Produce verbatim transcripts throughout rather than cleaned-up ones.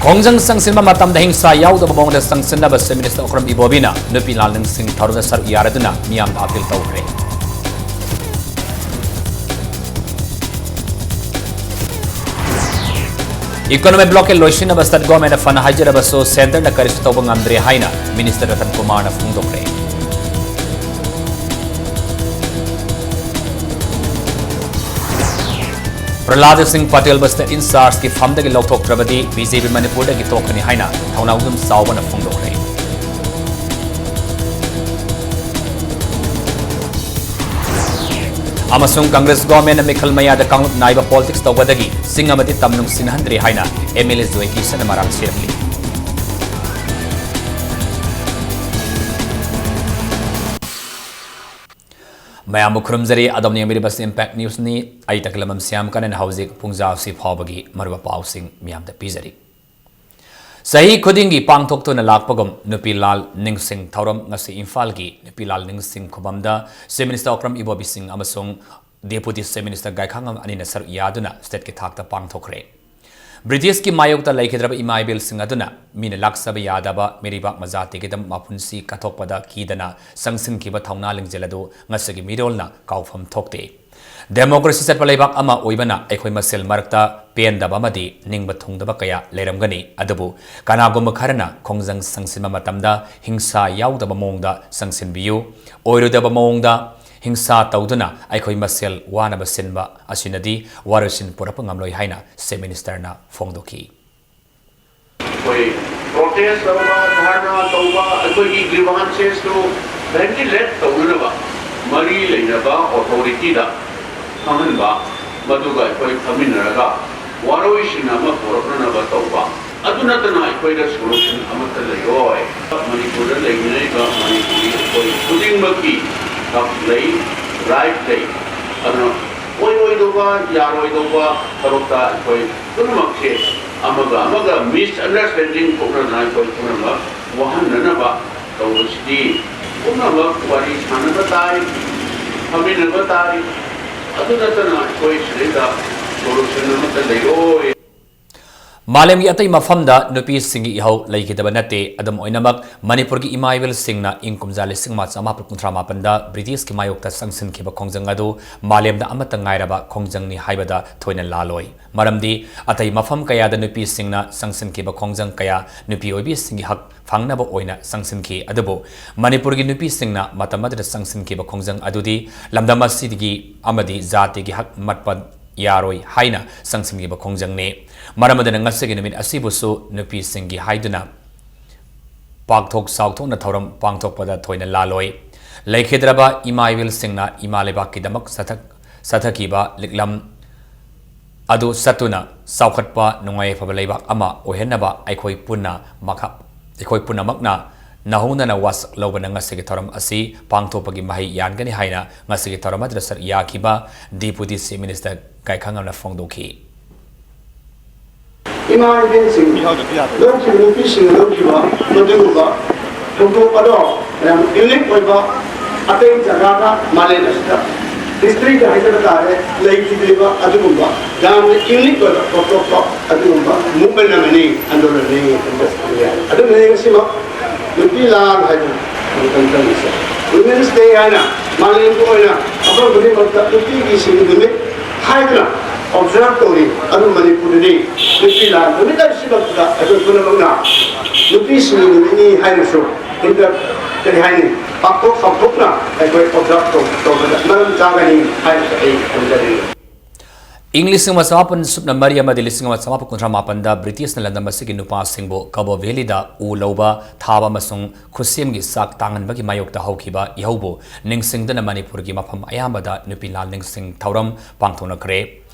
ꯈꯣꯡꯖꯪ ꯆꯪꯁꯤꯟꯕ ꯃꯇꯝꯗ ꯍꯤꯡꯁꯥ ꯌꯥꯎꯗꯕ ꯃꯑꯣꯡꯗ ꯆꯪꯁꯤꯟꯅꯕ Chief Minister ꯑꯣꯀ꯭ꯔꯝ ꯏꯕꯣꯕꯤꯅ ꯅꯨꯄꯤ ꯂꯥꯜ ꯅꯤꯡꯁꯤꯡ ꯊꯧꯔꯝꯗ ꯁꯔꯨꯛ ꯌꯥꯔꯗꯨꯅ ꯃꯤꯌꯥꯝꯗ appeal ꯇꯧꯈ꯭ꯔꯦ꯫ Economic blockade ꯂꯣꯏꯁꯤꯟꯅꯕ state governmentꯅ ꯐꯅ ꯍꯥꯏꯖꯔꯕꯁꯨ centreꯅ ꯀꯔꯤꯁꯨ ꯇꯧꯕ ꯉꯝꯗ꯭ꯔꯦ ꯍꯥꯏꯅ Minister ꯔꯇꯟ ꯀꯨꯃꯥꯔꯅ ꯐꯣꯡꯗꯣꯛꯈ꯭ꯔꯦ꯫ ꯄ꯭ꯔꯍꯂꯥꯗ ꯁꯤꯡ ꯄꯇꯦꯜꯕꯨ state in chargeꯀꯤ ꯐꯝꯗꯒꯤ ꯂꯧꯊꯣꯛꯇ꯭ꯔꯕꯗꯤ BJP ꯃꯅꯤꯄꯨꯔꯗꯒꯤ ꯇꯣꯛꯀꯅꯤ ꯍꯥꯏꯅ ꯊꯧꯅꯥꯎꯖꯝ ꯆꯥꯎꯕꯅ ꯐꯣꯡꯗꯣꯛꯈ꯭ꯔꯦ꯫ ꯑꯃꯁꯨꯡ Congress governmentꯅ ꯃꯤꯈꯜ ꯃꯌꯥꯗ ꯀꯥꯡꯂꯨꯞ ꯅꯥꯏꯕ politics ꯇꯧꯕꯗꯒꯤ ꯆꯤꯡ ꯑꯃꯗꯤ ꯇꯝ ꯅꯨꯡꯁꯤꯅꯍꯟꯗ꯭ꯔꯦ ꯍꯥꯏꯅ MLA ꯖꯣꯏ ꯀꯤꯁꯟꯅ ꯃꯔꯥꯜ ꯁꯤꯔꯛꯂꯤ꯫ ꯃꯌꯥꯝꯕꯨ ꯈꯨꯔꯨꯝꯖꯔꯤ꯫ ꯑꯗꯣꯝꯅ ꯌꯦꯡꯕꯤꯔꯤꯕꯁꯤ Impact Newsꯅꯤ꯫ ꯑꯩ ꯇꯈꯦꯂꯝꯕꯝ ꯁ꯭ꯌꯥꯝ ꯀꯔꯟꯅ ꯍꯧꯖꯤꯛ ꯄꯨꯡꯖꯥ ꯑꯁꯤ ꯐꯥꯎꯕꯒꯤ ꯃꯔꯨꯑꯣꯏꯕ ꯄꯥꯎꯁꯤꯡ ꯃꯤꯌꯥꯝꯗ ꯄꯤꯖꯔꯤ꯫ ꯆꯍꯤ ꯈꯨꯗꯤꯡꯒꯤ ꯄꯥꯡꯊꯣꯛꯇꯨꯅ ꯂꯥꯛꯄꯒꯨꯝ ꯅꯨꯄꯤ ꯂꯥꯜ ꯅꯤꯡꯁꯤꯡ ꯊꯧꯔꯝ ꯉꯁꯤ ꯏꯝꯐꯥꯜꯒꯤ ꯅꯨꯄꯤ ꯂꯥꯜ ꯅꯤꯡꯁꯤꯡ ꯈꯨꯕꯝꯗ Chief Minister ꯑꯣꯀ꯭ꯔꯝ ꯏꯕꯣꯕꯤ ꯁꯤꯡ ꯑꯃꯁꯨꯡ Deputy Chief Minister ꯒꯥꯏꯈꯥꯉꯝ ꯑꯅꯤꯅ ꯁꯔꯨꯛ ꯌꯥꯗꯨꯅ stateꯀꯤ ꯊꯥꯛꯇ ꯄꯥꯡꯊꯣꯛꯈ꯭ꯔꯦ꯫ ꯕ꯭ꯔꯤꯇꯤꯁꯀꯤ ꯃꯥꯌꯣꯛꯇ ꯂꯩꯈꯤꯗ꯭ꯔꯕ ꯏꯃꯥ ꯏꯕꯦꯜꯁꯤꯡ ꯑꯗꯨꯅ ꯃꯤꯅ ꯂꯥꯛꯆꯕ ꯌꯥꯗꯕ ꯃꯤꯔꯩꯕꯥꯛ ꯃꯖꯥꯇꯤꯒꯤꯗꯃꯛ ꯃꯄꯨꯟꯁꯤ ꯀꯠꯊꯣꯛꯄꯗ ꯀꯤꯗꯅ ꯆꯪꯁꯤꯟꯈꯤꯕ ꯊꯧꯅꯥ ꯂꯤꯡꯖꯦꯜ ꯑꯗꯨ ꯉꯁꯤꯒꯤ ꯃꯤꯔꯣꯜꯅ ꯀꯥꯎꯐꯝ ꯊꯣꯛꯇꯦ꯫ Democracy ꯆꯠꯄ ꯂꯩꯕꯥꯛ ꯑꯃ ꯑꯣꯏꯕꯅ ꯑꯩꯈꯣꯏ ꯃꯁꯦꯜ ꯃꯔꯛꯇ ꯄꯦꯟꯗꯕ ꯑꯃꯗꯤ ꯅꯤꯡꯕ ꯊꯨꯡꯗꯕ ꯀꯌꯥ ꯂꯩꯔꯝꯒꯅꯤ, ꯑꯗꯨꯕꯨ ꯀꯅꯥꯒꯨꯝꯕ ꯈꯔꯅ ꯈꯣꯡꯖꯪ ꯆꯪꯁꯤꯟꯕ ꯃꯇꯝꯗ ꯍꯤꯡꯁꯥ ꯌꯥꯎꯗꯕ ꯃꯑꯣꯡꯗ ꯆꯪꯁꯤꯟꯕꯤꯌꯨ, ꯑꯣꯏꯔꯣꯏꯗꯕ ꯃꯑꯣꯡꯗ ꯍꯤꯡꯁꯥ ꯇꯧꯗꯨꯅ ꯑꯩꯈꯣꯏ ꯃꯁꯦꯜ ꯋꯥꯅꯕ ꯁꯤꯟꯕ ꯑꯁꯤꯅꯗꯤ ꯋꯥꯔꯣꯏꯁꯤꯟ ꯄꯨꯔꯛꯄ ꯉꯝꯂꯣꯏ ꯍꯥꯏꯅ Chief Ministerꯅ ꯐꯣꯡꯗꯣꯛꯈꯤ꯫ ꯑꯩꯈꯣꯏ protest ꯇꯧꯕ, ꯙꯔꯅꯥ ꯇꯧꯕ, ꯑꯩꯈꯣꯏꯒꯤ grievances ꯇꯨ ventilate ꯇꯧꯅꯅꯕ ꯃꯔꯤ ꯂꯩꯅꯕ authority ꯗ ꯈꯪꯍꯟꯕ, ꯃꯗꯨꯒ ꯑꯩꯈꯣꯏ ꯐꯝꯃꯤꯟꯅꯔꯒ ꯋꯥꯔꯣꯏꯁꯤꯟ ꯑꯃ ꯄꯨꯔꯛꯅꯅꯕ ꯇꯧꯕ꯫ ꯑꯗꯨ ꯅꯠꯇꯅ ꯑꯩꯈꯣꯏꯗ solution ꯑꯃꯠꯇ ꯂꯩꯔꯣꯏ꯫ ꯃꯅꯤꯄꯨꯔꯗ ꯂꯩꯃꯤꯟꯅꯔꯤꯕ ꯃꯅꯤꯄꯨꯔꯤ ꯑꯩꯈꯣꯏ ꯈꯨꯗꯤꯡꯃꯛꯀꯤ ꯍꯛ ꯂꯩ, right ꯂꯩ꯫ ꯑꯗꯨꯅ ꯑꯣꯏꯔꯣꯏꯗꯧꯕ, ꯌꯥꯔꯣꯏꯗꯧꯕ ꯊꯕꯛꯇ ꯑꯩꯈꯣꯏ ꯄꯨꯝꯅꯃꯛꯁꯦ ꯑꯃꯒ ꯑꯃꯒ misunderstanding ꯊꯣꯛꯅꯗꯅ ꯑꯩꯈꯣꯏ ꯄꯨꯝꯅꯃꯛ ꯋꯥꯍꯟꯅꯅꯕ ꯇꯧꯕꯁꯤꯗꯤ ꯄꯨꯝꯅꯃꯛ ꯋꯥꯔꯤ ꯁꯥꯟꯅꯕ ꯇꯥꯏ, ꯐꯝꯃꯤꯟꯅꯕ ꯇꯥꯏ꯫ ꯑꯗꯨ ꯅꯠꯇꯅ ꯑꯩꯈꯣꯏ ꯁꯤꯗꯩꯗ solution ꯑꯃꯠꯇ ꯂꯩꯔꯣꯏ꯫ ꯃꯥꯂꯦꯝꯒꯤ ꯑꯇꯩ ꯃꯐꯝꯗ ꯅꯨꯄꯤꯁꯤꯡꯒꯤ ꯏꯍꯧ ꯂꯩꯈꯤꯗꯕ ꯅꯠꯇꯦ꯫ ꯑꯗꯨꯝ ꯑꯣꯏꯅꯃꯛ, ꯃꯅꯤꯄꯨꯔꯒꯤ ꯏꯃꯥ ꯏꯕꯦꯜꯁꯤꯡꯅ ꯏꯪ ꯀꯨꯝꯖꯥ ꯂꯤꯁꯤꯡ ꯑꯃ ꯆꯃꯥꯄꯟ ꯀꯨꯟꯊ꯭ꯔꯥ ꯃꯥꯄꯟꯗ ꯕ꯭ꯔꯤꯇꯤꯁꯀꯤ ꯃꯥꯌꯣꯛꯇ ꯆꯪꯁꯤꯟꯈꯤꯕ ꯈꯣꯡꯖꯪ ꯑꯗꯨ ꯃꯥꯂꯦꯝꯗ ꯑꯃꯠꯇ ꯉꯥꯏꯔꯕ ꯈꯣꯡꯖꯪꯅꯤ ꯍꯥꯏꯕꯗ ꯊꯣꯏꯅ ꯂꯥꯜꯂꯣꯏ꯫ ꯃꯔꯝꯗꯤ, ꯑꯇꯩ ꯃꯐꯝ ꯀꯌꯥꯗ ꯅꯨꯄꯤꯁꯤꯡꯅ ꯆꯪꯁꯤꯟꯈꯤꯕ ꯈꯣꯡꯖꯪ ꯀꯌꯥ ꯅꯨꯄꯤ ꯑꯣꯏꯕꯤꯁꯤꯡꯒꯤ ꯍꯛ ꯐꯪꯅꯕ ꯑꯣꯏꯅ ꯆꯪꯁꯤꯟꯈꯤ꯫ ꯑꯗꯨꯕꯨ ꯃꯅꯤꯄꯨꯔꯒꯤ ꯅꯨꯄꯤꯁꯤꯡꯅ ꯃꯇꯝ ꯑꯗꯨꯗ ꯆꯪꯁꯤꯟꯈꯤꯕ ꯈꯣꯡꯖꯪ ꯑꯗꯨꯗꯤ ꯂꯝꯗꯝ ꯑꯁꯤꯒꯤ ꯑꯃꯗꯤ ꯖꯥꯇꯤꯒꯤ ꯍꯛ ꯃꯠꯄ ꯌꯥꯔꯣꯏ ꯍꯥꯏꯅ ꯆꯪꯁꯤꯟꯈꯤꯕ ꯈꯣꯡꯖꯪꯅꯤ꯫ ꯃꯔꯝ ꯑꯗꯨꯅ ꯉꯁꯤꯒꯤ ꯅꯨꯃꯤꯠ ꯑꯁꯤꯕꯨꯁꯨ ꯅꯨꯄꯤꯁꯤꯡꯒꯤ ꯍꯥꯏꯗꯨꯅ ꯄꯥꯛꯊꯣꯛ ꯆꯥꯎꯊꯣꯛꯅ ꯊꯧꯔꯝ ꯄꯥꯡꯊꯣꯛꯄꯗ ꯊꯣꯏꯅ ꯂꯥꯜꯂꯣꯏ꯫ ꯂꯩꯈꯤꯗ꯭ꯔꯕ ꯏꯃꯥ ꯏꯕꯦꯜꯁꯤꯡꯅ ꯏꯃꯥ ꯂꯩꯕꯥꯛꯀꯤꯗꯃꯛ ꯆꯠꯊ-, ꯆꯠꯊꯈꯤꯕ ꯂꯤꯛꯂꯝ ꯑꯗꯨ ꯆꯠꯇꯨꯅ ꯆꯥꯎꯈꯠꯄ ꯅꯨꯡꯉꯥꯏ ꯌꯥꯏꯐꯕ ꯂꯩꯕꯥꯛ ꯑꯃ ꯑꯣꯏꯍꯟꯅꯕ ꯑꯩꯈꯣꯏ ꯄꯨꯟꯅ ꯃꯈ-, ꯑꯩꯈꯣꯏ ꯄꯨꯝꯅꯃꯛꯅ ꯅꯧꯍꯧꯅꯅ ꯋꯥꯁꯛ ꯂꯧꯕꯅ ꯉꯁꯤꯒꯤ ꯊꯧꯔꯝ ꯑꯁꯤ ꯄꯥꯡꯊꯣꯛꯄꯒꯤ ꯃꯍꯩ ꯌꯥꯟꯒꯅꯤ ꯍꯥꯏꯅ ꯉꯁꯤꯒꯤ ꯊꯧꯔꯝ ꯑꯗꯨꯗ ꯁꯔꯨꯛ ꯌꯥꯈꯤꯕ Deputy Chief Minister ꯒꯥꯏꯈꯥꯉꯝꯅ ꯐꯣꯡꯗꯣꯛꯈꯤ꯫ ꯏꯃꯥ ꯏꯕꯦꯟꯁꯤꯡ ꯂꯧꯈꯤꯕ, ꯅꯨꯄꯤꯁꯤꯡꯅ ꯂꯧꯈꯤꯕ ꯃꯗꯨꯒꯨꯝꯕ ꯊꯧꯗꯣꯛ ꯑꯗꯣ ꯌꯥꯝ unique ꯑꯣꯏꯕ, ꯑꯇꯩ ꯖꯒꯥꯗ ꯃꯥꯂꯦꯝ ꯑꯁꯤꯗ historyꯗ ꯍꯥꯏꯖꯕ ꯇꯥꯔꯦ, ꯂꯩꯈꯤꯗ꯭ꯔꯤꯕ ꯑꯗꯨꯒꯨꯝꯕ ꯌꯥꯝꯅ unique ꯑꯣꯏꯕ ꯇꯣꯞ ꯇꯣꯞꯄ ꯑꯗꯨꯒꯨꯝꯕ movement ꯑꯃꯅꯤ, ꯑꯟꯗꯣꯂꯟꯅꯤ ꯍꯥꯏꯕ ꯃꯁꯤ ꯍꯥꯏꯖꯅꯤꯡꯉꯤ꯫ ꯑꯗꯨꯅ ꯉꯁꯤꯃꯛ ꯅꯨꯄꯤ ꯂꯥꯟ ꯍꯥꯏꯕ ꯃꯇꯝ ꯆꯪꯉꯤꯁꯦ, Women's Day ꯍꯥꯏꯅ ꯃꯥꯂꯦꯝꯒꯤ ꯑꯣꯏꯅ ꯃꯐꯝ ꯈꯨꯗꯤꯡꯃꯛꯇ ꯅꯨꯄꯤꯒꯤ ꯁꯤꯒꯤ ꯅꯨꯃꯤꯠ ꯍꯥꯏꯗꯨꯅ observe ꯇꯧꯔꯤ꯫ ꯑꯗꯨ ꯃꯅꯤꯄꯨꯔꯗꯗꯤ ꯅꯨꯄꯤ ꯂꯥꯟ ꯅꯨꯃꯤꯠ ꯑꯁꯤꯃꯛꯇꯗ ꯑꯩꯈꯣꯏ ꯄꯨꯝꯅꯃꯛꯅ ꯅꯨꯄꯤꯁꯤꯡꯒꯤ ꯅꯨꯃꯤꯠꯅꯤ ꯍꯥꯏꯅꯁꯨ ꯍꯦꯛꯇ, ꯀꯔꯤ ꯍꯥꯏꯅꯤ, ꯄꯥꯛꯊꯣꯛ ꯆꯥꯎꯊꯣꯛꯅ ꯑꯩꯈꯣꯏ observe ꯇꯧ-, ꯇꯧꯕꯗ ꯃꯔꯝ ꯆꯥꯒꯅꯤ ꯍꯥꯏꯅꯁꯨ ꯑꯩ ꯊꯝꯖꯅꯤꯡꯏ꯫ ꯏꯪ ꯂꯤꯁꯤꯡ ꯑꯃ ꯆꯃꯥꯄꯟ ꯁꯨꯞꯅ ꯃꯔꯤ ꯑꯃꯗꯤ ꯂꯤꯁꯤꯡ ꯑꯃ ꯆꯃꯥꯄꯟ ꯀꯨꯟꯊ꯭ꯔꯥ ꯃꯥꯄꯟꯗ ꯕ꯭ꯔꯤꯇꯤꯁꯅ ꯂꯝꯗꯝ ꯑꯁꯤꯒꯤ ꯅꯨꯄꯥꯁꯤꯡꯕꯨ ꯀꯕꯣ ꯚꯦꯂꯤꯗ ꯎ ꯂꯧꯕ, ꯊꯥꯕ ꯑꯃꯁꯨꯡ ꯈꯨꯠꯁꯦꯝꯒꯤ ꯆꯥꯛ ꯇꯥꯡꯍꯟꯕꯒꯤ ꯃꯥꯌꯣꯛꯇ ꯍꯧꯈꯤꯕ ꯏꯍꯧꯕꯨ ꯅꯤꯡꯁꯤꯡꯗꯨꯅ ꯃꯅꯤꯄꯨꯔꯒꯤ ꯃꯐꯝ ꯑꯌꯥꯝꯕꯗ ꯅꯨꯄꯤ ꯂꯥꯟ ꯅꯤꯡꯁꯤꯡ ꯊꯧꯔꯝ ꯄꯥꯡꯊꯣꯛꯅꯈ꯭ꯔꯦ꯫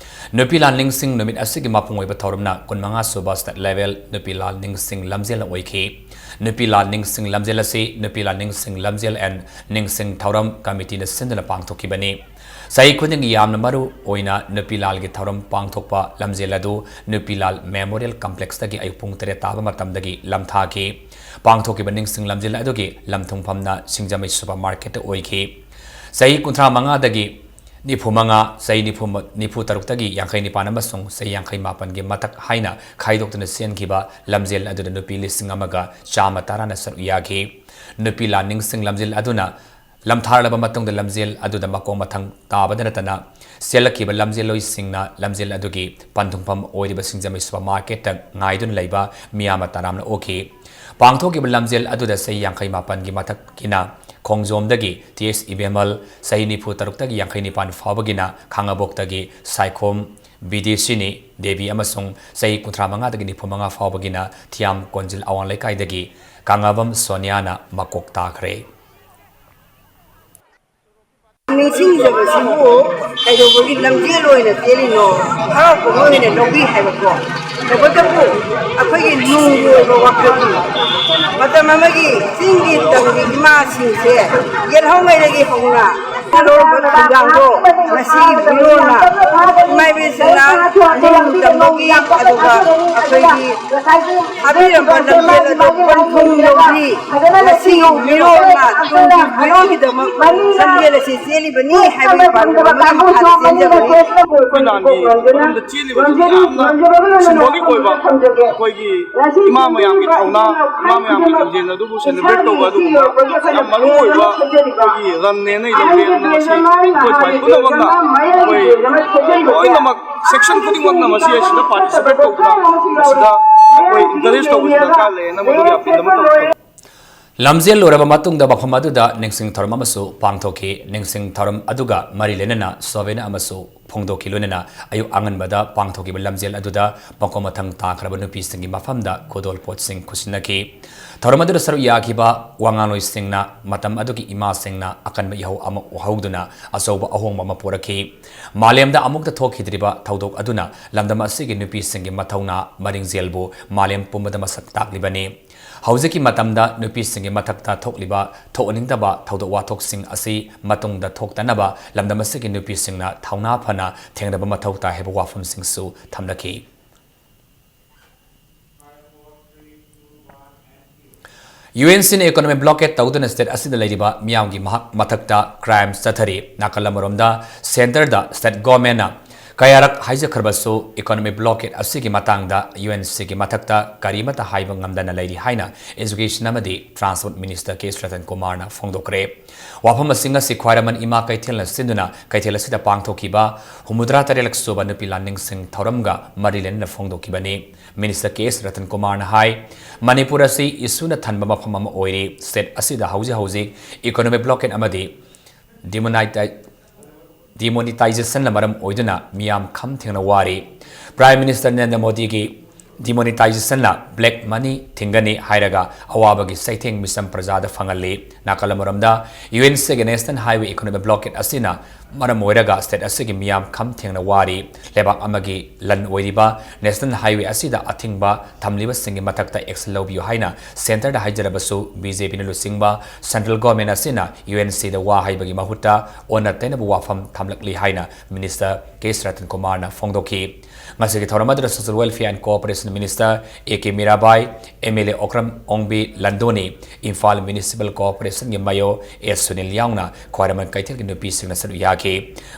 ꯅꯨꯄꯤ ꯂꯥꯟ ꯅꯤꯡꯁꯤꯡ ꯅꯨꯃꯤꯠ ꯑꯁꯤꯒꯤ ꯃꯄꯨꯡ ꯑꯣꯏꯕ ꯊꯧꯔꯝꯅ ꯀꯨꯟꯃꯉꯥ ꯁꯨꯕ State Level ꯅꯨꯄꯤ ꯂꯥꯟ ꯅꯤꯡꯁꯤꯡ ꯂꯝꯖꯦꯜ ꯑꯣꯏꯈꯤ꯫ ꯅꯨꯄꯤ ꯂꯥꯟ ꯅꯤꯡꯁꯤꯡ ꯂꯝꯖꯦꯜ ꯑꯁꯤ ꯅꯨꯄꯤ ꯂꯥꯟ ꯅꯤꯡꯁꯤꯡ ꯂꯝꯖꯦꯜ and ꯅꯤꯡꯁꯤꯡ ꯊꯧꯔꯝ ꯀꯃꯤꯇꯤꯅ ꯁꯤꯟꯗꯨꯅ ꯄꯥꯡꯊꯣꯛꯈꯤꯕꯅꯤ꯫ ꯆꯍꯤ ꯈꯨꯗꯤꯡꯒꯤ ꯌꯥꯝꯅ ꯃꯔꯨ ꯑꯣꯏꯅ ꯅꯨꯄꯤ ꯂꯥꯜꯒꯤ ꯊꯧꯔꯝ ꯄꯥꯡꯊꯣꯛꯄ ꯂꯝꯖꯦꯜ ꯑꯗꯨ ꯅꯨꯄꯤ ꯂꯥꯜ Memorial Complexꯇꯒꯤ ꯑꯌꯨꯛ ꯄꯨꯡ ꯇꯔꯦꯠ ꯇꯥꯕ ꯃꯇꯝꯗꯒꯤ ꯂꯝꯊꯥꯈꯤ꯫ ꯄꯥꯡꯊꯣꯛꯈꯤꯕ ꯅꯤꯡꯁꯤꯡ ꯂꯝꯖꯦꯜ ꯑꯗꯨꯒꯤ ꯂꯝꯊꯨꯡꯐꯝꯅ ꯁꯤꯡꯖꯃꯩ Supermarketꯇ ꯑꯣꯏꯈꯤ꯫ ꯆꯍꯤ ꯀꯨꯟꯊ꯭ꯔꯥ ꯃꯉꯥꯗꯒꯤ ꯅꯤꯐꯨ ꯃꯉꯥ, ꯆꯍꯤ ꯅꯤꯐꯨ, ꯅꯤꯐꯨ ꯇꯔꯨꯛꯇꯒꯤ ꯌꯥꯡꯈꯩ ꯅꯤꯄꯥꯟ ꯑꯃꯁꯨꯡ ꯆꯍꯤ ꯌꯥꯡꯈꯩ ꯃꯥꯄꯟꯒꯤ ꯃꯊꯛ ꯍꯥꯏꯅ ꯈꯥꯏꯗꯣꯛꯇꯨꯅ ꯁꯦꯝꯈꯤꯕ ꯂꯝꯖꯦꯜ ꯑꯗꯨꯗ ꯅꯨꯄꯤ ꯂꯤꯁꯤꯡ ꯑꯃꯒ ꯆꯥꯝꯃ ꯇꯔꯥꯅ ꯁꯔꯨꯛ ꯌꯥꯈꯤ꯫ ꯅꯨꯄꯤ ꯂꯥꯟꯅꯤꯡꯁꯤꯡ ꯂꯝꯖꯦꯜ ꯑꯗꯨꯅ ꯂꯝꯊꯥꯔꯂꯕ ꯃꯇꯨꯡꯗ ꯂꯝꯖꯦꯜ ꯑꯗꯨꯗ ꯃꯀꯣꯛ ꯃꯊꯪ ꯇꯥꯕꯗ ꯅꯠꯇꯅ ꯆꯦꯜꯂꯛꯈꯤꯕ ꯂꯝꯖꯦꯜꯂꯣꯏꯁꯤꯡꯅ ꯂꯝꯖꯦꯜ ꯑꯗꯨꯒꯤ ꯄꯟꯊꯨꯡꯐꯝ ꯑꯣꯏꯔꯤꯕ ꯁꯤꯡꯖꯃꯩ ꯁꯨꯄꯔ ꯃꯥꯔꯀꯦꯠꯇ ꯉꯥꯏꯗꯨꯅ ꯂꯩꯕ ꯃꯤꯌꯥꯝ ꯇꯔꯥꯝꯅ ꯑꯣꯛꯈꯤ꯫ ꯄꯥꯡꯊꯣꯛꯈꯤꯕ ꯂꯝꯖꯦꯜ ꯑꯗꯨꯗ ꯆꯍꯤ ꯌꯥꯡꯈꯩ ꯃꯥꯄꯟꯒꯤ ꯃꯊꯛꯀꯤꯅ ꯈꯣꯡꯖꯣꯝꯗꯒꯤ ꯇꯤ ꯑꯦꯁ ꯏꯕꯦꯝꯍꯜ, ꯆꯍꯤ ꯅꯤꯐꯨ ꯇꯔꯨꯛꯇꯒꯤ ꯌꯥꯡꯈꯩ ꯅꯤꯄꯥꯟ ꯐꯥꯎꯕꯒꯤꯅ ꯈꯥꯉꯕꯣꯛꯇꯒꯤ ꯁꯥꯏꯈꯣꯝ ꯕꯤꯗ꯭ꯌꯦꯁꯤꯅꯤ ꯗꯦꯕꯤ ꯑꯃꯁꯨꯡ ꯆꯍꯤ ꯀꯨꯟꯊ꯭ꯔꯥ ꯃꯉꯥꯗꯒꯤ ꯅꯤꯐꯨ ꯃꯉꯥ ꯐꯥꯎꯕꯒꯤꯅ ꯊꯤꯌꯥꯝ ꯀꯣꯟꯖꯤꯜ ꯑꯋꯥꯡ ꯂꯩꯀꯥꯏꯗꯒꯤ ꯀꯪꯂꯥꯕꯝ ꯁꯣꯅꯤꯌꯥꯅ ꯃꯀꯣꯛ ꯇꯥꯈ꯭ꯔꯦ꯫ ꯅꯤꯡꯁꯤꯡꯖꯕꯁꯤꯕꯨ ꯀꯩꯗꯧꯕꯒꯤ ꯂꯝꯖꯦꯜ ꯑꯣꯏꯅ ꯆꯦꯜꯂꯤꯅꯣ? ꯍꯔꯥꯎ ꯀꯨꯝꯍꯩ ꯑꯣꯏꯅ ꯂꯧꯕꯤ ꯍꯥꯏꯕꯀꯣ꯫ ꯇꯧꯕꯇꯕꯨ ꯑꯩꯈꯣꯏꯒꯤ ꯅꯨꯡꯒꯤ ꯑꯣꯏꯕ ꯋꯥꯈꯜꯗꯤ ꯃꯇꯝ ꯑꯃꯒꯤ ꯆꯤꯡꯒꯤ ꯇꯝꯒꯤ ꯏꯃꯥꯁꯤꯡꯁꯦ ꯌꯦꯜꯍꯧꯉꯩꯗꯒꯤ ꯍꯧꯅ ꯂꯧꯔꯝꯕ ꯊꯧꯗꯥꯡꯗꯣ ꯉꯁꯤꯒꯤ ꯃꯤꯔꯣꯜꯅ ꯏꯃꯥ ꯏꯕꯦꯟꯁꯤꯡꯅ ꯅꯤꯡ ꯇꯝꯕꯒꯤ, ꯑꯗꯨꯒ ꯑꯩꯈꯣꯏꯒꯤ ꯊꯥꯕꯤꯔꯝꯕ ꯂꯝꯖꯦꯜ ꯑꯗꯨ ꯄꯟꯊꯨꯡ ꯌꯧꯕꯤ꯫ ꯉꯁꯤꯒꯤ ꯃꯤꯔꯣꯜꯅ ꯇꯨꯡꯒꯤ ꯃꯤꯔꯣꯜꯒꯤꯗꯃꯛ ꯂꯝꯖꯦꯜ ꯑꯁꯤ ꯆꯦꯜꯂꯤꯕꯅꯤ ꯍꯥꯏꯕꯒꯤ ꯄꯥꯟꯗꯝ ꯑꯃꯒꯤ ꯃꯈꯥꯗ ꯆꯦꯟꯖꯕꯅꯤ꯫ ꯑꯩꯈꯣꯏ ꯂꯥꯟꯒꯤ ꯃꯔꯝꯗ ꯆꯦꯜꯂꯤꯕꯁꯤ ꯌꯥꯝꯅ symbolic ꯑꯣꯏꯕ, ꯑꯩꯈꯣꯏꯒꯤ ꯏꯃꯥ ꯃꯌꯥꯝꯒꯤ ꯊꯧꯅꯥ, ꯏꯃꯥ ꯃꯌꯥꯝꯒꯤ ꯂꯝꯖꯦꯜ ꯑꯗꯨꯕꯨ celebrate ꯇꯧꯕ ꯑꯗꯨꯒꯨꯝꯕ ꯌꯥꯝ ꯃꯔꯨ ꯑꯣꯏꯕ ꯑꯩꯈꯣꯏꯒꯤ ꯂꯝꯅꯦꯅ ꯂꯝꯖꯦꯜ ꯑꯃ ꯉꯁꯤ ꯑꯩꯈꯣꯏ ꯈ꯭ꯋꯥꯏ ꯄꯨꯝꯅꯃꯛꯅ ꯑꯩꯈꯣꯏ ꯂꯣꯏꯅꯃꯛ section ꯈꯨꯗꯤꯡꯃꯛꯅ ꯃꯁꯤ ꯑꯁꯤꯗ participate ꯇꯧꯗꯨꯅ ꯃꯁꯤꯗ ꯑꯩꯈꯣꯏ encourage ꯇꯧꯕꯁꯤ ꯗꯔꯀꯥꯔ ꯂꯩꯌꯦꯅ ꯃꯗꯨꯒꯤ appeal ꯑꯃ ꯇꯧꯖꯒꯦ꯫ ꯂꯝꯖꯦꯜ ꯂꯣꯏꯔꯕ ꯃꯇꯨꯡꯗ ꯃꯐꯝ ꯑꯗꯨꯗ ꯅꯤꯡꯁꯤꯡ ꯊꯧꯔꯝ ꯑꯃꯁꯨ ꯄꯥꯡꯊꯣꯛꯈꯤ꯫ ꯅꯤꯡꯁꯤꯡ ꯊꯧꯔꯝ ꯑꯗꯨꯒ ꯃꯔꯤ ꯂꯩꯅꯅ ꯁꯣꯚꯦꯅ ꯑꯃꯁꯨ ꯐꯣꯡꯗꯣꯛꯈꯤ꯫ ꯂꯣꯏꯅꯅ ꯑꯌꯨꯛ ꯑꯉꯟꯕꯗ ꯄꯥꯡꯊꯣꯛꯈꯤꯕ ꯂꯝꯖꯦꯜ ꯑꯗꯨꯗ ꯃꯀꯣꯛ ꯃꯊꯪ ꯇꯥꯈ꯭ꯔꯕ ꯅꯨꯄꯤꯁꯤꯡꯒꯤ ꯃꯐꯝꯗ ꯈꯨꯗꯣꯜ ꯄꯣꯠꯁꯤꯡ ꯈꯨꯠꯁꯤꯟꯅꯈꯤ꯫ ꯊꯧꯔꯝ ꯑꯗꯨꯗ ꯁꯔꯨꯛ ꯌꯥꯈꯤꯕ ꯋꯥꯉꯥꯡꯂꯣꯏꯁꯤꯡꯅ ꯃꯇꯝ ꯑꯗꯨꯒꯤ ꯏꯃꯥꯁꯤꯡꯅ ꯑꯀꯟꯕ ꯏꯍꯧ ꯑꯃ ꯎꯍꯧꯗꯨꯅ ꯑꯆꯧꯕ ꯑꯍꯣꯡꯕ ꯑꯃ ꯄꯨꯔꯛꯈꯤ꯫ ꯃꯥꯂꯦꯝꯗ ꯑꯃꯨꯛꯇ ꯊꯣꯛꯈꯤꯗ꯭ꯔꯤꯕ ꯊꯧꯗꯣꯛ ꯑꯗꯨꯅ ꯂꯝꯗꯝ ꯑꯁꯤꯒꯤ ꯅꯨꯄꯤꯁꯤꯡꯒꯤ ꯃꯊꯧꯅꯥ ꯃꯔꯤꯡꯖꯦꯜꯕꯨ ꯃꯥꯂꯦꯝ ꯄꯨꯝꯕꯗ ꯃꯁꯛ ꯇꯥꯛꯂꯤꯕꯅꯤ꯫ ꯍꯧꯖꯤꯛꯀꯤ ꯃꯇꯝꯗ ꯅꯨꯄꯤꯁꯤꯡꯒꯤ ꯃꯊꯛꯇ ꯊꯣꯛꯂꯤꯕ ꯊꯣꯛꯍꯟꯅꯤꯡꯗꯕ ꯊꯧꯗꯣꯛ ꯋꯥꯊꯣꯛꯁꯤꯡ ꯑꯁꯤ ꯃꯇꯨꯡꯗ ꯊꯣꯛꯇꯅꯕ ꯂꯝꯗꯝ ꯑꯁꯤꯒꯤ ꯅꯨꯄꯤꯁꯤꯡꯅ ꯊꯧꯅꯥ ꯐꯅ ꯊꯦꯡꯅꯕ ꯃꯊꯧ ꯇꯥꯏ ꯍꯥꯏꯕ ꯋꯥꯐꯝꯁꯤꯡꯁꯨ ꯊꯝꯂꯛꯈꯤ꯫ ꯌꯨ ꯑꯦꯟ ꯁꯤꯅ economic blockade ꯇꯧꯗꯨꯅ state ꯑꯁꯤꯗ ꯂꯩꯔꯤꯕ ꯃꯤꯌꯥꯝꯒꯤ ꯃꯍꯥꯛ ꯃꯊꯛꯇ crime ꯆꯠꯊꯔꯤ꯫ ꯅꯥꯀꯜ ꯑꯃꯔꯣꯝꯗ centreꯗ state governmentꯅ ꯀꯌꯥꯔꯛ ꯍꯥꯏꯖꯈ꯭ꯔꯕꯁꯨ economic blockade ꯑꯁꯤꯒꯤ ꯃꯇꯥꯡꯗ ꯌꯨ ꯑꯦꯟ ꯁꯤꯒꯤ ꯃꯊꯛꯇ ꯀꯔꯤꯃꯠꯇ ꯍꯥꯏꯕ ꯉꯝꯗꯅ ꯂꯩꯔꯤ ꯍꯥꯏꯅ education ꯑꯃꯗꯤ transport minister ꯀꯦ ꯑꯦꯁ ꯔꯇꯟ ꯀꯨꯃꯥꯔꯅ ꯐꯣꯡꯗꯣꯛꯈ꯭ꯔꯦ꯫ ꯋꯥꯐꯝ ꯑꯁꯤ ꯉꯁꯤ ꯈ꯭ꯋꯥꯏꯔꯝꯕꯟ ꯏꯃꯥ ꯀꯩꯊꯦꯜꯅ ꯁꯤꯟꯗꯨꯅ ꯀꯩꯊꯦꯜ ꯑꯁꯤꯗ ꯄꯥꯡꯊꯣꯛꯈꯤꯕ ꯍꯨꯝꯐꯨꯇꯔꯥ ꯇꯔꯦꯠꯂꯛ ꯁꯨꯕ ꯅꯨꯄꯤ ꯂꯥꯟꯅꯤꯡꯁꯤꯡ ꯊꯧꯔꯝꯒ ꯃꯔꯤ ꯂꯩꯅꯅ ꯐꯣꯡꯗꯣꯛꯈꯤꯕꯅꯤ꯫ Minister ꯀꯦ ꯑꯦꯁ ꯔꯇꯟ ꯀꯨꯃꯥꯔꯅ ꯍꯥꯏ, ꯃꯅꯤꯄꯨꯔ ꯑꯁꯤ issueꯅ ꯊꯟꯕ ꯃꯐꯝ ꯑꯃ ꯑꯣꯏꯔꯤ꯫ State ꯑꯁꯤꯗ ꯍꯧꯖꯤꯛ ꯍꯧꯖꯤꯛ economic blockade ꯑꯃꯗꯤ demoneti-, demonetizationꯅ ꯃꯔꯝ ꯑꯣꯏꯗꯨꯅ ꯃꯤꯌꯥꯝ ꯈꯝ ꯊꯦꯡꯅ ꯋꯥꯔꯤ꯫ Prime Minister ꯅꯔꯦꯟꯗ꯭ꯔ ꯃꯣꯗꯤꯒꯤ demonetizationꯅ black money ꯊꯤꯡꯒꯅꯤ ꯍꯥꯏꯔꯒ ꯑꯋꯥꯕꯒꯤ ꯆꯩꯊꯦꯡ ꯃꯤꯆꯝ ꯄ꯭ꯔꯖꯥꯗ ꯐꯪꯍꯜꯂꯤ꯫ ꯅꯥꯀꯜ ꯑꯃꯔꯣꯝꯗ ꯌꯨ ꯑꯦꯟ ꯁꯤꯒꯤ National Highway economic blockade ꯑꯁꯤꯅ ꯃꯔꯝ ꯑꯣꯏꯔꯒ state ꯑꯁꯤꯒꯤ ꯃꯤꯌꯥꯝ ꯈꯝ ꯊꯦꯡꯅ ꯋꯥꯔꯤ꯫ ꯂꯩꯕꯥꯛ ꯑꯃꯒꯤ ꯂꯟ ꯑꯣꯏꯔꯤꯕ National Highway ꯑꯁꯤꯗ ꯑꯊꯤꯡꯕ ꯊꯝꯂꯤꯕꯁꯤꯡꯒꯤ ꯃꯊꯛꯇ action ꯂꯧꯕꯤꯌꯨ ꯍꯥꯏꯅ centreꯗ ꯍꯥꯏꯖꯔꯕꯁꯨ, ꯕꯤ ꯖꯦ ꯄꯤꯅ ꯂꯨꯆꯤꯡꯕ central government ꯑꯁꯤꯅ ꯌꯨ ꯑꯦꯟ ꯁꯤꯗ ꯋꯥ ꯍꯥꯏꯕꯒꯤ ꯃꯍꯨꯠꯇ ꯑꯣꯟꯅ ꯇꯩꯅꯕ ꯋꯥꯐꯝ ꯊꯝꯂꯛꯂꯤ ꯍꯥꯏꯅ Minister ꯀꯦ ꯑꯦꯁ ꯔꯇꯟ ꯀꯨꯃꯥꯔꯅ ꯐꯣꯡꯗꯣꯛꯈꯤ꯫ ꯉꯁꯤꯒꯤ ꯊꯧꯔꯝ ꯑꯗꯨꯗ Social Welfare and Cooperation Minister A K Mirabai, M L A Okram Ongbi Landhoni, Imphal Municipal Corporationꯒꯤ Mayor ꯑꯦꯁ ꯁꯨꯅꯤꯜ ꯌꯥꯎꯅ ꯈ꯭ꯋꯥꯏꯔꯝꯕꯟ ꯀꯩꯊꯦꯜꯒꯤ ꯅꯨꯄꯤꯁꯤꯡꯅ ꯁꯔꯨꯛ ꯌꯥꯈꯤ꯫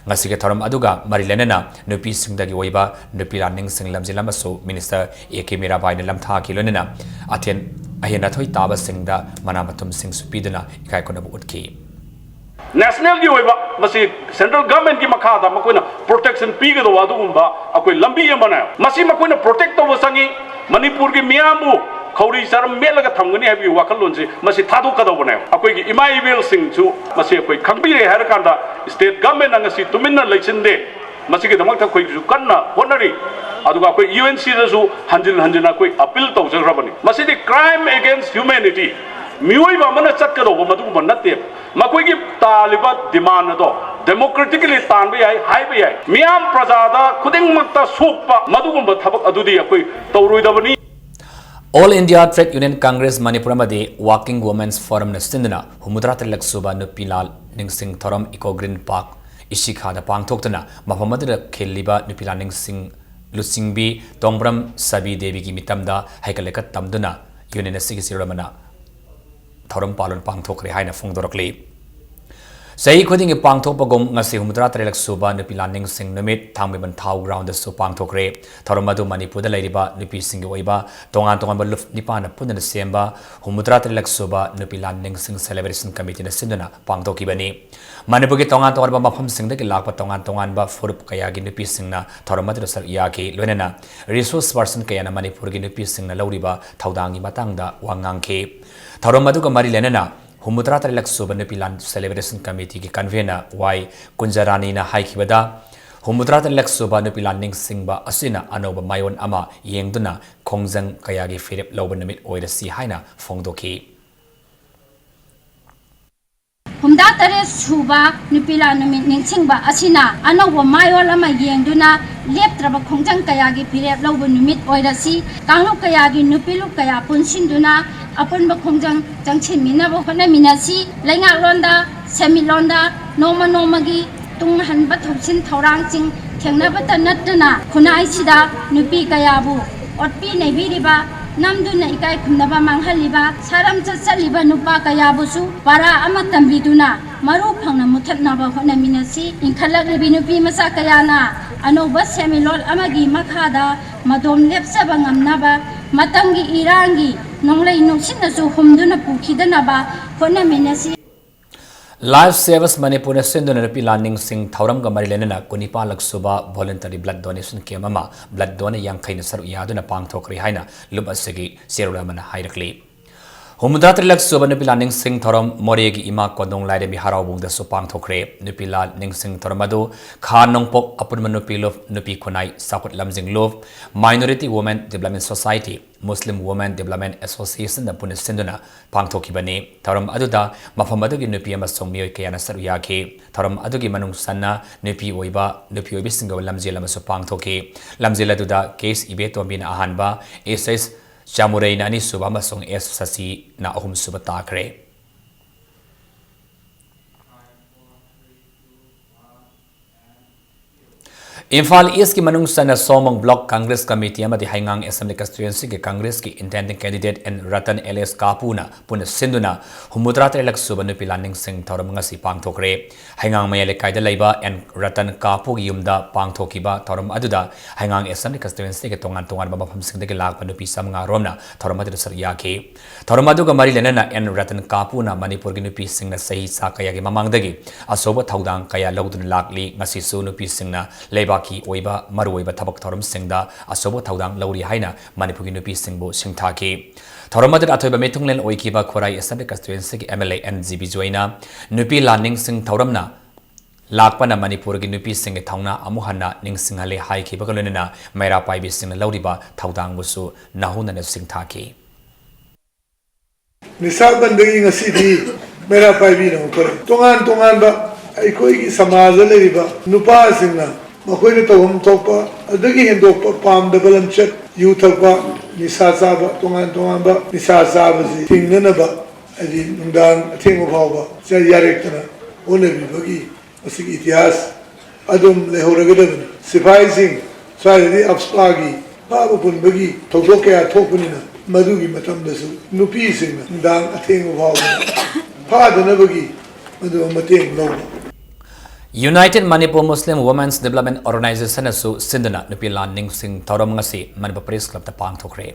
ꯉꯁꯤꯒꯤ ꯊꯧꯔꯝ ꯑꯗꯨꯒ ꯃꯔꯤ ꯂꯩꯅꯅ ꯅꯨꯄꯤꯁꯤꯡꯗꯒꯤ ꯑꯣꯏꯕ ꯅꯨꯄꯤ ꯂꯥꯟꯅꯤꯡꯁꯤꯡ ꯂꯝꯖꯤꯡ ꯑꯃꯁꯨ Minister ꯑꯦ ꯀꯦ ꯃꯤꯔꯥꯕꯥꯏꯅ ꯂꯝꯊꯥꯈꯤ꯫ ꯂꯣꯏꯅꯅ ꯑꯊꯦꯟ ꯑꯍꯦꯟ ꯑꯊꯣꯏ ꯇꯥꯕꯁꯤꯡꯗ ꯃꯅꯥ ꯃꯊꯨꯝꯁꯤꯡꯁꯨ ꯄꯤꯗꯨꯅ ꯏꯀꯥꯏ ꯈꯨꯝꯅꯕ ꯎꯠꯈꯤ꯫ Nationalꯒꯤ ꯑꯣꯏꯕ ꯃꯁꯤ central governmentꯀꯤ ꯃꯈꯥꯗ ꯃꯈꯣꯏꯅ protection ꯄꯤꯒꯗꯧꯕ ꯑꯗꯨꯒꯨꯝꯕ ꯑꯩꯈꯣꯏ ꯂꯝꯕꯤ ꯑꯃꯅꯦ꯫ ꯃꯁꯤ ꯃꯈꯣꯏꯅ protect ꯇꯧꯕ ꯆꯪꯉꯤ꯫ ꯃꯅꯤꯄꯨꯔꯒꯤ ꯃꯤꯌꯥꯝꯕꯨ ꯈꯧꯔꯤ ꯆꯔꯝ ꯃꯦꯠꯂꯒ ꯊꯝꯒꯅꯤ ꯍꯥꯏꯕꯒꯤ ꯋꯥꯈꯜꯂꯣꯟꯁꯤ ꯃꯁꯤ ꯊꯥꯗꯣꯛꯀꯗꯧꯕꯅꯦ꯫ ꯑꯩꯈꯣꯏꯒꯤ ꯏꯃꯥ ꯏꯕꯦꯜꯁꯤꯡꯁꯨ ꯃꯁꯤ ꯑꯩꯈꯣꯏ ꯈꯪꯕꯤꯔꯦ ꯍꯥꯏꯔꯀꯥꯟꯗ state governmentꯅ ꯉꯁꯤ ꯇꯨꯃꯤꯟꯅ ꯂꯩꯁꯤꯟꯗꯦ꯫ ꯃꯁꯤꯒꯤꯗꯃꯛꯇ ꯑꯩꯈꯣꯏꯒꯤꯁꯨ ꯀꯟꯅ ꯍꯣꯠꯅꯔꯤ꯫ ꯑꯗꯨꯒ ꯑꯩꯈꯣꯏ ꯌꯨ ꯑꯦꯟ ꯁꯤꯗꯁꯨ ꯍꯟꯖꯤꯟ ꯍꯟꯖꯤꯟ ꯑꯩꯈꯣꯏ appeal ꯇꯧꯖꯈ꯭ꯔꯕꯅꯤ꯫ ꯃꯁꯤꯗꯤ crime against humanity, ꯃꯤꯑꯣꯏꯕ ꯑꯃꯅ ꯆꯠꯀꯗꯧꯕ ꯃꯗꯨꯒꯨꯝꯕ ꯅꯠꯇꯦ꯫ ꯃꯈꯣꯏꯒꯤ ꯇꯥꯜꯂꯤꯕ demand ꯑꯗꯣ democratically ꯇꯥꯟꯕ ꯌꯥꯏ, ꯍꯥꯏꯕ ꯌꯥꯏ꯫ ꯃꯤꯌꯥꯝ ꯄ꯭ꯔꯖꯥꯗ ꯈꯨꯗꯤꯡꯃꯛꯇ ꯁꯣꯛꯄ ꯃꯗꯨꯒꯨꯝꯕ ꯊꯕꯛ ꯑꯗꯨꯗꯤ ꯑꯩꯈꯣꯏ ꯇꯧꯔꯣꯏꯗꯕꯅꯤ꯫ All India Trade Union Congress Manipur ꯑꯃꯗꯤ Working Women's Forumꯅ ꯁꯤꯟꯗꯨꯅ ꯍꯨꯝꯐꯨꯇꯔꯥ ꯇꯔꯦꯠꯂꯛ ꯁꯨꯕ ꯅꯨꯄꯤ ꯂꯥꯟ ꯅꯤꯡꯁꯤꯡ ꯊꯧꯔꯝ Eco Green Park ꯏꯁꯤꯈꯥꯗ ꯄꯥꯡꯊꯣꯛꯇꯨꯅ ꯃꯐꯝ ꯑꯗꯨꯗ ꯈꯤꯜꯂꯤꯕ ꯅꯨꯄꯤ ꯂꯥꯟꯅꯤꯡꯁꯤꯡ ꯂꯨꯆꯤꯡꯕꯤ ꯇꯣꯡꯕ꯭ꯔꯝ ꯁꯕꯤ ꯗꯦꯕꯤꯒꯤ ꯃꯤꯇꯝꯗ ꯍꯩꯀꯠ ꯂꯩꯀꯠ ꯇꯝꯗꯨꯅ union ꯑꯁꯤꯒꯤ ꯆꯦꯔꯣꯜ ꯑꯃꯅ ꯊꯧꯔꯝ ꯄꯥꯂꯣꯟ ꯄꯥꯡꯊꯣꯛꯈ꯭ꯔꯦ ꯍꯥꯏꯅ ꯐꯣꯡꯗꯣꯔꯛꯂꯤ꯫ ꯆꯍꯤ ꯈꯨꯗꯤꯡꯒꯤ ꯄꯥꯡꯊꯣꯛꯄꯒꯨꯝ ꯉꯁꯤ ꯍꯨꯝꯐꯨꯇꯔꯥ ꯇꯔꯦꯠꯂꯛ ꯁꯨꯕ ꯅꯨꯄꯤ ꯂꯥꯟꯅꯤꯡꯁꯤꯡ ꯅꯨꯃꯤꯠ ꯊꯥꯡꯃꯩꯕꯟ ꯊꯥꯎ ground ꯗꯁꯨ ꯄꯥꯡꯊꯣꯛꯈ꯭ꯔꯦ꯫ ꯊꯧꯔꯝ ꯑꯗꯨ ꯃꯅꯤꯄꯨꯔꯗ ꯂꯩꯔꯤꯕ ꯅꯨꯄꯤꯁꯤꯡꯒꯤ ꯑꯣꯏꯕ ꯇꯣꯉꯥꯟ ꯇꯣꯉꯥꯟꯕ ꯂꯨꯞ ꯅꯤꯄꯥꯟꯅ ꯄꯨꯟꯗꯨꯅ ꯁꯦꯝꯕ ꯍꯨꯝꯐꯨꯇꯔꯥ ꯇꯔꯦꯠꯂꯛ ꯁꯨꯕ ꯅꯨꯄꯤ ꯂꯥꯟꯅꯤꯡꯁꯤꯡ celebration committee ꯅ ꯁꯤꯟꯗꯨꯅ ꯄꯥꯡꯊꯣꯛꯈꯤꯕꯅꯤ꯫ ꯃꯅꯤꯄꯨꯔꯒꯤ ꯇꯣꯉꯥꯟ ꯇꯣꯉꯥꯟꯕ ꯃꯐꯝꯁꯤꯡꯗꯒꯤ ꯂꯥꯛꯄ ꯇꯣꯉꯥꯟ ꯇꯣꯉꯥꯟꯕ ꯐꯨꯔꯨꯞ ꯀꯌꯥꯒꯤ ꯅꯨꯄꯤꯁꯤꯡꯅ ꯊꯧꯔꯝ ꯑꯗꯨꯗ ꯁꯔꯨꯛ ꯌꯥꯈꯤ꯫ ꯂꯣꯏꯅꯅ resource person ꯀꯌꯥꯅ ꯃꯅꯤꯄꯨꯔꯒꯤ ꯅꯨꯄꯤꯁꯤꯡꯅ ꯂꯧꯔꯤꯕ ꯊꯧꯗꯥꯡꯒꯤ ꯃꯇꯥꯡꯗ ꯋꯥ ꯉꯥꯡꯈꯤ꯫ ꯊꯧꯔꯝ ꯑꯗꯨꯒ ꯃꯔꯤ ꯂꯩꯅꯅ ꯍꯨꯝꯐꯨꯇꯔꯥ ꯇꯔꯦꯠꯂꯛ ꯁꯨꯕ ꯅꯨꯄꯤ ꯂꯥꯟ celebration committee ꯒꯤ convener ꯋꯥꯏ ꯀꯨꯟꯖꯔꯥꯅꯤꯅ ꯍꯥꯏꯈꯤꯕꯗ, ꯍꯨꯝꯐꯨꯇꯔꯥ ꯇꯔꯦꯠꯂꯛ ꯁꯨꯕ ꯅꯨꯄꯤ ꯂꯥꯟ ꯅꯤꯡꯁꯤꯡꯕ ꯑꯁꯤꯅ ꯑꯅꯧꯕ ꯃꯥꯏꯑꯣꯟ ꯑꯃ ꯌꯦꯡꯗꯨꯅ ꯈꯣꯡꯖꯪ ꯀꯌꯥꯒꯤ ꯐꯤꯔꯦꯞ ꯂꯧꯕ ꯅꯨꯃꯤꯠ ꯑꯣꯏꯔꯁꯤ ꯍꯥꯏꯅ ꯐꯣꯡꯗꯣꯛꯈꯤ꯫ ꯍꯨꯝꯐꯨꯇꯔꯥ ꯇꯔꯦꯠ ꯁꯨꯕ ꯅꯨꯄꯤ ꯂꯥꯟ ꯅꯨꯃꯤꯠ ꯅꯤꯡꯁꯤꯡꯕ ꯑꯁꯤꯅ ꯑꯅꯧꯕ ꯃꯥꯏꯑꯣꯟ ꯑꯃ ꯌꯦꯡꯗꯨꯅ ꯂꯦꯞꯇ꯭ꯔꯕ ꯈꯣꯡꯖꯪ ꯀꯌꯥꯒꯤ ꯐꯤꯔꯦꯞ ꯂꯧꯕ ꯅꯨꯃꯤꯠ ꯑꯣꯏꯔꯁꯤ꯫ ꯀꯥꯡꯂꯨꯞ ꯀꯌꯥꯒꯤ ꯅꯨꯄꯤ ꯂꯨꯞ ꯀꯌꯥ ꯄꯨꯟꯁꯤꯟꯗꯨꯅ ꯑꯄꯨꯟꯕ ꯈꯣꯡꯖꯪ ꯆꯪꯁꯤꯟꯃꯤꯟꯅꯕ ꯍꯣꯠꯅꯃꯤꯟꯅꯁꯤ꯫ ꯂꯩꯉꯥꯛꯂꯣꯟꯗ, ꯁꯦꯟꯃꯤꯠꯂꯣꯟꯗ ꯅꯣꯡꯃ ꯅꯣꯡꯃꯒꯤ ꯇꯨꯡꯍꯟꯕ ꯊꯧꯁꯤꯟ ꯊꯧꯔꯥꯡꯁꯤꯡ ꯊꯦꯡꯅꯕꯇ ꯅꯠꯇꯅ ꯈꯨꯟꯅꯥꯏꯁꯤꯗ ꯅꯨꯄꯤ ꯀꯌꯥꯕꯨ ꯑꯣꯠꯄꯤ ꯅꯩꯕꯤꯔꯤꯕ, ꯅꯝꯗꯨꯅ ꯏꯀꯥꯏ ꯈꯨꯝꯅꯕ ꯃꯥꯡꯍꯜꯂꯤꯕ, ꯁꯥꯔꯝ ꯆꯠꯆꯜꯂꯤꯕ ꯅꯨꯄꯥ ꯀꯌꯥꯕꯨꯁꯨ ꯄꯔꯥ ꯑꯃ ꯇꯝꯕꯤꯗꯨꯅ ꯃꯔꯨ ꯐꯪꯅ ꯃꯨꯊꯠꯅꯕ ꯍꯣꯠꯅꯃꯤꯟꯅꯁꯤ꯫ ꯏꯟꯈꯠꯂꯛꯂꯤꯕꯤ ꯅꯨꯄꯤ ꯃꯆꯥ ꯀꯌꯥꯅ ꯑꯅꯧꯕ ꯁꯦꯟꯃꯤꯠꯂꯣꯟ ꯑꯃꯒꯤ ꯃꯈꯥꯗ ꯃꯗꯣꯝ ꯂꯦꯞꯆꯕ ꯉꯝꯅꯕ, ꯃꯇꯝꯒꯤ ꯏꯔꯥꯡꯒꯤ ꯅꯣꯡꯂꯩ ꯅꯨꯡꯁꯤꯠꯅꯁꯨ ꯍꯨꯝꯗꯨꯅ ꯄꯨꯈꯤꯗꯅꯕ ꯍꯣꯠꯅꯃꯤꯟꯅꯁꯤ꯫ Life Savers Manipur ꯅ ꯁꯤꯟꯗꯨꯅ ꯅꯨꯄꯤ ꯂꯥꯟꯅꯤꯡꯁꯤꯡ ꯊꯧꯔꯝꯒ ꯃꯔꯤ ꯂꯩꯅꯅ ꯀꯨꯟꯅꯤꯄꯥꯟꯂꯛ ꯁꯨꯕ voluntary blood donation camp ꯑꯃ blood donor ꯌꯥꯡꯈꯩꯅ ꯁꯔꯨꯛ ꯌꯥꯗꯨꯅ ꯄꯥꯡꯊꯣꯛꯈ꯭ꯔꯦ ꯍꯥꯏꯅ ꯂꯨꯞ ꯑꯁꯤꯒꯤ ꯆꯦꯔꯣꯜ ꯑꯃꯅ ꯍꯥꯏꯔꯛꯂꯤ꯫ ꯍꯨꯝꯐꯨꯇꯔꯥ ꯇꯔꯦꯠꯂꯛ ꯁꯨꯕ ꯅꯨꯄꯤ ꯂꯥꯟꯅꯤꯡꯁꯤꯡ ꯊꯧꯔꯝ ꯃꯣꯔꯦꯒꯤ ꯏꯃꯥ ꯀꯣꯟꯗꯣꯡ ꯂꯥꯏꯔꯦꯝꯕꯤ ꯍꯔꯥꯎꯕꯨꯡꯗꯁꯨ ꯄꯥꯡꯊꯣꯛꯈ꯭ꯔꯦ꯫ ꯅꯨꯄꯤ ꯂꯥꯟꯅꯤꯡꯁꯤꯡ ꯊꯧꯔꯝ ꯑꯗꯨ ꯈꯥ ꯅꯣꯡꯄꯣꯛ ꯑꯄꯨꯟꯕ ꯅꯨꯄꯤ ꯂꯨꯞ, ꯅꯨꯄꯤ ꯈꯨꯟꯅꯥꯏ ꯆꯥꯎꯈꯠ ꯂꯝꯖꯤꯡ ꯂꯨꯞ, Minority Women Development Society, Muslim Women Development Association ꯅ ꯄꯨꯟꯅ ꯁꯤꯟꯗꯨꯅ ꯄꯥꯡꯊꯣꯛꯈꯤꯕꯅꯤ꯫ ꯊꯧꯔꯝ ꯑꯗꯨꯗ ꯃꯐꯝ ꯑꯗꯨꯒꯤ ꯅꯨꯄꯤ ꯑꯃꯁꯨꯡ ꯃꯤꯑꯣꯏ ꯀꯌꯥꯅ ꯁꯔꯨꯛ ꯌꯥꯈꯤ꯫ ꯊꯧꯔꯝ ꯑꯗꯨꯒꯤ ꯃꯅꯨꯡ ꯆꯟꯅ ꯅꯨꯄꯤ ꯑꯣꯏꯕ, ꯅꯨꯄꯤ ꯑꯣꯏꯕꯤꯁꯤꯡꯒꯤ ꯑꯣꯏꯕ ꯂꯝꯖꯦꯜ ꯑꯃꯁꯨ ꯄꯥꯡꯊꯣꯛꯈꯤ꯫ ꯂꯝꯖꯦꯜ ꯑꯗꯨꯗ ꯀꯦ ꯑꯦꯁ ꯏꯕꯦꯇꯣꯝꯕꯤꯅ ꯑꯍꯥꯟꯕ, ꯑꯦꯁ ꯑꯦꯁ ꯆꯥꯃꯨꯔꯩꯅ ꯑꯅꯤꯁꯨꯕ ꯑꯃꯁꯨꯡ ꯑꯦꯁ ꯁꯁꯤꯅ ꯑꯍꯨꯝꯁꯨꯕ ꯇꯥꯈ꯭ꯔꯦ꯫ ꯏꯝꯐꯥꯜ ꯏꯁꯀꯤ ꯃꯅꯨꯡ ꯆꯟꯅ ꯁꯣꯃꯣꯡ ꯕ꯭ꯂꯣꯛ ꯀꯪꯒ꯭ꯔꯦꯁ ꯀꯃꯤꯇꯤ ꯑꯃꯗꯤ ꯍꯩꯉꯥꯡ ꯑꯦꯁꯦꯝꯕ꯭ꯂꯤ ꯀꯟꯁꯇꯤꯇ꯭ꯋꯦꯟꯁꯤꯒꯤ ꯀꯪꯒ꯭ꯔꯦꯁꯀꯤ independent candidate N Ratan alias ꯀꯥꯄꯨꯅ ꯄꯨꯟꯅ ꯁꯤꯟꯗꯨꯅ ꯍꯨꯝꯐꯨꯇꯔꯥ ꯇꯔꯦꯠꯂꯛ ꯁꯨꯕ ꯅꯨꯄꯤ ꯂꯥꯟꯅꯤꯡꯁꯤꯡ ꯊꯧꯔꯝ ꯉꯁꯤ ꯄꯥꯡꯊꯣꯛꯈ꯭ꯔꯦ꯫ ꯍꯩꯉꯥꯡ ꯃꯌꯥꯏ ꯂꯩꯀꯥꯏꯗ ꯂꯩꯕ ꯑꯦꯟ ꯔꯇꯟ ꯀꯥꯄꯨꯒꯤ ꯌꯨꯝꯗ ꯄꯥꯡꯊꯣꯛꯈꯤꯕ ꯊꯧꯔꯝ ꯑꯗꯨꯗ ꯍꯩꯉꯥꯡ ꯑꯦꯁꯦꯝꯕ꯭ꯂꯤ ꯀꯟꯁꯇꯤꯇ꯭ꯋꯦꯟꯁꯤꯒꯤ ꯇꯣꯉꯥꯟ ꯇꯣꯉꯥꯟꯕ ꯃꯐꯝꯁꯤꯡꯗꯒꯤ ꯂꯥꯛꯄ ꯅꯨꯄꯤ ꯆꯥꯃꯉꯥ ꯔꯣꯝꯅ ꯊꯧꯔꯝ ꯑꯗꯨꯗ ꯁꯔꯨꯛ ꯌꯥꯈꯤ꯫ ꯊꯧꯔꯝ ꯑꯗꯨꯒ ꯃꯔꯤ ꯂꯩꯅꯅ ꯑꯦꯟ ꯔꯇꯟ ꯀꯥꯄꯨꯅ ꯃꯅꯤꯄꯨꯔꯒꯤ ꯅꯨꯄꯤꯁꯤꯡꯅ ꯆꯍꯤ ꯆꯥ ꯀꯌꯥꯒꯤ ꯃꯃꯥꯡꯗꯒꯤ ꯑꯆꯧꯕ ꯊꯧꯗꯥꯡ ꯀꯌꯥ ꯂꯧꯗꯨꯅ ꯂꯥꯛꯂꯤ꯫ ꯉꯁꯤꯁꯨ ꯅꯨꯄꯤꯁꯤꯡꯅ ꯂꯩꯕꯥꯛꯀꯤ ꯑꯣꯏꯕ ꯃꯔꯨꯑꯣꯏꯕ ꯊꯕꯛ ꯊꯧꯔꯝꯁꯤꯡꯗ ꯑꯆꯧꯕ ꯊꯧꯗꯥꯡ ꯂꯧꯔꯤ ꯍꯥꯏꯅ ꯃꯅꯤꯄꯨꯔꯒꯤ ꯅꯨꯄꯤꯁꯤꯡꯕꯨ ꯁꯤꯡꯊꯥꯈꯤ꯫ ꯊꯧꯔꯝ ꯑꯗꯨꯗ ꯑꯊꯣꯏꯕ ꯃꯤꯊꯨꯡꯂꯦꯟ ꯑꯣꯏꯈꯤꯕ ꯈꯨꯔꯥꯏ ꯑꯦꯁꯦꯝꯕ꯭ꯂꯤ ꯀꯟꯁꯇꯤꯇ꯭ꯋꯦꯟꯁꯤꯒꯤ M L A N G ꯕꯤꯖꯣꯏꯅ ꯅꯨꯄꯤ ꯂꯥꯟꯅꯤꯡꯁꯤꯡ ꯊꯧꯔꯝꯅ ꯂꯥꯛꯄꯅ ꯃꯅꯤꯄꯨꯔꯒꯤ ꯅꯨꯄꯤꯁꯤꯡꯒꯤ ꯊꯧꯅꯥ ꯑꯃꯨꯛ ꯍꯟꯅ ꯅꯤꯡꯁꯤꯡꯍꯜꯂꯤ ꯍꯥꯏꯈꯤꯕꯒ ꯂꯣꯏꯅꯅ ꯃꯩꯔꯥ ꯄꯥꯏꯕꯤꯁꯤꯡꯅ ꯂꯧꯔꯤꯕ ꯊꯧꯗꯥꯡꯕꯨꯁꯨ ꯅꯧꯍꯧꯅꯅ ꯁꯤꯡꯊꯥꯈꯤ꯫ ꯅꯤꯁꯥ ꯕꯟꯗꯒꯤ ꯉꯁꯤꯗꯤ ꯃꯩꯔꯥ ꯄꯥꯏꯕꯤꯅ ꯑꯃꯨꯛ ꯊꯣꯛꯂꯛꯏ꯫ ꯇꯣꯉꯥꯟ ꯇꯣꯉꯥꯟꯕ ꯑꯩꯈꯣꯏꯒꯤ ꯁꯃꯥꯖꯗ ꯂꯩꯔꯤꯕ ꯅꯨꯄꯥꯁꯤꯡꯅ ꯃꯈꯣꯏꯅ ꯇꯧꯐꯝ ꯊꯣꯛꯄ ꯑꯗꯨꯗꯒꯤ ꯍꯦꯟꯗꯣꯛꯄ ꯄꯥꯝꯗꯕ ꯂꯝꯆꯠ, ꯌꯨ ꯊꯛꯄ, ꯅꯤꯁꯥ ꯆꯥꯕ, ꯇꯣꯉꯥꯟ ꯇꯣꯉꯥꯟꯕ ꯅꯤꯁꯥ ꯆꯥꯕꯁꯤ ꯊꯤꯡꯅꯅꯕ ꯍꯥꯏꯗꯤ ꯅꯨꯡꯗꯥꯡ ꯑꯊꯦꯡꯕ ꯐꯥꯎꯕ ꯆ-, ꯌꯥꯔꯦꯛꯇꯅ ꯍꯣꯠꯅꯕꯤꯕꯒꯤ ꯃꯁꯤꯒꯤ ꯏꯇꯤꯍꯥꯁ ꯑꯗꯨꯝ ꯂꯩꯍꯧꯔꯒꯗꯕꯅꯤ꯫ ꯁꯤꯐꯥꯏꯁꯤꯡ ꯁ꯭ꯋꯥꯏꯗꯗꯤ ꯑꯞꯁꯄꯥꯒꯤ ꯐꯥꯕ ꯄꯨꯟꯕꯒꯤ ꯊꯧꯗꯣꯛ ꯀꯌꯥ ꯊꯣꯛꯄꯅꯤꯅ ꯃꯗꯨꯒꯤ ꯃꯇꯝꯗꯁꯨ ꯅꯨꯄꯤꯁꯤꯡꯅ ꯅꯨꯡꯗꯥꯡ ꯑꯊꯦꯡꯕ ꯐꯥꯎꯕ ꯐꯥꯗꯅꯕꯒꯤ ꯃꯗꯨ ꯃꯇꯦꯡ ꯂꯧꯕ꯫ United Manipur Muslim Women's Development Organization ꯑꯁꯨ ꯁꯤꯟꯗꯨꯅ ꯅꯨꯄꯤ ꯂꯥꯟꯅꯤꯡꯁꯤꯡ ꯊꯧꯔꯝ ꯉꯁꯤ ꯃꯅꯤꯄꯨꯔ ꯄ꯭ꯔꯦꯁ ꯀ꯭ꯂꯕꯇ ꯄꯥꯡꯊꯣꯛꯈ꯭ꯔꯦ꯫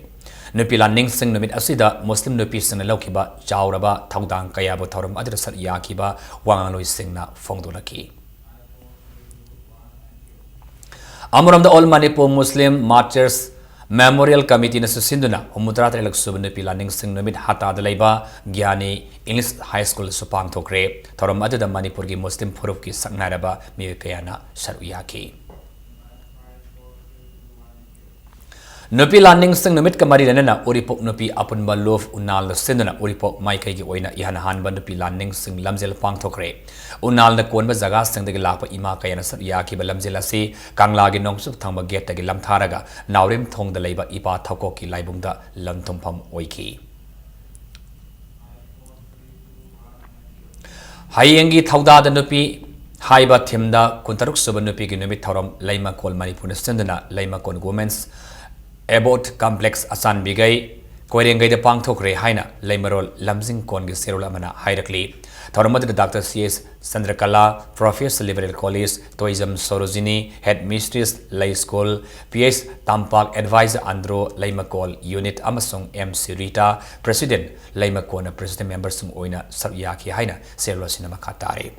ꯅꯨꯄꯤ ꯂꯥꯟꯅꯤꯡꯁꯤꯡ ꯅꯨꯃꯤꯠ ꯑꯁꯤꯗ ꯃꯨꯁꯂꯤꯝ ꯅꯨꯄꯤꯁꯤꯡꯅ ꯂꯧꯈꯤꯕ ꯆꯥꯎꯔꯕ ꯊꯧꯗꯥꯡ ꯀꯌꯥꯕꯨ ꯊꯧꯔꯝ ꯑꯗꯨꯗ ꯁꯔꯨꯛ ꯌꯥꯈꯤꯕ ꯋꯥꯉꯥꯡꯂꯣꯏꯁꯤꯡꯅ ꯐꯣꯡꯗꯣꯛꯂꯛꯈꯤ꯫ ꯑꯃꯔꯣꯝꯗ All Manipur Muslim Martyrs Memorial Committeeꯅꯁꯨ ꯁꯤꯟꯗꯨꯅ ꯍꯨꯝꯐꯨꯇꯔꯥ ꯇꯔꯦꯠꯂꯛ ꯁꯨꯕ ꯅꯨꯄꯤ ꯂꯥꯟꯅꯤꯡꯁꯤꯡ ꯅꯨꯃꯤꯠ ꯍꯇꯥꯗ ꯂꯩꯕ ꯒ꯭ꯌꯥꯅꯤ ꯏꯪꯂꯤꯁ ꯍꯥꯏ ꯁ꯭ꯀꯨꯜꯗꯁꯨ ꯄꯥꯡꯊꯣꯛꯈ꯭ꯔꯦ꯫ ꯊꯧꯔꯝ ꯑꯗꯨꯗ ꯃꯅꯤꯄꯨꯔꯒꯤ ꯃꯨꯁꯂꯤꯝ ꯐꯨꯔꯨꯞꯀꯤ ꯁꯛꯅꯥꯏꯔꯕ ꯃꯤꯑꯣꯏ ꯀꯌꯥꯅ ꯁꯔꯨꯛ ꯌꯥꯈꯤ꯫ ꯅꯨꯄꯤ ꯂꯥꯟꯅꯤꯡꯁꯤꯡ ꯅꯨꯃꯤꯠꯀ ꯃꯔꯤ ꯂꯩꯅꯅ ꯎꯔꯤꯄꯣꯛ ꯅꯨꯄꯤ ꯑꯄꯨꯟꯕ ꯂꯨꯞ ꯎꯅꯥꯜꯅ ꯁꯤꯟꯗꯨꯅ ꯎꯔꯤꯄꯣꯛ ꯃꯥꯏꯀꯩꯒꯤ ꯑꯣꯏꯅ ꯏꯍꯥꯟ ꯍꯥꯟꯕ ꯅꯨꯄꯤ ꯂꯥꯟꯅꯤꯡꯁꯤꯡ ꯂꯝꯖꯦꯜ ꯄꯥꯡꯊꯣꯛꯈ꯭ꯔꯦ꯫ ꯎꯅꯥꯜꯅ ꯀꯣꯟꯕ ꯖꯒꯥꯁꯤꯡꯗꯒꯤ ꯂꯥꯛꯄ ꯏꯃꯥ ꯀꯌꯥꯅ ꯁꯔꯨꯛ ꯌꯥꯈꯤꯕ ꯂꯝꯖꯦꯜ ꯑꯁꯤ ꯀꯪꯂꯥꯒꯤ ꯅꯣꯡꯆꯨꯞ ꯊꯪꯕ ꯒꯦꯠꯇꯒꯤ ꯂꯝꯊꯥꯔꯒ ꯅꯥꯎꯔꯦꯝꯊꯣꯡꯗ ꯂꯩꯕ ꯏꯄꯥ ꯊꯧꯀꯣꯛꯀꯤ ꯂꯥꯏꯕꯨꯡꯗ ꯂꯟꯊꯨꯝꯐꯝ ꯑꯣꯏꯈꯤ꯫ ꯍꯌꯦꯡꯒꯤ ꯊꯧꯗꯥꯗ ꯅꯨꯄꯤ ꯍꯥꯏꯕ ꯊꯤꯝꯗ ꯀꯨꯟꯇꯔꯨꯛ ꯁꯨꯕ ꯅꯨꯄꯤꯒꯤ ꯅꯨꯃꯤꯠ ꯊꯧꯔꯝ ꯂꯩꯃꯀꯣꯜ ꯃꯅꯤꯄꯨꯔꯅ ꯁꯤꯟꯗꯨꯅ ꯂꯩꯃꯀꯣꯜ ꯋꯨꯃꯦꯟꯁ ꯑꯦꯕꯣꯠ ꯀꯝꯄ꯭ꯂꯦꯛꯁ ꯑꯆꯥꯟꯕꯤꯒꯩ ꯀꯣꯏꯔꯦꯡꯒꯩꯗ ꯄꯥꯡꯊꯣꯛꯈ꯭ꯔꯦ ꯍꯥꯏꯅ ꯂꯩꯃꯔꯣꯜ ꯂꯝꯖꯤꯡ ꯀꯣꯟꯒꯤ ꯆꯦꯔꯣꯜ ꯑꯃꯅ ꯍꯥꯏꯔꯛꯂꯤ꯫ ꯊꯧꯔꯝ ꯑꯗꯨꯗ doctor C S Chandrakala, professor liberal college, Toijam Sorojini, head mistress, ꯂꯩ school, P H Tampak advisor Andro Leimakol unit ꯑꯃꯁꯨꯡ ꯑꯦꯝ ꯁꯤ ꯔꯤꯇꯥ, ꯄ꯭ꯔꯦꯁꯤꯗꯦꯟꯠ ꯂꯩꯃꯀꯣꯟꯅ ꯄ꯭ꯔꯦꯁꯤꯗꯦꯟꯠ ꯃꯦꯝꯕꯔꯁꯤꯡ ꯑꯣꯏꯅ ꯁꯔꯨꯛ ꯌꯥꯈꯤ ꯍꯥꯏꯅ ꯆꯦꯔꯣꯜ ꯑꯁꯤꯅ ꯃꯈꯥ ꯇꯥꯔꯤ꯫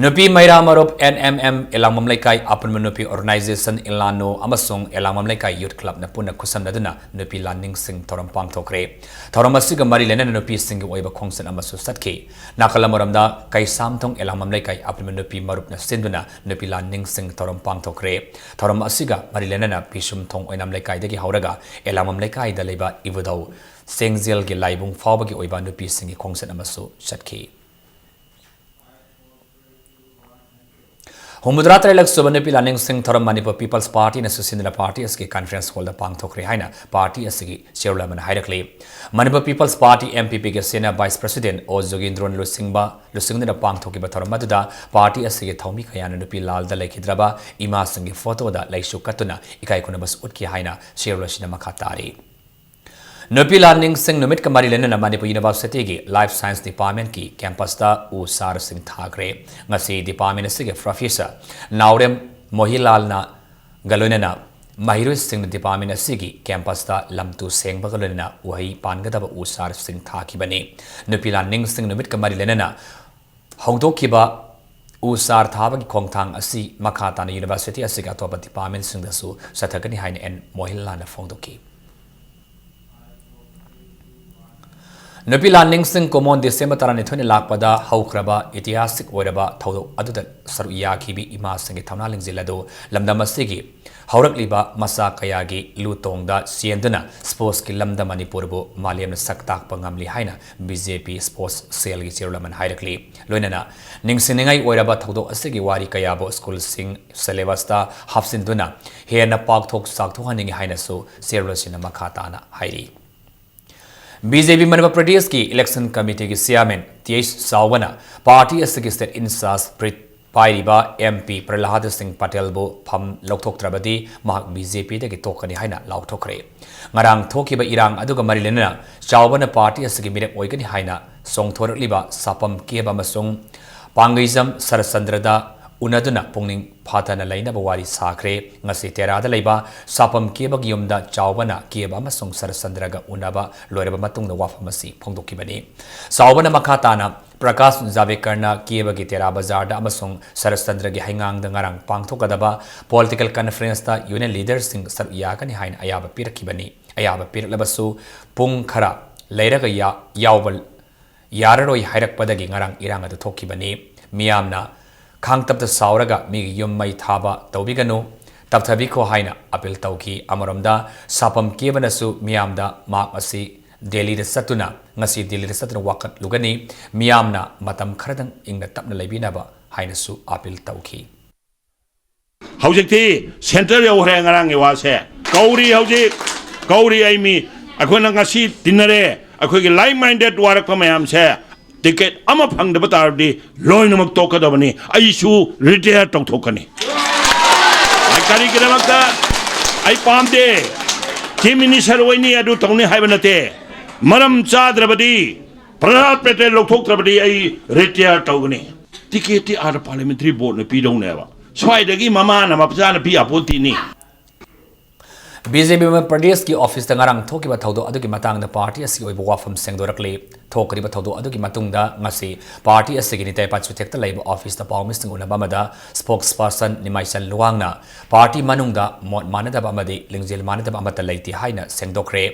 ꯅꯨꯄꯤ ꯃꯩꯔꯥ ꯃꯔꯨꯞ ꯑꯦꯟ ꯑꯦꯝ ꯑꯦꯝ, ꯏꯂꯥꯡꯕꯝ ꯂꯩꯀꯥꯏ ꯑꯄꯨꯟꯕ ꯅꯨꯄꯤ ꯑꯣꯔꯒꯅꯥꯏꯖꯦꯁꯟ ꯏꯂꯥꯅꯣ ꯑꯃꯁꯨꯡ ꯏꯂꯥꯡꯕꯝ ꯂꯩꯀꯥꯏ ꯌꯨꯠ ꯀ꯭ꯂꯕꯅ ꯄꯨꯟꯅ ꯈꯨꯠꯁꯝꯅꯗꯨꯅ ꯅꯨꯄꯤ ꯂꯥꯟꯅꯤꯡꯁꯤꯡ ꯊꯧꯔꯝ ꯄꯥꯡꯊꯣꯛꯈ꯭ꯔꯦ꯫ ꯊꯧꯔꯝ ꯑꯁꯤꯒ ꯃꯔꯤ ꯂꯩꯅꯅ ꯅꯨꯄꯤꯁꯤꯡꯒꯤ ꯑꯣꯏꯕ ꯈꯣꯡꯆꯠ ꯑꯃꯁꯨ ꯆꯠꯈꯤ꯫ ꯅꯥꯀꯜ ꯑꯃꯔꯣꯝꯗ ꯀꯩꯁꯥꯝꯊꯣꯡ ꯏꯂꯥꯡꯕꯝ ꯂꯩꯀꯥꯏ ꯑꯄꯨꯟꯕ ꯅꯨꯄꯤ ꯃꯔꯨꯞꯅ ꯁꯤꯟꯗꯨꯅ ꯅꯨꯄꯤ ꯂꯥꯟꯅꯤꯡꯁꯤꯡ ꯊꯧꯔꯝ ꯄꯥꯡꯊꯣꯛꯈ꯭ꯔꯦ꯫ ꯊꯧꯔꯝ ꯑꯁꯤꯒ ꯃꯔꯤ ꯂꯩꯅꯅ ꯄꯤꯁꯨꯝꯊꯣꯡ ꯑꯣꯏꯅꯥꯝ ꯂꯩꯀꯥꯏꯗꯒꯤ ꯍꯧꯔꯒ ꯏꯂꯥꯡꯕꯝ ꯂꯩꯀꯥꯏꯗ ꯂꯩꯕ ꯏꯕꯨꯙꯧ ꯆꯦꯡꯖꯦꯜꯒꯤ ꯂꯥꯏꯕꯨꯡ ꯐꯥꯎꯕꯒꯤ ꯑꯣꯏꯕ ꯅꯨꯄꯤꯁꯤꯡꯒꯤ ꯈꯣꯡꯆꯠ ꯑꯃꯁꯨ ꯆꯠꯈꯤ꯫ ꯍꯨꯝꯐꯨꯇꯔꯥ ꯇꯔꯦꯠꯂꯛ ꯁꯨꯕ ꯅꯨꯄꯤ ꯂꯥꯟꯅꯤꯡꯁꯤꯡ ꯊꯧꯔꯝ ꯃꯅꯤꯄꯨꯔ ꯄꯤꯄꯜꯁ ꯄꯥꯔꯇꯤꯅ ꯁꯤꯟꯗꯨꯅ ꯄꯥꯔꯇꯤ ꯑꯁꯤꯒꯤ ꯀꯟꯐꯔꯦꯟꯁ ꯍꯣꯜꯗ ꯄꯥꯡꯊꯣꯛꯈ꯭ꯔꯦ ꯍꯥꯏꯅ ꯄꯥꯔꯇꯤ ꯑꯁꯤꯒꯤ ꯆꯦꯌꯔꯃꯦꯟ ꯑꯃꯅ ꯍꯥꯏꯔꯛꯂꯤ꯫ Manipur peoples party, M P ꯄꯤꯒꯤ ꯁꯦꯅꯤꯌꯔ ꯚꯥꯏꯁ ꯄ꯭ꯔꯦꯁꯤꯗꯦꯟꯠ ꯑꯣ ꯖꯣꯒꯤꯟꯗ꯭ꯔꯣꯟ ꯂꯨꯆꯤꯡꯕ, ꯂꯨꯆꯤꯡꯗꯨꯅ ꯄꯥꯡꯊꯣꯛꯈꯤꯕ ꯊꯧꯔꯝ ꯑꯗꯨꯗ ꯄꯥꯔꯇꯤ ꯑꯁꯤꯒꯤ ꯊꯧꯃꯤ ꯀꯌꯥꯅ ꯅꯨꯄꯤ ꯂꯥꯜꯗ ꯂꯩꯈꯤꯗ꯭ꯔꯕ ꯏꯃꯥꯁꯤꯡꯒꯤ ꯐꯣꯇꯣꯗ ꯂꯩꯁꯨ ꯀꯠꯇꯨꯅ ꯏꯀꯥꯏ ꯈꯨꯝꯅꯕꯁꯨ ꯎꯠꯈꯤ ꯍꯥꯏꯅ ꯆꯦꯌꯔꯃꯦꯟ ꯑꯁꯤꯅ ꯃꯈꯥ ꯇꯥꯔꯤ꯫ ꯅꯨꯄꯤ ꯂꯥꯟꯅꯤꯡꯁꯤꯡ ꯅꯨꯃꯤꯠꯀ ꯃꯔꯤ ꯂꯩꯅꯅ ꯃꯅꯤꯄꯨꯔ ꯌꯨꯅꯤꯚꯔꯁꯤꯇꯤꯒꯤ ꯂꯥꯏꯐ ꯁꯥꯏꯟꯁ ꯗꯤꯄꯥꯔꯠꯃꯦꯟꯠꯀꯤ ꯀꯦꯝꯄꯁꯇ ꯎ ꯆꯥꯔꯁꯤꯡ ꯊꯥꯈ꯭ꯔꯦ꯫ ꯉꯁꯤ ꯗꯤꯄꯥꯔꯠꯃꯦꯟꯠ ꯑꯁꯤꯒꯤ ꯄ꯭ꯔꯣꯐꯦꯁꯔ ꯅꯥꯎꯔꯦꯝ ꯃꯣꯍꯤꯂꯥꯜꯅ ꯒ ꯂꯣꯏꯅꯅ ꯃꯍꯩꯔꯣꯏꯁꯤꯡꯅ ꯗꯤꯄꯥꯔꯠꯃꯦꯟꯠ ꯑꯁꯤꯒꯤ ꯀꯦꯝꯄꯁꯇ ꯂꯝ ꯇꯨ ꯁꯦꯡꯕꯒ ꯂꯣꯏꯅꯅ ꯎꯍꯩ ꯄꯥꯟꯒꯗꯕ ꯎ ꯆꯥꯔꯁꯤꯡ ꯊꯥꯈꯤꯕꯅꯤ꯫ ꯅꯨꯄꯤ ꯂꯥꯟꯅꯤꯡꯁꯤꯡ ꯅꯨꯃꯤꯠꯀ ꯃꯔꯤ ꯂꯩꯅꯅ ꯍꯧꯗꯣꯛꯈꯤꯕ ꯎ ꯆꯥꯔ ꯊꯥꯕꯒꯤ ꯈꯣꯡꯊꯥꯡ ꯑꯁꯤ ꯃꯈꯥ ꯇꯥꯅ ꯌꯨꯅꯤꯚꯔꯁꯤꯇꯤ ꯑꯁꯤꯒꯤ ꯑꯇꯣꯞꯄ ꯗꯤꯄꯥꯔꯠꯃꯦꯟꯠꯁꯤꯡꯗꯁꯨ ꯆꯠꯊꯒꯅꯤ ꯍꯥꯏꯅ ꯑꯦꯟ ꯃꯣꯍꯤꯜꯂꯥꯅ ꯐꯣꯡꯗꯣꯛꯈꯤ꯫ ꯅꯨꯄꯤ ꯂꯥꯟꯅꯤꯡꯁꯤꯡ ꯀꯨꯝꯑꯣꯟ ꯗꯤꯁꯦꯝꯕꯔ ꯇꯔꯥꯅꯤꯊꯣꯏꯅ ꯂꯥꯛꯄꯗ ꯍꯧꯈ꯭ꯔꯕ ꯏꯇꯤꯍꯥꯁꯤꯛ ꯑꯣꯏꯔꯕ ꯊꯧꯗꯣꯛ ꯑꯗꯨꯗ ꯁꯔꯨꯛ ꯌꯥꯈꯤꯕꯤ ꯏꯃꯥꯁꯤꯡꯒꯤ ꯊꯧꯅꯥ ꯂꯤꯡꯖꯦꯜ ꯑꯗꯨ ꯂꯝꯗꯝ ꯑꯁꯤꯒꯤ ꯍꯧꯔꯛꯂꯤꯕ ꯃꯆꯥ ꯀꯌꯥꯒꯤ ꯂꯨ ꯇꯣꯡꯗ ꯆꯦꯟꯗꯨꯅ ꯁ꯭ꯄꯣꯔꯠꯁꯀꯤ ꯂꯝꯗ ꯃꯅꯤꯄꯨꯔꯕꯨ ꯃꯥꯂꯦꯝꯅ ꯁꯛ ꯇꯥꯛꯄ ꯉꯝꯂꯤ ꯍꯥꯏꯅ ꯕꯤ ꯖꯦ ꯄꯤ ꯁ꯭ꯄꯣꯔꯠꯁ ꯁꯦꯜꯒꯤ ꯆꯦꯌꯔꯃꯦꯟ ꯍꯥꯏꯔꯛꯂꯤ꯫ ꯂꯣꯏꯅꯅ ꯅꯤꯡꯁꯤꯡꯅꯤꯡꯉꯥꯏ ꯑꯣꯏꯔꯕ ꯊꯧꯗꯣꯛ ꯑꯁꯤꯒꯤ ꯋꯥꯔꯤ ꯀꯌꯥꯕꯨ ꯁ꯭ꯀꯨꯜꯁꯤꯡ ꯁꯤꯂꯦꯕꯁꯇ ꯍꯥꯞꯆꯤꯟꯗꯨꯅ ꯍꯦꯟꯅ ꯄꯥꯛꯊꯣꯛ ꯆꯥꯎꯊꯣꯛꯍꯟꯅꯤꯡꯏ ꯍꯥꯏꯅꯁꯨ ꯆꯦꯌꯔꯃꯦꯟ ꯑꯁꯤꯅ ꯃꯈꯥ ꯇꯥꯅ ꯍꯥꯏꯔꯤ꯫ ꯕꯤ ꯖꯦ ꯄꯤ ꯃꯅꯤꯄꯨꯔ ꯄ꯭ꯔꯗꯦꯁꯀꯤ ꯏꯂꯦꯛꯁꯟ ꯀꯃꯤꯇꯤꯒꯤ ꯆꯤꯌꯥꯔꯃꯦꯟ ꯇꯤ ꯑꯩꯆ ꯆꯥꯎꯕꯅ ꯄꯥꯔꯇꯤ ꯑꯁꯤꯒꯤ ꯁ꯭ꯇꯦꯠ ꯏꯟꯆꯥꯔꯖ ꯄ꯭ꯔꯤ-, ꯄꯥꯏꯔꯤꯕ ꯑꯦꯝ ꯄꯤ ꯄ꯭ꯔꯍꯂꯥꯗ ꯁꯤꯡ ꯄꯇꯦꯜꯕꯨ ꯐꯝ ꯂꯧꯊꯣꯛꯇ꯭ꯔꯕꯗꯤ ꯃꯍꯥꯛ ꯕꯤ ꯖꯦ ꯄꯤꯗꯒꯤ ꯇꯣꯛꯀꯅꯤ ꯍꯥꯏꯅ ꯂꯥꯎꯊꯣꯛꯈ꯭ꯔꯦ꯫ ꯉꯔꯥꯡ ꯊꯣꯛꯈꯤꯕ ꯏꯔꯥꯡ ꯑꯗꯨꯒ ꯃꯔꯤ ꯂꯩꯅꯅ ꯆꯥꯎꯕꯅ ꯄꯥꯔꯇꯤ ꯑꯁꯤꯒꯤ ꯃꯤꯔꯦꯞ ꯑꯣꯏꯒꯅꯤ ꯍꯥꯏꯅ ꯆꯣꯡꯊꯣꯔꯛꯂꯤꯕ ꯁꯥꯄꯝ ꯀꯦꯕ ꯑꯃꯁꯨꯡ ꯄꯥꯡꯒꯩꯖꯝ ꯁꯔꯠꯆꯟꯗ꯭ꯔꯗ ꯎꯅꯗꯨꯅ ꯄꯨꯛꯅꯤꯡ ꯐꯥꯊꯅ ꯂꯩꯅꯕ ꯋꯥꯔꯤ ꯁꯥꯈ꯭ꯔꯦ꯫ ꯉꯁꯤ ꯇꯦꯔꯥꯗ ꯂꯩꯕ ꯁꯥꯄꯝ ꯀꯦꯕꯒꯤ ꯌꯨꯝꯗ ꯆꯥꯎꯕꯅ ꯀꯦꯕ ꯑꯃꯁꯨꯡ ꯁꯔꯠꯆꯟꯗ꯭ꯔꯒ ꯎꯅꯕ ꯂꯣꯏꯔꯕ ꯃꯇꯨꯡꯗ ꯋꯥꯐꯝ ꯑꯁꯤ ꯐꯣꯡꯗꯣꯛꯈꯤꯕꯅꯤ꯫ ꯆꯥꯎꯕꯅ ꯃꯈꯥ ꯇꯥꯅ ꯄ꯭ꯔꯀꯥꯁ ꯖꯥꯚꯦꯀꯔꯅ ꯀꯦꯕꯒꯤ ꯇꯦꯔꯥ ꯕꯖꯥꯔꯗ ꯑꯃꯁꯨꯡ ꯁꯔꯠꯆꯟꯗ꯭ꯔꯒꯤ ꯍꯩꯉꯥꯡꯗ ꯉꯔꯥꯡ ꯄꯥꯡꯊꯣꯛꯀꯗꯕ ꯄꯣꯂꯤꯇꯤꯀꯦꯜ ꯀꯟꯐꯔꯦꯟꯁꯇ ꯌꯨꯅꯤꯌꯟ ꯂꯤꯗꯔꯁꯤꯡ ꯁꯔꯨꯛ ꯌꯥꯒꯅꯤ ꯍꯥꯏꯅ ꯑꯌꯥꯕ ꯄꯤꯔꯛꯈꯤꯕꯅꯤ꯫ ꯑꯌꯥꯕ ꯄꯤꯔꯛꯂꯕꯁꯨ ꯄꯨꯡ ꯈꯔ ꯂꯩꯔꯒ ꯌꯥ-, ꯌꯥꯎꯕ ꯌꯥꯔꯔꯣꯏ ꯍꯥꯏꯔꯛꯄꯗꯒꯤ ꯉꯔꯥꯡ ꯏꯔꯥꯡ ꯑꯗꯨ ꯊꯣꯛꯈꯤꯕꯅꯤ꯫ ꯃꯤꯌꯥꯝꯅ ꯈꯥꯡꯇꯞꯇ ꯁꯥꯎꯔꯒ ꯃꯤꯒꯤ ꯌꯨꯝ ꯃꯩ ꯊꯥꯕ ꯇꯧꯕꯤꯒꯅꯨ, ꯇꯞꯊꯕꯤꯈꯣ ꯍꯥꯏꯅ ꯑꯄꯤꯜ ꯇꯧꯈꯤ꯫ ꯑꯃꯔꯣꯝꯗ ꯁꯥꯄꯝ ꯀꯦꯕꯅꯁꯨ ꯃꯤꯌꯥꯝꯗ ꯃꯍꯥꯛ ꯑꯁꯤ ꯗꯦꯜꯂꯤꯗ ꯆꯠꯇꯨꯅ, ꯉꯁꯤ ꯗꯦꯜꯂꯤꯗ ꯆꯠꯇꯨꯅ ꯋꯥꯀꯠꯂꯨꯒꯅꯤ, ꯃꯤꯌꯥꯝꯅ ꯃꯇꯝ ꯈꯔꯗꯪ ꯏꯪꯅ ꯇꯞꯅ ꯂꯩꯕꯤꯅꯕ ꯍꯥꯏꯅꯁꯨ ꯑꯄꯤꯜ ꯇꯧꯈꯤ꯫ ꯍꯧꯖꯤꯛꯇꯤ ꯁꯦꯟꯇꯔ ꯌꯧꯈ꯭ꯔꯦ ꯉꯔꯥꯡꯒꯤ ꯋꯥꯁꯦ꯫ ꯀꯧꯔꯤ ꯍꯧꯖꯤꯛ, ꯀꯧꯔꯤ ꯑꯩ ꯃꯤ, ꯑꯩꯈꯣꯏꯅ ꯉꯁꯤ ꯇꯤꯟꯅꯔꯦ, ꯑꯩꯈꯣꯏꯒꯤ ꯂꯥꯏꯛ ꯃꯥꯏꯟꯗꯦꯠ ꯋꯥꯔꯛꯄ ꯃꯌꯥꯝꯁꯦ ꯇꯤꯀꯦꯠ ꯑꯃ ꯐꯪꯗꯕ ꯇꯥꯔꯕꯗꯤ ꯂꯣꯏꯅꯃꯛ ꯇꯣꯛꯀꯗꯕꯅꯤ, ꯑꯩꯁꯨ ꯔꯤꯇꯥꯌꯔ ꯇꯧꯊꯣꯛꯀꯅꯤ꯫ ꯑꯩ ꯀꯔꯤꯒꯤꯗꯃꯛꯇ ꯑꯩ ꯄꯥꯝꯗꯦ, ꯆꯤꯐ ꯃꯤꯅꯤꯁꯇꯔ ꯑꯣꯏꯅꯤ ꯑꯗꯨ ꯇꯧꯅꯤ ꯍꯥꯏꯕ ꯅꯠꯇꯦ, ꯃꯔꯝ ꯆꯥꯗ꯭ꯔꯕꯗꯤ, ꯄ꯭ꯔꯍꯂꯥꯗ ꯄꯇꯦꯜ ꯂꯧꯊꯣꯛꯇ꯭ꯔꯕꯗꯤ ꯑꯩ ꯔꯤꯇꯥꯌꯔ ꯇꯧꯒꯅꯤ꯫ ꯇꯤꯀꯦꯠꯇꯤ ꯑꯥꯗ ꯄꯥꯔꯂꯤꯌꯥꯃꯦꯟꯇꯔꯤ ꯕꯣꯔꯗꯅ ꯄꯤꯗꯧꯅꯦꯕ, ꯁ꯭ꯋꯥꯏꯗꯒꯤ ꯃꯃꯥꯅ ꯃꯆꯥꯅ ꯄꯤ ꯌꯥꯄꯣꯟꯇꯦꯅꯤ꯫ ꯕꯤ ꯖꯦ ꯄꯤ ꯃꯅꯤꯄꯨꯔ ꯄ꯭ꯔꯗꯦꯁꯀꯤ ꯑꯣꯐꯤꯁꯇ ꯉꯔꯥꯡ ꯊꯣꯛꯈꯤꯕ ꯊꯧꯗꯣꯛ ꯑꯗꯨꯒꯤ ꯃꯇꯥꯡꯗ ꯄꯥꯔꯇꯤ ꯑꯁꯤꯒꯤ ꯑꯣꯏꯕ ꯋꯥꯐꯝ ꯁꯦꯡꯗꯣꯔꯛꯂꯤ꯫ ꯊꯣꯛꯈ꯭ꯔꯤꯕ ꯊꯧꯗꯣꯛ ꯑꯗꯨꯒꯤ ꯃꯇꯨꯡꯗ ꯉꯁꯤ ꯄꯥꯔꯇꯤ ꯑꯁꯤꯒꯤ ꯅꯤꯇꯥꯏ ꯄꯥꯠꯁꯨꯊꯦꯛꯇ ꯂꯩꯕ ꯑꯣꯐꯤꯁꯇ ꯄꯥꯎꯃꯤꯁꯤꯡ ꯎꯅꯕ ꯑꯃꯗ ꯁ꯭ꯄꯣꯛꯁ ꯄꯔꯁꯟ ꯅꯤꯃꯥꯏꯆꯟ ꯂꯨꯋꯥꯡꯅ ꯄꯥꯔꯇꯤ ꯃꯅꯨꯡꯗ ꯃꯣꯠ ꯃꯥꯟꯅꯗꯕ ꯑꯃꯗꯤ ꯂꯤꯡꯖꯦꯜ ꯃꯥꯟꯅꯗꯕ ꯑꯃꯠꯇ ꯂꯩꯇꯦ ꯍꯥꯏꯅ ꯁꯦꯡꯗꯣꯛꯈ꯭ꯔꯦ꯫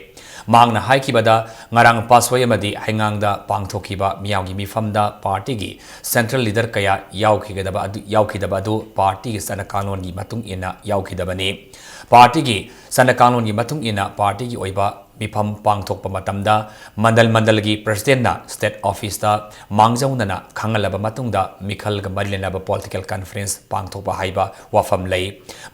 ꯃꯍꯥꯛꯅ ꯍꯥꯏꯈꯤꯕꯗ, ꯉꯔꯥꯡ ꯄꯥꯠꯁꯣꯏ ꯑꯃꯗꯤ ꯍꯩꯉꯥꯡꯗ ꯄꯥꯡꯊꯣꯛꯈꯤꯕ ꯃꯤꯌꯥꯝꯒꯤ ꯃꯤꯐꯝꯗ ꯄꯥꯔꯇꯤꯒꯤ ꯁꯦꯟꯇ꯭ꯔꯦꯜ ꯂꯤꯗꯔ ꯀꯌꯥ ꯌꯥꯎꯈꯤꯒꯗꯕ ꯑꯗꯨ, ꯌꯥꯎꯈꯤꯗꯕ ꯑꯗꯨ ꯄꯥꯔꯇꯤꯒꯤ ꯆꯠꯅ ꯀꯥꯡꯂꯣꯟꯒꯤ ꯃꯇꯨꯡ ꯏꯟꯅ ꯌꯥꯎꯈꯤꯗꯕꯅꯤ꯫ ꯄꯥꯔꯇꯤꯒꯤ ꯆꯠꯅ ꯀꯥꯡꯂꯣꯟꯒꯤ ꯃꯇꯨꯡ ꯏꯟꯅ ꯄꯥꯔꯇꯤꯒꯤ ꯑꯣꯏꯕ ꯃꯤꯐꯝ ꯄꯥꯡꯊꯣꯛꯄ ꯃꯇꯝꯗ ꯃꯟꯗꯜ ꯃꯟꯗꯜꯒꯤ ꯄ꯭ꯔꯁꯤꯗꯦꯟꯅ ꯁ꯭ꯇꯦꯠ ꯑꯣꯐꯤꯁꯇ ꯃꯥꯡꯖꯧꯅꯅ ꯈꯪꯍꯜꯂꯕ ꯃꯇꯨꯡꯗ ꯃꯤꯈꯜꯒ ꯃꯔꯤ ꯂꯩꯅꯕ ꯄꯣꯂꯤꯇꯤꯀꯦꯜ ꯀꯟꯐꯔꯦꯟꯁ ꯄꯥꯡꯊꯣꯛꯄ ꯍꯥꯏꯕ ꯋꯥꯐꯝ ꯂꯩ꯫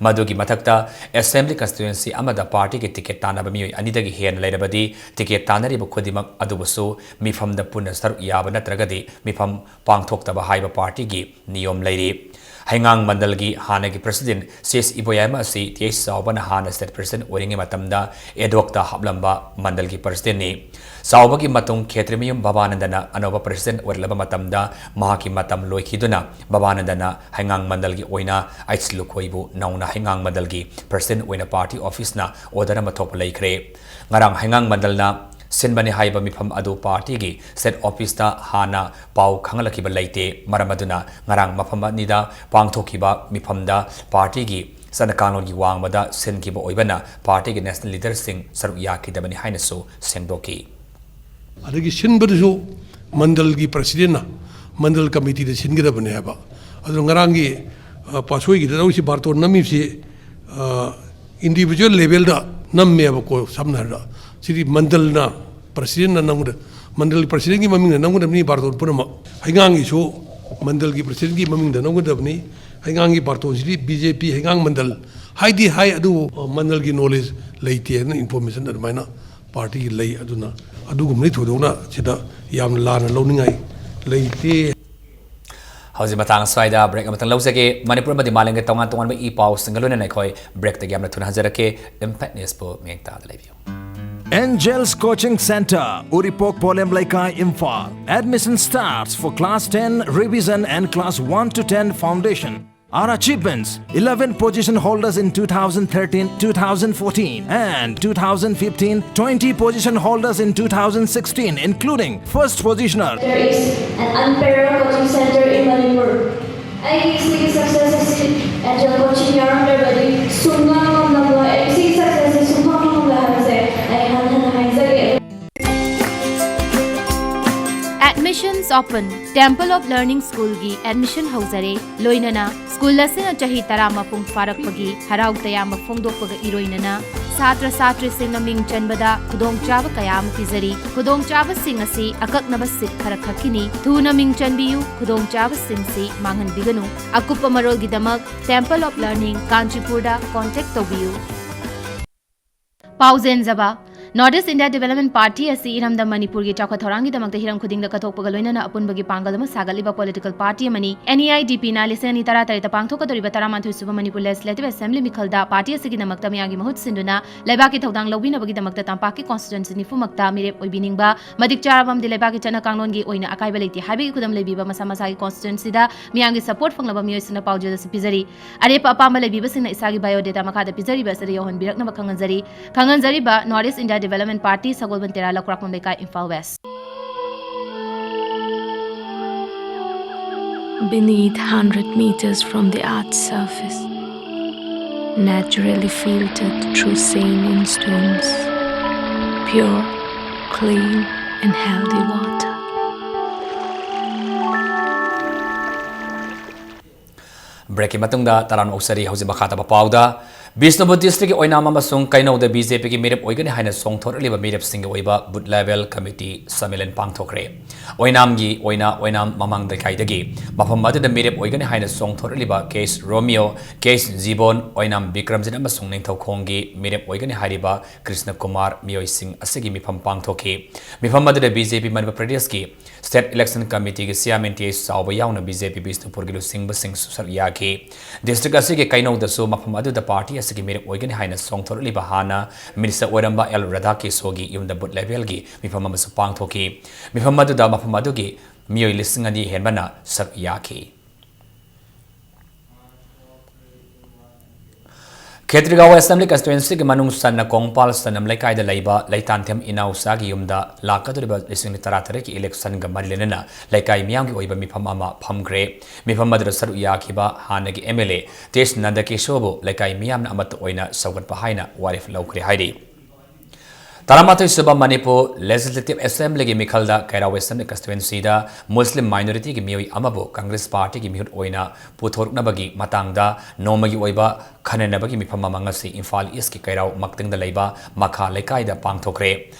ꯃꯗꯨꯒꯤ ꯃꯊꯛꯇ ꯑꯦꯁꯦꯝꯕ꯭ꯂꯤ ꯀꯟꯁꯇꯤꯇ꯭ꯋꯦꯟꯁꯤ ꯑꯃꯗ ꯄꯥꯔꯇꯤꯒꯤ ꯇꯤꯀꯦꯠ ꯇꯥꯟꯅꯕ ꯃꯤꯑꯣꯏ ꯑꯅꯤꯗꯒꯤ ꯍꯦꯟꯅ ꯂꯩꯔꯕꯗꯤ ꯇꯤꯀꯦꯠ ꯇꯥꯟꯅꯔꯤꯕ ꯈꯨꯗꯤꯡꯃꯛ ꯑꯗꯨꯕꯨꯁꯨ ꯃꯤꯐꯝꯗ ꯄꯨꯟꯅ ꯁꯔꯨꯛ ꯌꯥꯕ ꯅꯠꯇ꯭ꯔꯒꯗꯤ ꯃꯤꯐꯝ ꯄꯥꯡꯊꯣꯛꯇꯕ ꯍꯥꯏꯕ ꯄꯥꯔꯇꯤꯒꯤ ꯅꯤꯌꯣꯝ ꯂꯩꯔꯤ꯫ ꯍꯩꯉꯥꯡ ꯃꯟꯗꯜꯒꯤ ꯍꯥꯟꯅꯒꯤ ꯄ꯭ꯔꯁꯤꯗꯦꯟ ꯁꯤ ꯑꯦꯁ ꯏꯕꯣꯌꯥꯏꯃ ꯑꯁꯤ ꯇꯤ ꯑꯩꯆ ꯆꯥꯎꯕꯅ ꯍꯥꯟꯅ ꯁ꯭ꯇꯦꯠ ꯄ꯭ꯔꯁꯤꯗꯦꯟ ꯑꯣꯏꯔꯤꯉꯩ ꯃꯇꯝꯗ ꯑꯦꯗꯣꯛꯇ ꯍꯥꯞꯂꯝꯕ ꯃꯟꯗꯜꯒꯤ ꯄ꯭ꯔꯁꯤꯗꯦꯟꯅꯤ꯫ ꯆꯥꯎꯕꯒꯤ ꯃꯇꯨꯡ ꯈꯦꯇ꯭ꯔꯤꯃꯌꯨꯝ ꯚꯕꯥꯅꯟꯗꯅ ꯑꯅꯧꯕ ꯄ꯭ꯔꯁꯤꯗꯦꯟ ꯑꯣꯏꯔꯛꯂꯕ ꯃꯇꯝꯗ ꯃꯍꯥꯛꯀꯤ ꯃꯇꯝ ꯂꯣꯏꯈꯤꯗꯨꯅ ꯚꯕꯥꯅꯟꯗꯅ ꯍꯩꯉꯥꯡ ꯃꯟꯗꯜꯒꯤ ꯑꯣꯏꯅ ꯑꯩꯆ ꯂꯨꯈꯣꯏꯕꯨ ꯅꯧꯅ ꯍꯩꯉꯥꯡ ꯃꯟꯗꯜꯒꯤ ꯄ꯭ꯔꯁꯤꯗꯦꯟ ꯑꯣꯏꯅ ꯄꯥꯔꯇꯤ ꯑꯣꯐꯤꯁꯅ ꯑꯣꯔꯗꯔ ꯑꯃ ꯊꯣꯛꯄ ꯂꯩꯈ꯭ꯔꯦ꯫ ꯉꯔꯥꯡ ꯍꯩꯉꯥꯡ ꯃꯟꯗꯜꯅ ꯁꯤꯟꯕꯅꯤ ꯍꯥꯏꯕ ꯃꯤꯐꯝ ꯑꯗꯨ ꯄꯥꯔꯇꯤꯒꯤ ꯁ꯭ꯇꯦꯠ ꯑꯣꯐꯤꯁꯇ ꯍꯥꯟꯅ ꯄꯥꯎ ꯈꯪꯍꯜꯂꯛꯈꯤꯕ ꯂꯩꯇꯦ꯫ ꯃꯔꯝ ꯑꯗꯨꯅ ꯉꯔꯥꯡ ꯃꯐꯝ ꯑꯅꯤꯗ ꯄꯥꯡꯊꯣꯛꯈꯤꯕ ꯃꯤꯐꯝꯗ ꯄꯥꯔꯇꯤꯒꯤ ꯆꯠꯅ ꯀꯥꯡꯂꯣꯟꯒꯤ ꯋꯥꯡꯃꯗ ꯁꯤꯟꯈꯤꯕ ꯑꯣꯏꯕꯅ ꯄꯥꯔꯇꯤꯒꯤ ꯅꯦꯁꯅꯦꯜ ꯂꯤꯗꯔꯁꯤꯡ ꯁꯔꯨꯛ ꯌꯥꯈꯤꯗꯕꯅꯤ ꯍꯥꯏꯅꯁꯨ ꯁꯦꯡꯗꯣꯛꯈꯤ꯫ ꯑꯗꯒꯤ ꯁꯤꯟꯕꯗꯨꯁꯨ ꯃꯟꯗꯜꯒꯤ ꯄ꯭ꯔꯁꯤꯗꯦꯟꯅ ꯃꯟꯗꯜ ꯀꯃꯤꯇꯤꯗ ꯁꯤꯟꯒꯗꯕꯅꯤ ꯍꯥꯏꯕ꯫ ꯑꯗꯨꯅ ꯉꯔꯥꯡꯒꯤ, ꯑ, ꯄꯥꯁꯣꯏꯒꯤꯗ ꯇꯧꯔꯤꯁꯤ ꯕꯥꯔꯇꯣꯟ ꯅꯝꯃꯤꯕꯁꯤ, ꯑ, ꯏꯟꯗꯤꯚꯤꯖꯨꯋꯦꯜ ꯂꯦꯚꯦꯜꯗ ꯅꯝꯃꯦꯕꯀꯣ꯫ ꯁꯝꯅ ꯍꯥꯏꯔꯕꯗ ꯁꯤꯗꯤ ꯃꯟꯗꯜꯅ, ꯄ꯭ꯔꯁꯤꯗꯦꯟꯅ ꯅꯝꯒꯗ-, ꯃꯟꯗꯜꯒꯤ ꯄ꯭ꯔꯁꯤꯗꯦꯟꯒꯤ ꯃꯃꯤꯡꯗ ꯅꯝꯒꯗꯕꯅꯤ ꯕꯥꯔꯇꯣꯟ ꯄꯨꯝꯅꯃꯛ꯫ ꯍꯩꯉꯥꯡꯒꯤꯁꯨ ꯃꯟꯗꯜꯒꯤ ꯄ꯭ꯔꯁꯤꯗꯦꯟꯒꯤ ꯃꯃꯤꯡꯗ ꯅꯝꯒꯗꯕꯅꯤ꯫ ꯍꯩꯉꯥꯡꯒꯤ ꯕꯥꯔꯇꯣꯟꯁꯤꯗꯤ ꯕꯤ ꯖꯦ ꯄꯤ ꯍꯩꯉꯥꯡ ꯃꯟꯗꯜ ꯍꯥꯏꯗꯤ ꯍꯥꯏ, ꯑꯗꯨꯕꯨ, ꯑ, ꯃꯟꯗꯜꯒꯤ ꯅꯣꯂꯦꯖ ꯂꯩꯇꯦ ꯍꯥꯏꯅ ꯏꯟꯐꯣꯔꯃꯦꯁꯟ ꯑꯗꯨꯃꯥꯏꯅ ꯄꯥꯔꯇꯤꯒꯤ ꯂꯩ꯫ ꯑꯗꯨꯅ ꯑꯗꯨꯒꯨꯝꯕꯗꯤ ꯊꯣꯏꯗꯣꯛꯅ ꯁꯤꯗ ꯌꯥꯝꯅ ꯂꯥꯟꯅ ꯂꯧꯅꯤꯡꯉꯥꯏ ꯂꯩꯇꯦ꯫ ꯍꯧꯖꯤꯛ ꯃꯇꯥꯡ ꯑꯁ꯭ꯋꯥꯏꯗ ꯕ꯭ꯔꯦꯛ ꯑꯃꯇꯪ ꯂꯧꯖꯒꯦ꯫ ꯃꯅꯤꯄꯨꯔ ꯑꯃꯗꯤ ꯃꯥꯂꯦꯝꯒꯤ ꯇꯣꯉꯥꯟ ꯇꯣꯉꯥꯟꯕ ꯏ ꯄꯥꯎꯁꯤꯡꯒ ꯂꯣꯏꯅꯅ ꯑꯩꯈꯣꯏ ꯕ꯭ꯔꯦꯛꯇꯒꯤ ꯌꯥꯝꯅ ꯊꯨꯅ ꯍꯟꯖꯔꯛꯀꯦ꯫ ꯏꯝꯄꯦꯛ ꯅ꯭ꯌꯨꯁꯄꯨ ꯃꯤꯠꯌꯦꯡ ꯇꯥꯗꯨꯅ ꯂꯩꯕꯤꯌꯨ꯫ Angels Coaching Centre, Uripok, Polemleikha, Imphal. Admission starts for class ten revision and class one to ten foundation. Our achievements: eleven position holders in two thousand thirteen, two thousand fourteen, and two thousand fifteen, twenty position holders in two thousand sixteen, including first positioner. There is an unparalleled coaching center in Manipur. ꯑꯩꯒꯤ ꯁꯤꯒꯤ success ꯑꯁꯤ angel coaching ꯌꯥꯎꯔꯝꯗ꯭ꯔꯕꯗꯤ ꯁꯨꯡꯉꯝ ꯉꯝꯂꯝꯂꯣꯏ꯫ ꯑꯩ ꯁꯤꯒꯤ success ꯑꯁꯤ ꯁꯨꯡꯐꯪ ꯐꯪꯂꯣꯏ ꯍꯥꯏꯕꯁꯦ ꯑꯩ ꯍꯟꯅ ꯍꯟꯅ ꯍꯥꯏꯖꯒꯦ꯫ At Admissions open. Temple of Learning Schoolꯒꯤ admission ꯍꯧꯖꯔꯦ꯫ ꯂꯣꯏꯅꯅ school ꯑꯁꯤꯅ ꯆꯍꯤ ꯇꯔꯥ ꯃꯄꯨꯡ ꯐꯥꯔꯛꯄꯒꯤ ꯍꯔꯥꯎ ꯇꯌꯥꯝꯕ ꯐꯣꯡꯗꯣꯛꯄꯒ ꯏꯔꯣꯏꯅꯅ ꯁꯥꯇ꯭ꯔ ꯁꯥꯇ꯭ꯔꯤꯁꯤꯡꯅ ꯃꯤꯡ ꯆꯟꯕꯗ ꯈꯨꯗꯣꯡꯆꯥꯕ ꯀꯌꯥ ꯑꯃ ꯄꯤꯖꯔꯤ꯫ ꯈꯨꯗꯣꯡꯆꯥꯕꯁꯤꯡ ꯑꯁꯤ ꯑꯀꯛꯅꯕ seat ꯈꯔ ꯈꯛꯀꯤꯅꯤ꯫ ꯊꯨꯅ ꯃꯤꯡ ꯆꯟꯕꯤꯌꯨ, ꯈꯨꯗꯣꯡꯆꯥꯕꯁꯤꯡꯁꯤ ꯃꯥꯡꯍꯟꯕꯤꯒꯅꯨ꯫ ꯑꯀꯨꯞꯄ ꯃꯔꯣꯜꯒꯤꯗꯃꯛ Temple of Learning ꯀꯥꯟꯆꯤꯄꯨꯔꯗ contact ꯇꯧꯕꯤꯌꯨ꯫ ꯄꯥꯎꯖꯦꯟꯖꯕ꯫ North East India Development Party ꯑꯁꯤ ꯏꯔꯝꯗꯝ ꯃꯅꯤꯄꯨꯔꯒꯤ ꯆꯥꯎꯈꯠ ꯊꯧꯔꯥꯡꯒꯤꯗꯃꯛꯇ ꯍꯤꯔꯝ ꯈꯨꯗꯤꯡꯗ ꯀꯠꯊꯣꯛꯄꯒ ꯂꯣꯏꯅꯅ ꯑꯄꯨꯟꯕꯒꯤ ꯄꯥꯡꯒꯜ ꯑꯃ ꯁꯥꯒꯠꯂꯤꯕ political party ꯑꯃꯅꯤ꯫ N E I D P ꯅ ꯂꯤꯁꯤꯡ ꯑꯅꯤ ꯇꯔꯥ ꯇꯔꯦꯠꯇ ꯄꯥꯡꯊꯣꯛꯀꯗꯧꯔꯤꯕ ꯇꯔꯥꯃꯥꯊꯣꯏ ꯁꯨꯕ ꯃꯅꯤꯄꯨꯔ Legislative Assembly ꯃꯤꯈꯜꯗ party ꯑꯁꯤꯒꯤꯗꯃꯛꯇ ꯃꯤꯌꯥꯝꯒꯤ ꯃꯍꯨꯠ ꯁꯤꯟꯗꯨꯅ ꯂꯩꯕꯥꯛꯀꯤ ꯊꯧꯗꯥꯡ ꯂꯧꯕꯤꯅꯕꯒꯤꯗꯃꯛꯇ ꯇꯝꯄꯥꯛꯀꯤ constituency ꯅꯤꯐꯨꯃꯛꯇ ꯃꯤꯔꯦꯞ ꯑꯣꯏꯕꯤꯅꯤꯡꯕ, ꯃꯇꯤꯛ ꯆꯥꯔꯕ ꯑꯃꯗꯤ ꯂꯩꯕꯥꯛꯀꯤ ꯆꯠꯅ ꯀꯥꯡꯂꯣꯟꯒꯤ ꯑꯣꯏꯅ ꯑꯀꯥꯏꯕ ꯂꯩꯇꯦ ꯍꯥꯏꯕꯒꯤ ꯈꯨꯗꯝ ꯂꯩꯕꯤꯕ ꯃꯁꯥ ꯃꯁꯥꯒꯤ constituency ꯗ ꯃꯤꯌꯥꯝꯒꯤ support ꯐꯪꯂꯕ ꯃꯤꯑꯣꯏꯁꯤꯡꯅ ꯄꯥꯎꯖꯦꯜ ꯑꯁꯤ ꯄꯤꯖꯔꯤ꯫ ꯑꯔꯦꯞꯄ ꯑꯄꯥꯝꯕ ꯂꯩꯕꯤꯕꯁꯤꯡꯅ ꯏꯁꯥꯒꯤ biodata ꯃꯈꯥꯗ ꯄꯤꯖꯔꯤꯕ ꯑꯁꯤꯗ ꯌꯧꯍꯟꯕꯤꯔꯛꯅꯕ ꯈꯪꯍꯟꯖꯔꯤ꯫ ꯈꯪꯍꯟꯖꯔꯤꯕ North East India Development Party, ꯁꯒꯣꯜꯕꯟ ꯇꯦꯔꯥ, ꯂꯧꯀ꯭ꯔꯥꯛꯄꯝ ꯂꯩꯀꯥꯏ, Imphal West꯫ Beneath, hundred meters from the earth's surface, naturally filtered through saline stones, pure, clean and healthy water. Break ꯀꯤ ꯃꯇꯨꯡꯗ ꯇꯔꯥꯝꯅ ꯑꯣꯛꯆꯔꯤ꯫ ꯍꯧꯖꯤꯛ ꯃꯈꯥ ꯇꯥꯕ ꯄꯥꯎꯗ, ꯕꯤꯁꯅꯨꯄꯨꯔ district ꯀꯤ ꯑꯣꯏꯅꯥꯝ ꯑꯃꯁꯨꯡ ꯀꯩꯅꯧꯗ B J P ꯒꯤ ꯃꯤꯔꯦꯞ ꯑꯣꯏꯒꯅꯤ ꯍꯥꯏꯅ ꯆꯣꯡꯊꯣꯔꯛꯂꯤꯕ ꯃꯤꯔꯦꯞꯁꯤꯡꯒꯤ ꯑꯣꯏꯕ booth level committee ꯁꯝꯃꯦꯂꯟ ꯄꯥꯡꯊꯣꯛꯈ꯭ꯔꯦ꯫ ꯑꯣꯏꯅꯥꯝꯒꯤ ꯑꯣꯏꯅ ꯑꯣꯏꯅꯥꯝ ꯃꯃꯥꯡ ꯂꯩꯀꯥꯏꯗꯒꯤ ꯃꯐꯝ ꯑꯗꯨꯗ ꯃꯤꯔꯦꯞ ꯑꯣꯏꯒꯅꯤ ꯍꯥꯏꯅ ꯆꯣꯡꯊꯣꯔꯛꯂꯤꯕ K H Romeo, K H Jibon, ꯑꯣꯏꯅꯥꯝ ꯕꯤꯀ꯭ꯔꯝꯖꯤꯠ ꯑꯃꯁꯨꯡ ꯅꯤꯡꯊꯧꯈꯣꯡꯒꯤ ꯃꯤꯔꯦꯞ ꯑꯣꯏꯒꯅꯤ ꯍꯥꯏꯔꯤꯕ ꯀ꯭ꯔꯤꯁꯅ ꯀꯨꯃꯥꯔ ꯃꯤꯑꯣꯏꯁꯤꯡ ꯑꯁꯤꯒꯤ ꯃꯤꯐꯝ ꯄꯥꯡꯊꯣꯛꯈꯤ꯫ ꯃꯤꯐꯝ ꯑꯗꯨꯗ B J P ꯃꯅꯤꯄꯨꯔ ꯄ꯭ꯔꯗꯦꯁꯀꯤ State Election Committee ꯒꯤ chairman T H ꯆꯥꯎꯕ ꯌꯥꯎꯅ B J P ꯕꯤꯁꯅꯨꯄꯨꯔꯒꯤ ꯂꯨꯆꯤꯡꯕꯁꯤꯡꯁꯨ ꯁꯔꯨꯛ ꯌꯥꯈꯤ꯫ District ꯑꯁꯤꯒꯤ ꯀꯩꯅꯧꯗꯁꯨ ꯃꯐꯝ ꯑꯗꯨꯗ party ꯑꯁꯤꯒꯤ ꯃꯤꯔꯦꯞ ꯑꯣꯏꯒꯅꯤ ꯍꯥꯏꯅ ꯆꯣꯡꯊꯣꯔꯛꯂꯤꯕ ꯍꯥꯟꯅ minister ꯑꯣꯏꯔꯝꯕ L ꯔꯥꯙꯥꯀꯤꯁꯣꯒꯤ ꯌꯨꯝꯗ booth level ꯒꯤ ꯃꯤꯐꯝ ꯑꯃꯁꯨ ꯄꯥꯡꯊꯣꯛꯈꯤ꯫ ꯃꯤꯐꯝ ꯑꯗꯨꯗ ꯃꯐꯝ ꯑꯗꯨꯒꯤ ꯃꯤꯑꯣꯏ ꯂꯤꯁꯤꯡ ꯑꯅꯤ ꯍꯦꯟꯕꯅ ꯁꯔꯨꯛ ꯌꯥꯈꯤ꯫ ꯈꯦꯇ꯭ꯔꯤꯒꯥꯎ Assembly Constituency ꯒꯤ ꯃꯅꯨꯡ ꯆꯟꯅ ꯀꯣꯡꯄꯥꯜ ꯆꯅꯝ ꯂꯩꯀꯥꯏꯗ ꯂꯩꯕ ꯂꯩꯇꯥꯟꯊꯦꯝ ꯏꯅꯥꯎꯆꯥꯒꯤ ꯌꯨꯝꯗ ꯂꯥꯛꯀꯗꯧꯔꯤꯕ ꯂꯤꯁꯤꯡ ꯇꯔꯥ ꯇꯔꯦꯠꯀꯤ election ꯒ ꯃꯔꯤ ꯂꯩꯅꯅ ꯂꯩꯀꯥꯏ ꯃꯤꯌꯥꯝꯒꯤ ꯑꯣꯏꯕ ꯃꯤꯐꯝ ꯑꯃ ꯐꯝꯈ꯭ꯔꯦ꯫ ꯃꯤꯐꯝ ꯑꯗꯨꯗ ꯁꯔꯨꯛ ꯌꯥꯈꯤꯕ ꯍꯥꯟꯅꯒꯤ M L A T H ꯅꯟꯗꯀꯤꯁꯣꯔꯕꯨ ꯂꯩꯀꯥꯏ ꯃꯤꯌꯥꯝꯅ ꯑꯃꯠꯇ ꯑꯣꯏꯅ ꯁꯧꯒꯠꯄ ꯍꯥꯏꯅ ꯋꯥꯔꯦꯞ ꯂꯧꯈ꯭ꯔꯦ ꯍꯥꯏꯔꯤ꯫ ꯇꯔꯥꯃꯥꯊꯣꯏ ꯁꯨꯕ ꯃꯅꯤꯄꯨꯔ Legislative Assemblyꯒꯤ ꯃꯤꯈꯜꯗ ꯀꯩꯔꯥꯎ Assembly Constituencyꯗ Muslim minorityꯒꯤ ꯃꯤꯑꯣꯏ ꯑꯃꯕꯨ Congress Partyꯒꯤ ꯃꯤꯍꯨꯠ ꯑꯣꯏꯅ ꯄꯨꯊꯣꯔꯛꯅꯕꯒꯤ ꯃꯇꯥꯡꯗ ꯅꯣꯡꯃꯒꯤ ꯑꯣꯏꯕ ꯈꯟꯅꯅꯕꯒꯤ ꯃꯤꯐꯝ ꯑꯃ ꯉꯁꯤ ꯏꯝꯐꯥꯜ Eastꯀꯤ ꯀꯩꯔꯥꯎ ꯃꯛꯇꯤꯡꯗ ꯂꯩꯕ ꯃꯈꯥ ꯂꯩꯀꯥꯏꯗ ꯄꯥꯡꯊꯣꯛꯈ꯭ꯔꯦ꯫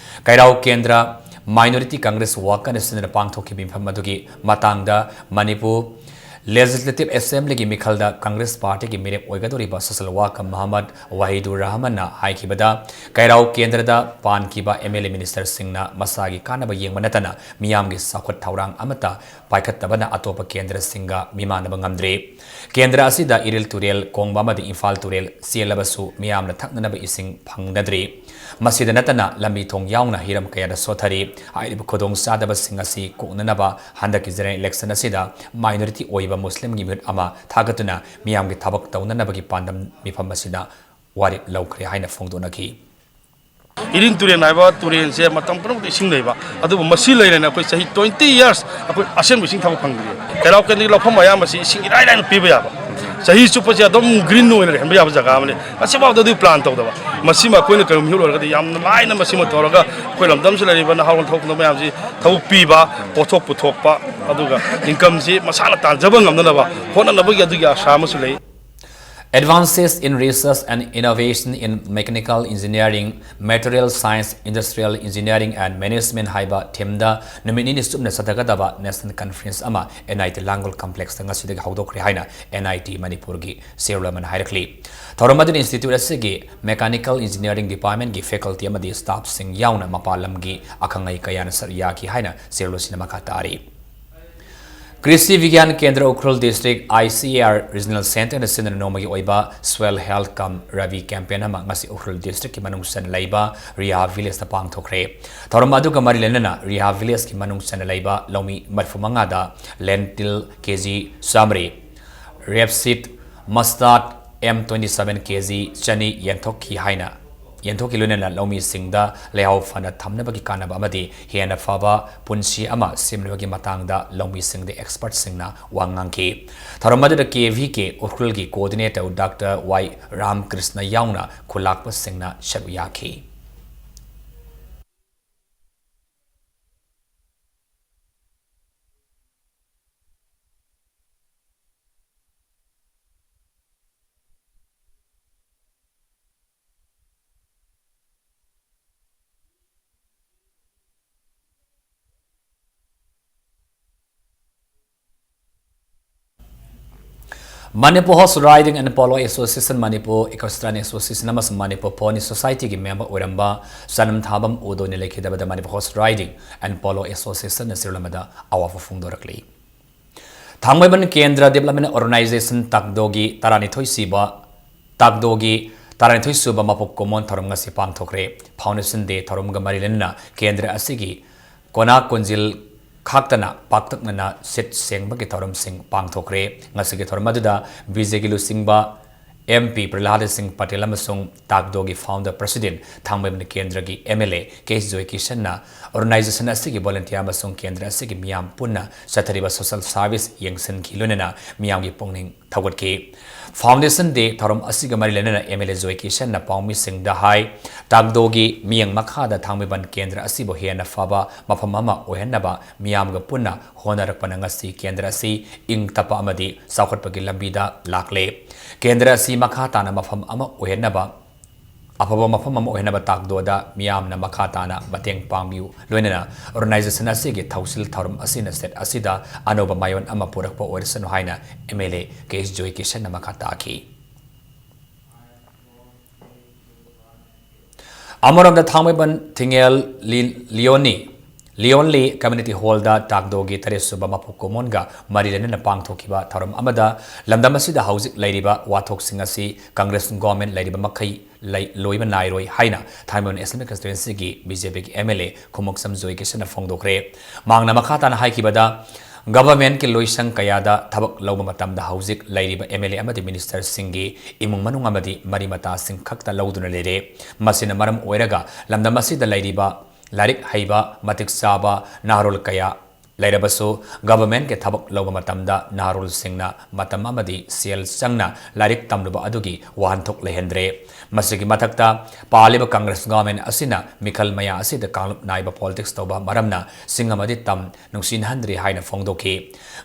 ꯀꯩꯔꯥꯎ ꯀꯦꯟꯗ꯭ꯔ Minority Congress Work Constituencyꯅ ꯄꯥꯡꯊꯣꯛꯈꯤꯕ ꯃꯤꯐꯝ ꯑꯗꯨꯒꯤ ꯃꯇꯥꯡꯗ ꯃꯅꯤꯄꯨꯔ Legislative Assemblyꯒꯤ ꯃꯤꯈꯜꯗ Congress Partyꯒꯤ ꯃꯤꯔꯦꯞ ꯑꯣꯏꯒꯗꯧꯔꯤꯕ Social Worker ꯃꯣꯍꯝꯃꯗ ꯋꯥꯍꯤꯗꯨꯔ ꯔꯍꯃꯟꯅ ꯍꯥꯏꯈꯤꯕꯗ, ꯀꯩꯔꯥꯎ ꯀꯦꯟꯗ꯭ꯔꯗ ꯄꯥꯟꯈꯤꯕ MLA ministerꯁꯤꯡꯅ ꯃꯁꯥꯒꯤ ꯀꯥꯟꯅꯕ ꯌꯦꯡꯕ ꯅꯠꯇꯅ ꯃꯤꯌꯥꯝꯒꯤ ꯆꯥꯎꯈꯠ ꯊꯧꯔꯥꯡ ꯑꯃꯠꯇ ꯄꯥꯏꯈꯠꯇꯕꯅ ꯑꯇꯣꯞꯄ ꯀꯦꯟꯗ꯭ꯔꯁꯤꯡꯒ ꯃꯤꯃꯥꯟꯅꯕ ꯉꯝꯗ꯭ꯔꯤ꯫ ꯀꯦꯟꯗ꯭ꯔ ꯑꯁꯤꯗ ꯏꯔꯤꯜ ꯇꯨꯔꯦꯜ ꯀꯣꯡꯕ ꯑꯃꯗꯤ ꯏꯝꯐꯥꯜ ꯇꯨꯔꯦꯜ ꯆꯦꯜꯂꯕꯁꯨ ꯃꯤꯌꯥꯝꯅ ꯊꯛꯅꯅꯕ ꯏꯁꯤꯡ ꯐꯪꯅꯗ꯭ꯔꯤ꯫ ꯃꯁꯤꯗ ꯅꯠꯇꯅ ꯂꯝꯕꯤ ꯊꯣꯡ ꯌꯥꯎꯅ ꯍꯤꯔꯝ ꯀꯌꯥꯗ ꯁꯣꯠꯊꯔꯤ꯫ ꯍꯥꯏꯔꯤꯕ ꯈꯨꯗꯣꯡꯆꯥꯗꯕꯁꯤꯡ ꯑꯁꯤ ꯀꯣꯛꯅꯅꯕ ꯍꯟꯗꯛꯀꯤ general election ꯑꯁꯤꯗ minority ꯑꯣꯏꯕ ꯃꯨꯁꯂꯤꯝꯒꯤ ꯃꯤꯍꯨꯠ ꯑꯃ ꯊꯥꯒꯠꯇꯨꯅ ꯃꯤꯌꯥꯝꯒꯤ ꯊꯕꯛ ꯇꯧꯅꯅꯕꯒꯤ ꯄꯥꯟꯗꯝ ꯃꯤꯐꯝ ꯑꯁꯤꯗ ꯋꯥꯔꯦꯞ ꯂꯧꯈ꯭ꯔꯦ ꯍꯥꯏꯅ ꯐꯣꯡꯗꯣꯛꯅꯈꯤ꯫ ꯏꯔꯤꯜ ꯇꯨꯔꯦꯜ ꯍꯥꯏꯕ ꯇꯨꯔꯦꯜꯁꯦ ꯃꯇꯝ ꯄꯨꯝꯅꯃꯛꯇ ꯏꯁꯤꯡ ꯂꯩꯕ, ꯑꯗꯨꯕꯨ ꯃꯁꯤ ꯂꯩꯔꯦꯅ ꯑꯩꯈꯣꯏ ꯆꯍꯤ twenty years ꯑꯩꯈꯣꯏ ꯑꯁꯦꯡꯕ ꯏꯁꯤꯡ ꯊꯛꯄ ꯐꯪꯗ꯭ꯔꯤ꯫ ꯀꯩꯔꯥꯎ ꯀꯦꯟꯗ꯭ꯔꯒꯤ ꯂꯧꯐꯝ ꯑꯌꯥꯝꯕꯁꯤ ꯏꯁꯤꯡ ꯏꯔꯥꯏ ꯂꯥꯏꯅ ꯄꯤꯕ ꯌꯥꯕ, ꯆꯍꯤ ꯆꯨꯞꯄꯁꯦ ꯑꯗꯨꯝ green ꯑꯣꯏꯅ ꯂꯩꯍꯟꯕ ꯌꯥꯕ ꯖꯒꯥ ꯑꯃꯅꯤ꯫ ꯉꯁꯤꯐꯥꯎꯗ ꯑꯗꯨꯒꯤ plan ꯇꯧꯗꯕ꯫ ꯃꯁꯤꯃ ꯑꯩꯈꯣꯏꯅ ꯀꯔꯤꯒꯨꯝꯕ ꯃꯤꯍꯨꯠ ꯑꯣꯏꯔꯒꯗꯤ ꯌꯥꯝꯅ ꯂꯥꯏꯅ ꯃꯁꯤꯃ ꯇꯧꯔꯒ ꯑꯩꯈꯣꯏ ꯂꯝꯗꯝꯁꯤꯗ ꯂꯩꯔꯤꯕ ꯅꯍꯥꯔꯣꯜ ꯊꯕꯛ ꯐꯪꯗꯕ ꯃꯌꯥꯝꯁꯤ ꯊꯕꯛ ꯄꯤꯕ, ꯄꯣꯠꯊꯣꯛ ꯄꯨꯊꯣꯛꯄ, ꯑꯗꯨꯒ incomeꯁꯤ ꯃꯁꯥꯅ ꯇꯥꯟꯖꯕ ꯉꯝꯅꯅꯕ ꯍꯣꯠꯅꯅꯕꯒꯤ ꯑꯗꯨꯒꯤ ꯑꯁꯥ ꯑꯃꯁꯨ ꯂꯩ꯫ Advances in Research and Innovation in Mechanical Engineering, Material Science, Industrial Engineering and Management ꯍꯥꯏꯕ themeꯗ ꯅꯨꯃꯤꯠ ꯅꯤꯅꯤ ꯆꯨꯞꯅ ꯆꯠꯊꯒꯗꯕ National Conference ꯑꯃ NIT ꯂꯥꯡꯒꯣꯜ Complexꯇ ꯉꯁꯤꯗꯒꯤ ꯍꯧꯗꯣꯛꯈ꯭ꯔꯦ ꯍꯥꯏꯅ NIT ꯃꯅꯤꯄꯨꯔꯒꯤ ꯆꯦꯔꯣꯜ ꯑꯃꯅ ꯍꯥꯏꯔꯛꯂꯤ꯫ ꯊꯧꯔꯝ ꯑꯗꯨꯗ institute ꯑꯁꯤꯒꯤ Mechanical Engineering Departmentꯀꯤ faculty ꯑꯃꯗꯤ staffꯁꯤꯡ ꯌꯥꯎꯅ ꯃꯄꯥꯟ ꯂꯝꯒꯤ ꯑꯈꯪ ꯑꯍꯩ ꯀꯌꯥꯅ ꯁꯔꯨꯛ ꯌꯥꯈꯤ ꯍꯥꯏꯅ ꯆꯦꯔꯣꯜ ꯑꯁꯤꯅ ꯃꯈꯥ ꯇꯥꯔꯤ꯫ ꯀ꯭ꯔꯤꯁꯤ ꯕꯤꯒ꯭ꯌꯥꯟ ꯀꯦꯟꯗ꯭ꯔ ꯎꯈ꯭ꯔꯨꯜ district, ICAR Regional Centreꯅ ꯁꯤꯟꯗꯨꯅ ꯅꯣꯡꯃꯒꯤ ꯑꯣꯏꯕ Soil Health cum Rabi campaign ꯑꯃ ꯉꯁꯤ ꯎꯈ꯭ꯔꯨꯜ districtꯀꯤ ꯃꯅꯨꯡ ꯆꯟꯅ ꯂꯩꯕ ꯔꯤꯍꯥ villageꯇ ꯄꯥꯡꯊꯣꯛꯈ꯭ꯔꯦ꯫ ꯊꯧꯔꯝ ꯑꯗꯨꯒ ꯃꯔꯤ ꯂꯩꯅꯅ ꯔꯤꯍꯥ villageꯀꯤ ꯃꯅꯨꯡ ꯆꯟꯅ ꯂꯩꯕ ꯂꯧꯃꯤ ꯃꯔꯤꯐꯨ ꯃꯉꯥꯗ lentil KG ꯆꯥꯃꯔꯤ, rapeseed, mustard M twenty seven KG ꯆꯅꯤ ꯌꯦꯟꯊꯣꯛꯈꯤ ꯍꯥꯏꯅ ꯌꯦꯟꯊꯣꯛꯈꯤ, ꯂꯣꯏꯅꯅ ꯂꯧꯃꯤꯁꯤꯡꯗ ꯂꯩꯍꯥꯎ ꯐꯅ ꯊꯝꯅꯕꯒꯤ ꯀꯥꯟꯅꯕ ꯑꯃꯗꯤ ꯍꯦꯟꯅ ꯐꯕ ꯄꯨꯟꯁꯤ ꯑꯃ ꯁꯦꯝꯅꯕꯒꯤ ꯃꯇꯥꯡꯗ ꯂꯧꯃꯤꯁꯤꯡꯗ expertꯁꯤꯡꯅ ꯋꯥ ꯉꯥꯡꯈꯤ꯫ ꯊꯧꯔꯝ ꯑꯗꯨꯗ KVK ꯎꯈ꯭ꯔꯨꯜꯒꯤ coordinator Doctor Y ꯔꯥꯝꯀ꯭ꯔꯤꯁꯅ ꯌꯥꯎꯅ ꯈꯨꯂꯥꯛꯄꯁꯤꯡꯅ ꯁꯔꯨꯛ ꯌꯥꯈꯤ꯫ Manipur Horse Riding and Polo Association, Manipur Equestrian Association ꯑꯃꯁꯨꯡ Manipur Pony Society ꯒꯤ member ꯑꯣꯏꯔꯝꯕ ꯆꯅꯝ ꯊꯥꯕꯝ ꯎꯗꯣꯏꯅ ꯂꯩꯈꯤꯗꯕꯗ Manipur Horse Riding and Polo Association ꯅ ꯁꯤꯔꯣꯜ ꯑꯃꯗ ꯑꯋꯥꯕ ꯐꯣꯡꯗꯣꯔꯛꯂꯤ꯫ ꯊꯥꯡꯃꯩꯕꯟ ꯀꯦꯟꯗ꯭ꯔ Development Organization ꯇꯥꯛꯗꯣꯒꯤ ꯇꯔꯥꯅꯤꯊꯣꯏ ꯁꯨꯕ ꯇꯥꯛꯗꯣꯒꯤ ꯇꯔꯥꯅꯤꯊꯣꯏ ꯁꯨꯕ ꯃꯄꯣꯛ ꯀꯨꯝꯑꯣꯟ ꯊꯧꯔꯝ ꯉꯁꯤ ꯄꯥꯡꯊꯣꯛꯈ꯭ꯔꯦ꯫ Foundation Day ꯊꯧꯔꯝꯒ ꯃꯔꯤ ꯂꯩꯅꯅ ꯀꯦꯟꯗ꯭ꯔ ꯑꯁꯤꯒꯤ ꯀꯣꯅꯥ ꯀꯣꯟꯖꯤꯜ ꯈꯥꯛꯇꯅ ꯄꯥꯛꯇꯛꯅꯅ ꯁꯤꯠ ꯁꯦꯡꯕꯒꯤ ꯊꯧꯔꯝꯁꯤꯡ ꯄꯥꯡꯊꯣꯛꯈ꯭ꯔꯦ꯫ ꯉꯁꯤꯒꯤ ꯊꯧꯔꯝ ꯑꯗꯨꯗ ꯕꯤ ꯖꯦ ꯒꯤ ꯂꯨꯆꯤꯡꯕ ꯑꯦꯝ ꯄꯤ ꯄ꯭ꯔꯍꯂꯥꯗ ꯁꯤꯡ ꯄꯇꯦꯜ ꯑꯃꯁꯨꯡ ꯇꯥꯛꯗꯣꯒꯤ founder president ꯊꯥꯡꯃꯩꯕꯟ ꯀꯦꯟꯗ꯭ꯔꯒꯤ M L A K Joy ꯀꯤꯁꯟꯅ organization ꯑꯁꯤꯒꯤ volunteer ꯑꯃꯁꯨꯡ ꯀꯦꯟꯗ꯭ꯔ ꯑꯁꯤꯒꯤ ꯃꯤꯌꯥꯝ ꯄꯨꯟꯅ ꯆꯠꯊꯔꯤꯕ social service ꯌꯦꯡꯁꯤꯟꯈꯤ, ꯂꯣꯏꯅꯅ ꯃꯤꯌꯥꯝꯒꯤ ꯄꯨꯛꯅꯤꯡ ꯊꯧꯒꯠꯈꯤ꯫ Foundation Day ꯊꯧꯔꯝ ꯑꯁꯤꯒ ꯃꯔꯤ ꯂꯩꯅꯅ ꯑꯦꯝ ꯑꯦꯜ ꯑꯦ ꯖꯣꯏ ꯀꯤꯁꯟꯅ ꯄꯥꯎꯃꯤꯁꯤꯡꯗ ꯍꯥꯏ, ꯇꯥꯛꯗꯣꯒꯤ ꯃꯤꯠꯌꯦꯡ ꯃꯈꯥꯗ ꯊꯥꯡꯃꯩꯕꯟ ꯀꯦꯟꯗ꯭ꯔ ꯑꯁꯤꯕꯨ ꯍꯦꯟꯅ ꯐꯕ ꯃꯐꯝ ꯑꯃ ꯑꯣꯏꯍꯟꯅꯕ ꯃꯤꯌꯥꯝꯒ ꯄꯨꯟꯅ ꯍꯣꯠꯅꯔꯛꯄꯅ ꯉꯁꯤ ꯀꯦꯟꯗ꯭ꯔ ꯑꯁꯤ ꯏꯪ ꯇꯞꯄ ꯑꯃꯗꯤ ꯆꯥꯎꯈꯠꯄꯒꯤ ꯂꯝꯕꯤꯗ ꯂꯥꯛꯂꯦ꯫ ꯀꯦꯟꯗ꯭ꯔ ꯑꯁꯤ ꯃꯈꯥ ꯇꯥꯅ ꯃꯐꯝ ꯑꯃ ꯑꯣꯏꯍꯟꯅꯕ, ꯑꯐꯕ ꯃꯐꯝ ꯑꯃ ꯑꯣꯏꯍꯟꯅꯕ ꯇꯥꯛꯗꯣꯗ ꯃꯤꯌꯥꯝꯅ ꯃꯈꯥ ꯇꯥꯅ ꯃꯇꯦꯡ ꯄꯥꯡꯕꯤꯌꯨ, ꯂꯣꯏꯅꯅ organization ꯑꯁꯤꯒꯤ ꯊꯧꯁꯤꯜ ꯊꯧꯔꯝ ꯑꯁꯤꯅ state ꯑꯁꯤꯗ ꯑꯅꯧꯕ ꯃꯥꯏꯑꯣꯟ ꯑꯃ ꯄꯨꯔꯛꯄ ꯑꯣꯏꯔꯁꯅꯨ ꯍꯥꯏꯅ ꯑꯦꯝ ꯑꯦꯜ ꯑꯦ ꯀꯦ ꯑꯦꯁ ꯖꯣꯏ ꯀꯤꯁꯟꯅ ꯃꯈꯥ ꯇꯥꯈꯤ꯫ ꯑꯃꯔꯣꯝꯗ ꯊꯥꯡꯃꯩꯕꯟ ꯊꯤꯡꯉꯦꯜ ꯂꯤ-, ꯂꯤꯌꯣꯅꯤ, ꯂꯤꯌꯣꯟꯂꯤ Community Hall ꯗ ꯇꯥꯛꯗꯣꯒꯤ ꯇꯔꯦꯠ ꯁꯨꯕ ꯃꯄꯣꯛ ꯀꯨꯝꯑꯣꯟꯒ ꯃꯔꯤ ꯂꯩꯅꯅ ꯄꯥꯡꯊꯣꯛꯈꯤꯕ ꯊꯧꯔꯝ ꯑꯃꯗ ꯂꯝꯗꯝ ꯑꯁꯤꯗ ꯍꯧꯖꯤꯛ ꯂꯩꯔꯤꯕ ꯋꯥꯊꯣꯛꯁꯤꯡ ꯑꯁꯤ Congress government ꯂꯩꯔꯤꯕ ꯃꯈꯩ ꯂꯩ-, ꯂꯣꯏꯕ ꯅꯥꯏꯔꯣꯏ ꯍꯥꯏꯅ ꯊꯥꯡꯃꯩꯕꯟ Assembly Constituency ꯒꯤ ꯕꯤ ꯖꯦ ꯄꯤ ꯒꯤ ꯑꯦꯝ ꯑꯦꯜ ꯑꯦ ꯈꯨꯃꯨꯛꯁꯝ ꯖꯣꯏ ꯀꯤꯁꯟꯅ ꯐꯣꯡꯗꯣꯛꯈ꯭ꯔꯦ꯫ ꯃꯍꯥꯛꯅ ꯃꯈꯥ ꯇꯥꯅ ꯍꯥꯏꯈꯤꯕꯗ, government ꯀꯤ ꯂꯣꯏꯁꯪ ꯀꯌꯥꯗ ꯊꯕꯛ ꯂꯧꯕ ꯃꯇꯝꯗ ꯍꯧꯖꯤꯛ ꯂꯩꯔꯤꯕ ꯑꯦꯝ ꯑꯦꯜ ꯑꯦ ꯑꯃꯗꯤ minister ꯁꯤꯡꯒꯤ ꯏꯃꯨꯡ ꯃꯅꯨꯡ ꯑꯃꯗꯤ ꯃꯔꯤ ꯃꯇꯥꯁꯤꯡ ꯈꯛꯇ ꯂꯧꯗꯨꯅ ꯂꯩꯔꯦ꯫ ꯃꯁꯤꯅ ꯃꯔꯝ ꯑꯣꯏꯔꯒ ꯂꯝꯗꯝ ꯑꯁꯤꯗ ꯂꯩꯔꯤꯕ ꯂꯥꯏꯔꯤꯛ ꯍꯩꯕ, ꯃꯇꯤꯛ ꯆꯥꯕ ꯅꯍꯥꯔꯣꯜ ꯀꯌꯥ ꯂꯩꯔꯕꯁꯨ, government ꯀꯤ ꯊꯕꯛ ꯂꯧꯕ ꯃꯇꯝꯗ ꯅꯍꯥꯔꯣꯜꯁꯤꯡꯅ ꯃꯇꯝ ꯑꯃꯗꯤ ꯁꯦꯜ ꯆꯪꯅ ꯂꯥꯏꯔꯤꯛ ꯇꯝꯂꯨꯕ ꯑꯗꯨꯒꯤ ꯋꯥꯍꯟꯊꯣꯛ ꯂꯩꯍꯟꯗ꯭ꯔꯦ꯫ ꯃꯁꯤꯒꯤ ꯃꯊꯛꯇ, ꯄꯥꯜꯂꯤꯕ Congress government ꯑꯁꯤꯅ ꯃꯤꯈꯜ ꯃꯌꯥ ꯑꯁꯤꯗ ꯀꯥꯡꯂꯨꯞ ꯅꯥꯏꯕ politics ꯇꯧꯕ ꯃꯔꯝꯅ ꯁꯤꯡ ꯑꯃꯗꯤ ꯇꯝ ꯅꯨꯡꯁꯤꯅꯍꯟꯗ꯭ꯔꯤ ꯍꯥꯏꯅ ꯐꯣꯡꯗꯣꯛꯈꯤ꯫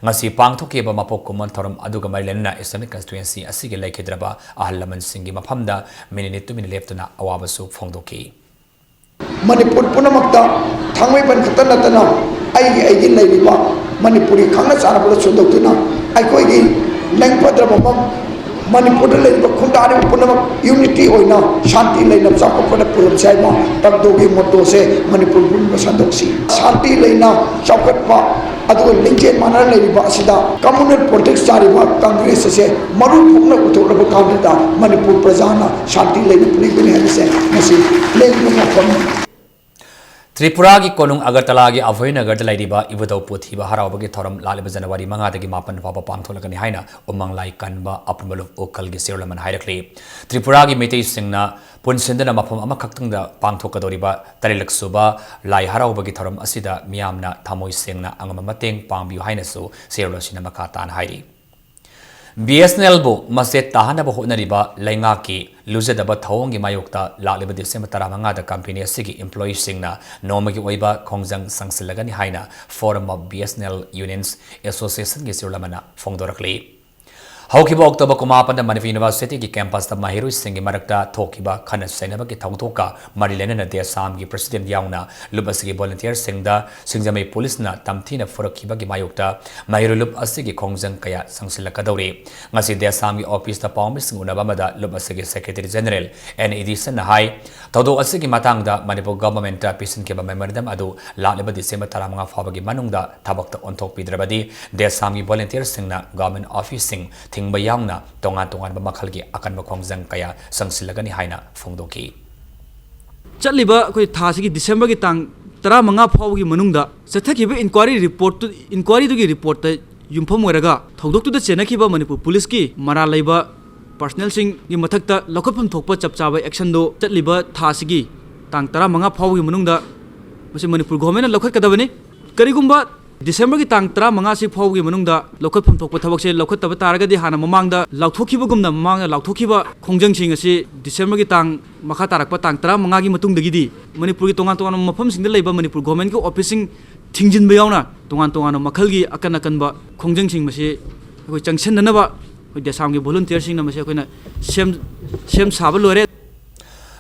ꯉꯁꯤ ꯄꯥꯡꯊꯣꯛꯈꯤꯕ ꯃꯄꯣꯛ ꯀꯨꯝꯑꯣꯟ ꯊꯧꯔꯝ ꯑꯗꯨꯒ ꯃꯔꯤ ꯂꯩꯅꯅ Assembly Constituency ꯑꯁꯤꯒꯤ ꯂꯩꯈꯤꯗ꯭ꯔꯕ ꯑꯍꯜ ꯂꯃꯟꯁꯤꯡꯒꯤ ꯃꯐꯝꯗ ꯃꯤꯅꯤꯠ ꯅꯤꯅꯤ ꯇꯨꯃꯤꯟꯅ ꯂꯦꯞꯇꯨꯅ ꯑꯋꯥꯕꯁꯨ ꯐꯣꯡꯗꯣꯛꯈꯤ꯫ ꯃꯅꯤꯄꯨꯔ ꯄꯨꯝꯅꯃꯛꯇ, ꯊꯥꯡꯃꯩꯕꯟ ꯈꯛꯇ ꯅꯠꯇꯅ, ꯑꯩꯒꯤ, ꯑꯩꯒꯤ ꯂꯩꯔꯤꯕ ꯃꯅꯤꯄꯨꯔꯤ ꯈꯪꯅ ꯆꯥꯟꯅꯕꯗ ꯁꯟꯗꯣꯛꯇꯨꯅ, ꯑꯩꯈꯣꯏꯒꯤ ꯂꯦꯡ ꯐꯠꯇ꯭ꯔꯕ ꯃ-, ꯃꯅꯤꯄꯨꯔꯗ ꯂꯩꯔꯤꯕ ꯈꯨꯟꯗꯥꯔꯤꯕ ꯄꯨꯝꯅꯃꯛ unity ꯑꯣꯏꯅ ꯁꯥꯟꯇꯤ ꯂꯩꯅ ꯆꯥꯎꯈꯠꯄꯗ ꯄꯨꯔꯝꯁꯤ ꯍꯥꯏꯕ ꯇꯛꯗꯣꯒꯤ motto ꯁꯦ ꯃꯅꯤꯄꯨꯔ ꯄꯨꯝꯕ ꯁꯟꯗꯣꯛꯁꯤ꯫ ꯁꯥꯟꯇꯤ ꯂꯩꯅ ꯆꯥꯎꯈꯠꯄ ꯑꯗꯨꯒ ꯂꯤꯡꯖꯦꯜ ꯃꯥꯟꯅꯅ ꯂꯩꯔꯤꯕ ꯑꯁꯤꯗ communal politics ꯆꯥꯔꯤꯕ Congress ꯑꯁꯦ ꯃꯔꯨ ꯐꯨꯛꯅ ꯎꯊꯣꯛꯂꯕ ꯀꯥꯟꯗ ꯃꯅꯤꯄꯨꯔ ꯄ꯭ꯔꯖꯥꯅ ꯁꯥꯟꯇꯤ ꯂꯩꯅ ꯄꯨꯅꯤꯡꯕꯅꯤ ꯍꯥꯏꯕꯁꯦ ꯉꯁꯤ ꯂꯦꯡꯗꯅ ꯋꯥꯐꯝ꯫ ꯇ꯭ꯔꯤꯄꯨꯔꯥꯒꯤ ꯀꯣꯅꯨꯡ ꯑꯒꯔꯇꯂꯥꯒꯤ ꯑꯚꯣꯏꯅꯒꯔꯗ ꯂꯩꯔꯤꯕ ꯏꯕꯨꯙꯧ ꯄꯨꯊꯤꯕ ꯍꯔꯥꯎꯕꯒꯤ ꯊꯧꯔꯝ ꯂꯥꯛꯂꯤꯕ ꯖꯅꯋꯥꯔꯤ ꯃꯉꯥꯗꯒꯤ ꯃꯥꯄꯟ ꯐꯥꯎꯕ ꯄꯥꯡꯊꯣꯛꯂꯒꯅꯤ ꯍꯥꯏꯅ ꯎꯃꯪ ꯂꯥꯏ ꯀꯟꯕ ꯑꯄꯨꯟꯕ ꯂꯨꯞ ꯎꯈꯜꯒꯤ ꯆꯦꯌꯔꯃꯦꯟ ꯍꯥꯏꯔꯛꯂꯤ꯫ ꯇ꯭ꯔꯤꯄꯨꯔꯥꯒꯤ ꯃꯤꯇꯩꯁꯤꯡꯅ ꯄꯨꯟꯁꯤꯟꯗꯨꯅ ꯃꯐꯝ ꯑꯃꯈꯛꯇꯪꯗ ꯄꯥꯡꯊꯣꯛꯀꯗꯧꯔꯤꯕ ꯇꯔꯦꯠꯂꯛ ꯁꯨꯕ ꯂꯥꯏ ꯍꯔꯥꯎꯕꯒꯤ ꯊꯧꯔꯝ ꯑꯁꯤꯗ ꯃꯤꯌꯥꯝꯅ ꯊꯃꯣꯏ ꯁꯦꯡꯅ ꯑꯉꯝꯕ ꯃꯇꯦꯡ ꯄꯥꯡꯕꯤꯌꯨ ꯍꯥꯏꯅꯁꯨ ꯆꯦꯌꯔꯃꯦꯟ ꯑꯁꯤꯅ ꯃꯈꯥ ꯇꯥꯅ ꯍꯥꯏꯔꯤ꯫ ꯕꯤ ꯑꯦꯁ ꯑꯦꯟ ꯑꯦꯜꯕꯨ ꯃꯆꯦꯠ ꯇꯥꯍꯟꯅꯕ ꯍꯣꯠꯅꯔꯤꯕ ꯂꯩꯉꯥꯛꯀꯤ ꯂꯨꯖꯗꯕ ꯊꯧꯑꯣꯡꯒꯤ ꯃꯥꯌꯣꯛꯇ ꯂꯥꯛꯂꯤꯕ ꯗꯤꯁꯦꯝꯕꯔ ꯇꯔꯥꯃꯉꯥꯗ ꯀꯝꯄꯦꯅꯤ ꯑꯁꯤꯒꯤ employeeꯁꯤꯡꯅ ꯅꯣꯡꯃꯒꯤ ꯑꯣꯏꯕ ꯈꯣꯡꯖꯪ ꯆꯪꯁꯤꯜꯂꯒꯅꯤ ꯍꯥꯏꯅ Forum of B S N L Unions Associationꯒꯤ ꯆꯦꯌꯔꯃꯦꯟꯅ ꯐꯣꯡꯗꯣꯔꯛꯂꯤ꯫ ꯍꯧꯈꯤꯕ ꯑꯣꯛꯇꯣꯕꯔ ꯀꯨꯟꯃꯥꯄꯟꯗ ꯃꯅꯤꯄꯨꯔ ꯌꯨꯅꯤꯚꯔꯁꯤꯇꯤꯒꯤ ꯀꯦꯝꯄꯁꯇ ꯃꯍꯩꯔꯣꯏꯁꯤꯡꯒꯤ ꯃꯔꯛꯇ ꯊꯣꯛꯈꯤꯕ ꯈꯠꯅ ꯆꯩꯅꯕꯒꯤ ꯊꯧꯗꯣꯛꯀ ꯃꯔꯤ ꯂꯩꯅꯅ ꯗꯦꯁꯥꯝꯒꯤ ꯄ꯭ꯔꯦꯁꯤꯗꯦꯟꯠ ꯌꯥꯎꯅ ꯂꯨꯞ ꯑꯁꯤꯒꯤ ꯚꯣꯂꯨꯟꯇꯤꯌꯔꯁꯤꯡꯗ ꯁꯤꯡꯖꯃꯩ ꯄꯨꯂꯤꯁꯅ ꯇꯝꯊꯤꯅ ꯐꯨꯔꯛꯈꯤꯕꯒꯤ ꯃꯥꯌꯣꯛꯇ ꯃꯍꯩꯔꯣꯏ ꯂꯨꯞ ꯑꯁꯤꯒꯤ ꯈꯣꯡꯖꯪ ꯀꯌꯥ ꯆꯪꯁꯤꯜꯂꯛꯀꯗꯧꯔꯤ꯫ ꯉꯁꯤ ꯗꯦꯁꯥꯝꯒꯤ ꯑꯣꯐꯤꯁꯇ ꯄꯥꯎꯃꯤꯁꯤꯡ ꯎꯅꯕ ꯑꯃꯗ ꯂꯨꯞ ꯑꯁꯤꯒꯤ ꯁꯦꯀ꯭ꯔꯦꯇꯔꯤ ꯖꯦꯅꯔꯦꯜ ꯑꯦꯟ ꯏꯗꯤꯁꯟꯅ ꯍꯥꯏ, ꯊꯧꯗꯣꯛ ꯑꯁꯤꯒꯤ ꯃꯇꯥꯡꯗ ꯃꯅꯤꯄꯨꯔ ꯒꯚꯔꯟꯃꯦꯟꯠꯇ ꯄꯤꯁꯤꯟꯈꯤꯕ ꯃꯦꯃꯣꯔꯦꯟꯗꯝ ꯑꯗꯨ ꯂꯥꯛꯂꯤꯕ ꯗꯤꯁꯦꯝꯕꯔ ꯇꯔꯥꯃꯉꯥ ꯐꯥꯎꯕꯒꯤ ꯃꯅꯨꯡꯗ ꯊꯕꯛꯇ ꯑꯣꯟꯊꯣꯛꯄꯤꯗ꯭ꯔꯕꯗꯤ ꯗꯦꯁꯥꯝꯒꯤ ꯚꯣꯂꯨꯟꯇꯤꯌꯔꯁꯤꯡꯅ ꯒꯚꯔꯟꯃꯦꯟꯠ ꯑꯣꯐꯤꯁꯁꯤꯡ ꯊꯤꯡꯕ ꯌꯥꯎꯅ ꯇꯣꯉꯥꯟ ꯇꯣꯉꯥꯟꯕ ꯃꯈꯜꯒꯤ ꯑꯀꯟꯕ ꯈꯣꯡꯖꯪ ꯀꯌꯥ ꯆꯪꯁꯤꯜꯂꯒꯅꯤ ꯍꯥꯏꯅ ꯐꯣꯡꯗꯣꯛꯈꯤ꯫ ꯆꯠꯂꯤꯕ ꯑꯩꯈꯣꯏ ꯊꯥ ꯑꯁꯤꯒꯤ ꯗꯤꯁꯦꯝꯕꯔꯒꯤ ꯇꯥꯡ ꯇꯔꯥꯃꯉꯥ ꯐꯥꯎꯕꯒꯤ ꯃꯅꯨꯡꯗ ꯆꯠꯊꯈꯤꯕ ꯏꯟꯀ꯭ꯋꯥꯏꯔꯤ ꯔꯤꯄꯣꯔꯠꯇꯨ, ꯏꯟꯀ꯭ꯋꯥꯏꯔꯤꯗꯨꯒꯤ ꯔꯤꯄꯣꯔꯠꯇ ꯌꯨꯝꯐꯝ ꯑꯣꯏꯔꯒ ꯊꯧꯗꯣꯛꯇꯨꯗ ꯆꯦꯟꯅꯈꯤꯕ ꯃꯅꯤꯄꯨꯔ ꯄꯨꯂꯤꯁꯀꯤ ꯃꯔꯥꯜ ꯂꯩꯕ ꯄꯔꯁꯅꯦꯜꯁꯤꯡꯒꯤ ꯃꯊꯛꯇ ꯂꯧꯈꯠꯐꯝ ꯊꯣꯛꯄ ꯆꯞ ꯆꯥꯕ ꯑꯦꯛꯁꯟꯗꯣ ꯆꯠꯂꯤꯕ ꯊꯥ ꯑꯁꯤꯒꯤ ꯇꯥꯡ ꯇꯔꯥꯃꯉꯥ ꯐꯥꯎꯕꯒꯤ ꯃꯅꯨꯡꯗ ꯃꯁꯤ ꯃꯅꯤꯄꯨꯔ ꯒꯣꯚꯔꯟꯃꯦꯟꯠꯅ ꯂꯧꯈꯠꯀꯗꯕꯅꯤ꯫ ꯀꯔꯤꯒꯨꯝꯕ ꯗꯤꯁꯦꯝꯕꯔꯒꯤ ꯇꯥꯡ ꯇꯔꯥꯃꯉꯥꯁꯤ ꯐꯥꯎꯕꯒꯤ ꯃꯅꯨꯡꯗ ꯂꯧꯈꯠꯐꯝ ꯊꯣꯛꯄ ꯊꯕꯛꯁꯦ ꯂꯧꯈꯠꯇꯕ ꯇꯥꯔꯒꯗꯤ ꯍꯥꯟꯅ ꯃꯃꯥꯡꯗ ꯂꯥꯎꯊꯣꯛꯈꯤꯕꯒꯨꯝꯅ ꯃꯃꯥꯡꯗ ꯂꯥꯎꯊꯣꯛꯈꯤꯕ ꯈꯣꯡꯖꯪꯁꯤꯡ ꯑꯁꯤ ꯗꯤꯁꯦꯝꯕꯔꯒꯤ ꯇꯥꯡ ꯃꯈꯥ ꯇꯥꯔꯛꯄ ꯇꯥꯡ ꯇꯔꯥꯃꯉꯥꯒꯤ ꯃꯇꯨꯡꯗꯒꯤꯗꯤ ꯃꯅꯤꯄꯨꯔꯒꯤ ꯇꯣꯉꯥꯟ ꯇꯣꯉꯥꯟꯕ ꯃꯐꯝꯁꯤꯡꯗ ꯂꯩꯕ ꯃꯅꯤꯄꯨꯔ ꯒꯣꯚꯔꯟꯃꯦꯟꯠꯀꯤ ꯑꯣꯐꯤꯁꯁꯤꯡ ꯊꯤꯡꯖꯤꯟꯕ ꯌꯥꯎꯅ ꯇꯣꯉꯥꯟ ꯇꯣꯉꯥꯟꯕ ꯃꯈꯜꯒꯤ ꯑꯀꯟ ꯑꯀꯟꯕ ꯈꯣꯡꯖꯪꯁꯤꯡ ꯃꯁꯤ ꯑꯩꯈꯣꯏ ꯆꯪꯁꯤꯟꯅꯅꯕ ꯑꯩꯈꯣꯏ ꯗꯦꯁꯥꯝꯒꯤ ꯚꯣꯂꯨꯟꯇꯤꯌꯔꯁꯤꯡꯅ ꯃꯁꯤ ꯑꯩꯈꯣꯏꯅ ꯁꯦꯝ, ꯁꯦꯝ ꯁꯥꯕ ꯂꯣꯏꯔꯦ꯫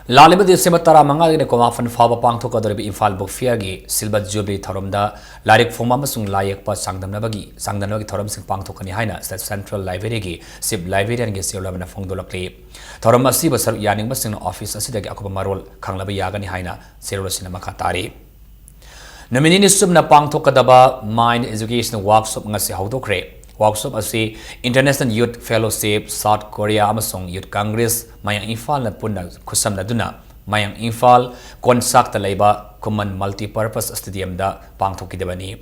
ꯂꯥꯛꯂꯤꯕ ꯗꯤꯁꯦꯝꯕꯔ ꯇꯔꯥꯃꯉꯥꯗꯒꯤꯅ ꯀꯨꯟꯃꯥꯄꯟ ꯐꯥꯎꯕ ꯄꯥꯡꯊꯣꯛꯀꯗꯧꯔꯤꯕ ꯏꯝꯐꯥꯜ ꯕꯨꯛ ꯐꯤꯌꯔꯒꯤ ꯁꯤꯜꯚꯔ ꯖꯨꯕꯤꯂꯤ ꯊꯧꯔꯝꯗ ꯂꯥꯏꯔꯤꯛ ꯐꯣꯡꯕ ꯑꯃꯁꯨꯡ ꯂꯥꯏ ꯌꯦꯛꯄ ꯆꯥꯡꯗꯝꯅꯕꯒꯤ, ꯆꯥꯡꯗꯝꯅꯕꯒꯤ ꯊꯧꯔꯝꯁꯤꯡ ꯄꯥꯡꯊꯣꯛꯀꯅꯤ ꯍꯥꯏꯅ ꯁ꯭ꯇꯦꯠ ꯁꯦꯟꯇ꯭ꯔꯦꯜ ꯂꯥꯏꯕ꯭ꯔꯦꯔꯤꯒꯤ ꯆꯤꯐ ꯂꯥꯏꯕ꯭ꯔꯦꯔꯤꯌꯟꯒꯤ ꯆꯦꯌꯔꯃꯦꯟꯅ ꯐꯣꯡꯗꯣꯛꯂꯛꯂꯤ꯫ ꯊꯧꯔꯝ ꯑꯁꯤꯕꯨ ꯁꯔꯨꯛ ꯌꯥꯅꯤꯡꯕꯁꯤꯡꯅ ꯑꯣꯐꯤꯁ ꯑꯁꯤꯗꯒꯤ ꯑꯀꯨꯞꯄ ꯃꯔꯣꯜ ꯈꯪꯂꯕ ꯌꯥꯒꯅꯤ ꯍꯥꯏꯅ ꯆꯦꯔꯣꯜ ꯑꯁꯤꯅ ꯃꯈꯥ ꯇꯥꯔꯤ꯫ ꯅꯨꯃꯤꯠ ꯅꯤꯅꯤ ꯆꯨꯞꯅ ꯄꯥꯡꯊꯣꯛꯀꯗꯕ ꯃꯥꯏꯟ ꯑꯦꯖꯨꯀꯦꯁꯟ ꯋꯥꯔꯛꯁꯣꯞ ꯉꯁꯤ ꯍꯧꯗꯣꯛꯈ꯭ꯔꯦ꯫ ꯋꯥꯔꯛꯁꯣꯞ ꯑꯁꯤ ꯏꯟꯇꯔꯅꯦꯁꯅꯦꯜ ꯌꯨꯠ ꯐꯦꯂꯣꯁꯤꯞ, ꯁꯥꯎꯠ ꯀꯣꯔꯤꯌꯥ ꯑꯃꯁꯨꯡ ꯌꯨꯠ ꯀꯪꯒ꯭ꯔꯦꯁ ꯃꯌꯥꯡ ꯏꯝꯐꯥꯜꯅ ꯄꯨꯟꯅ ꯈꯨꯠꯁꯝꯅꯗꯨꯅ ꯃꯌꯥꯡ ꯏꯝꯐꯥꯜ ꯀꯣꯟꯁꯥꯛꯇ ꯂꯩꯕ ꯈꯨꯃꯟ ꯃꯜꯇꯤꯄꯔꯄꯁ ꯁ꯭ꯇꯦꯗꯤꯌꯝꯗ ꯄꯥꯡꯊꯣꯛꯈꯤꯗꯕꯅꯤ꯫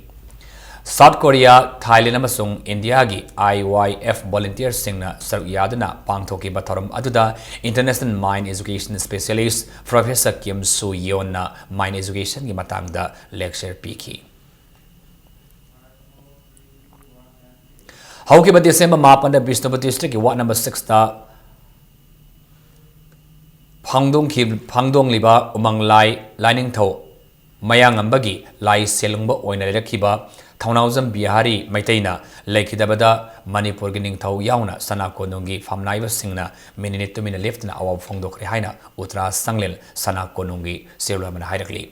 ꯁꯥꯎꯠ ꯀꯣꯔꯤꯌꯥ, ꯊꯥꯏꯂꯦꯟ ꯑꯃꯁꯨꯡ ꯏꯟꯗꯤꯌꯥꯒꯤ ꯑꯥꯏ ꯋꯥꯏ ꯑꯦꯐ ꯚꯣꯂꯨꯟꯇꯤꯌꯔꯁꯤꯡꯅ ꯁꯔꯨꯛ ꯌꯥꯗꯨꯅ ꯄꯥꯡꯊꯣꯛꯈꯤꯕ ꯊꯧꯔꯝ ꯑꯗꯨꯗ ꯏꯟꯇꯔꯅꯦꯁꯅꯦꯜ ꯃꯥꯏꯟ ꯑꯦꯖꯨꯀꯦꯁꯟ ꯁ꯭ꯄꯦꯁꯤꯌꯦꯂꯤꯁ꯭ꯠ ꯄ꯭ꯔꯣꯐꯦꯁꯔ ꯀꯤꯝ ꯁꯨ ꯌꯣꯟꯅ ꯃꯥꯏꯟ ꯑꯦꯖꯨꯀꯦꯁꯟꯒꯤ ꯃꯇꯥꯡꯗ ꯂꯦꯛꯆꯔ ꯄꯤꯈꯤ꯫ ꯍꯧꯈꯤꯕ ꯗꯤꯁꯦꯝꯕꯔ ꯃꯥꯄꯟꯗ ꯕꯤꯁꯅꯨꯄꯨꯔ ꯗꯤꯁꯇ꯭ꯔꯤꯛꯀꯤ ꯋꯥꯔꯗ ꯅꯝꯕꯔ ꯁꯤꯛꯁꯇ ꯐꯥꯡꯗꯣꯡꯈꯤ-, ꯐꯥꯡꯗꯣꯡꯂꯤꯕ ꯎꯃꯪ ꯂꯥꯏ ꯂꯥꯏꯅꯤꯡꯊꯧ ꯃꯌꯥꯡꯉꯝꯕꯒꯤ ꯂꯥꯏ ꯁꯦꯜꯂꯨꯡꯕ ꯑꯣꯏꯅ ꯂꯩꯔꯛꯈꯤꯕ ꯊꯧꯅꯥꯎꯖꯝ ꯕꯤꯍꯥꯔꯤ ꯃꯩꯇꯩꯅ ꯂꯩꯈꯤꯗꯕꯗ ꯃꯅꯤꯄꯨꯔꯒꯤ ꯅꯤꯡꯊꯧ ꯌꯥꯎꯅ ꯁꯅꯥ ꯀꯣꯅꯨꯡꯒꯤ ꯐꯝꯅꯥꯏꯕꯁꯤꯡꯅ ꯃꯤꯅꯤꯠ ꯇꯨꯃꯤꯟꯅ ꯂꯦꯞꯇꯅ ꯑꯋꯥꯕ ꯐꯣꯡꯗꯣꯛꯈ꯭ꯔꯦ ꯍꯥꯏꯅ ꯎꯇ꯭ꯔꯥ ꯁꯪꯂꯦꯟ ꯁꯅꯥ ꯀꯣꯅꯨꯡꯒꯤ ꯆꯦꯔꯣꯜ ꯑꯃꯅ ꯍꯥꯏꯔꯛꯂꯤ꯫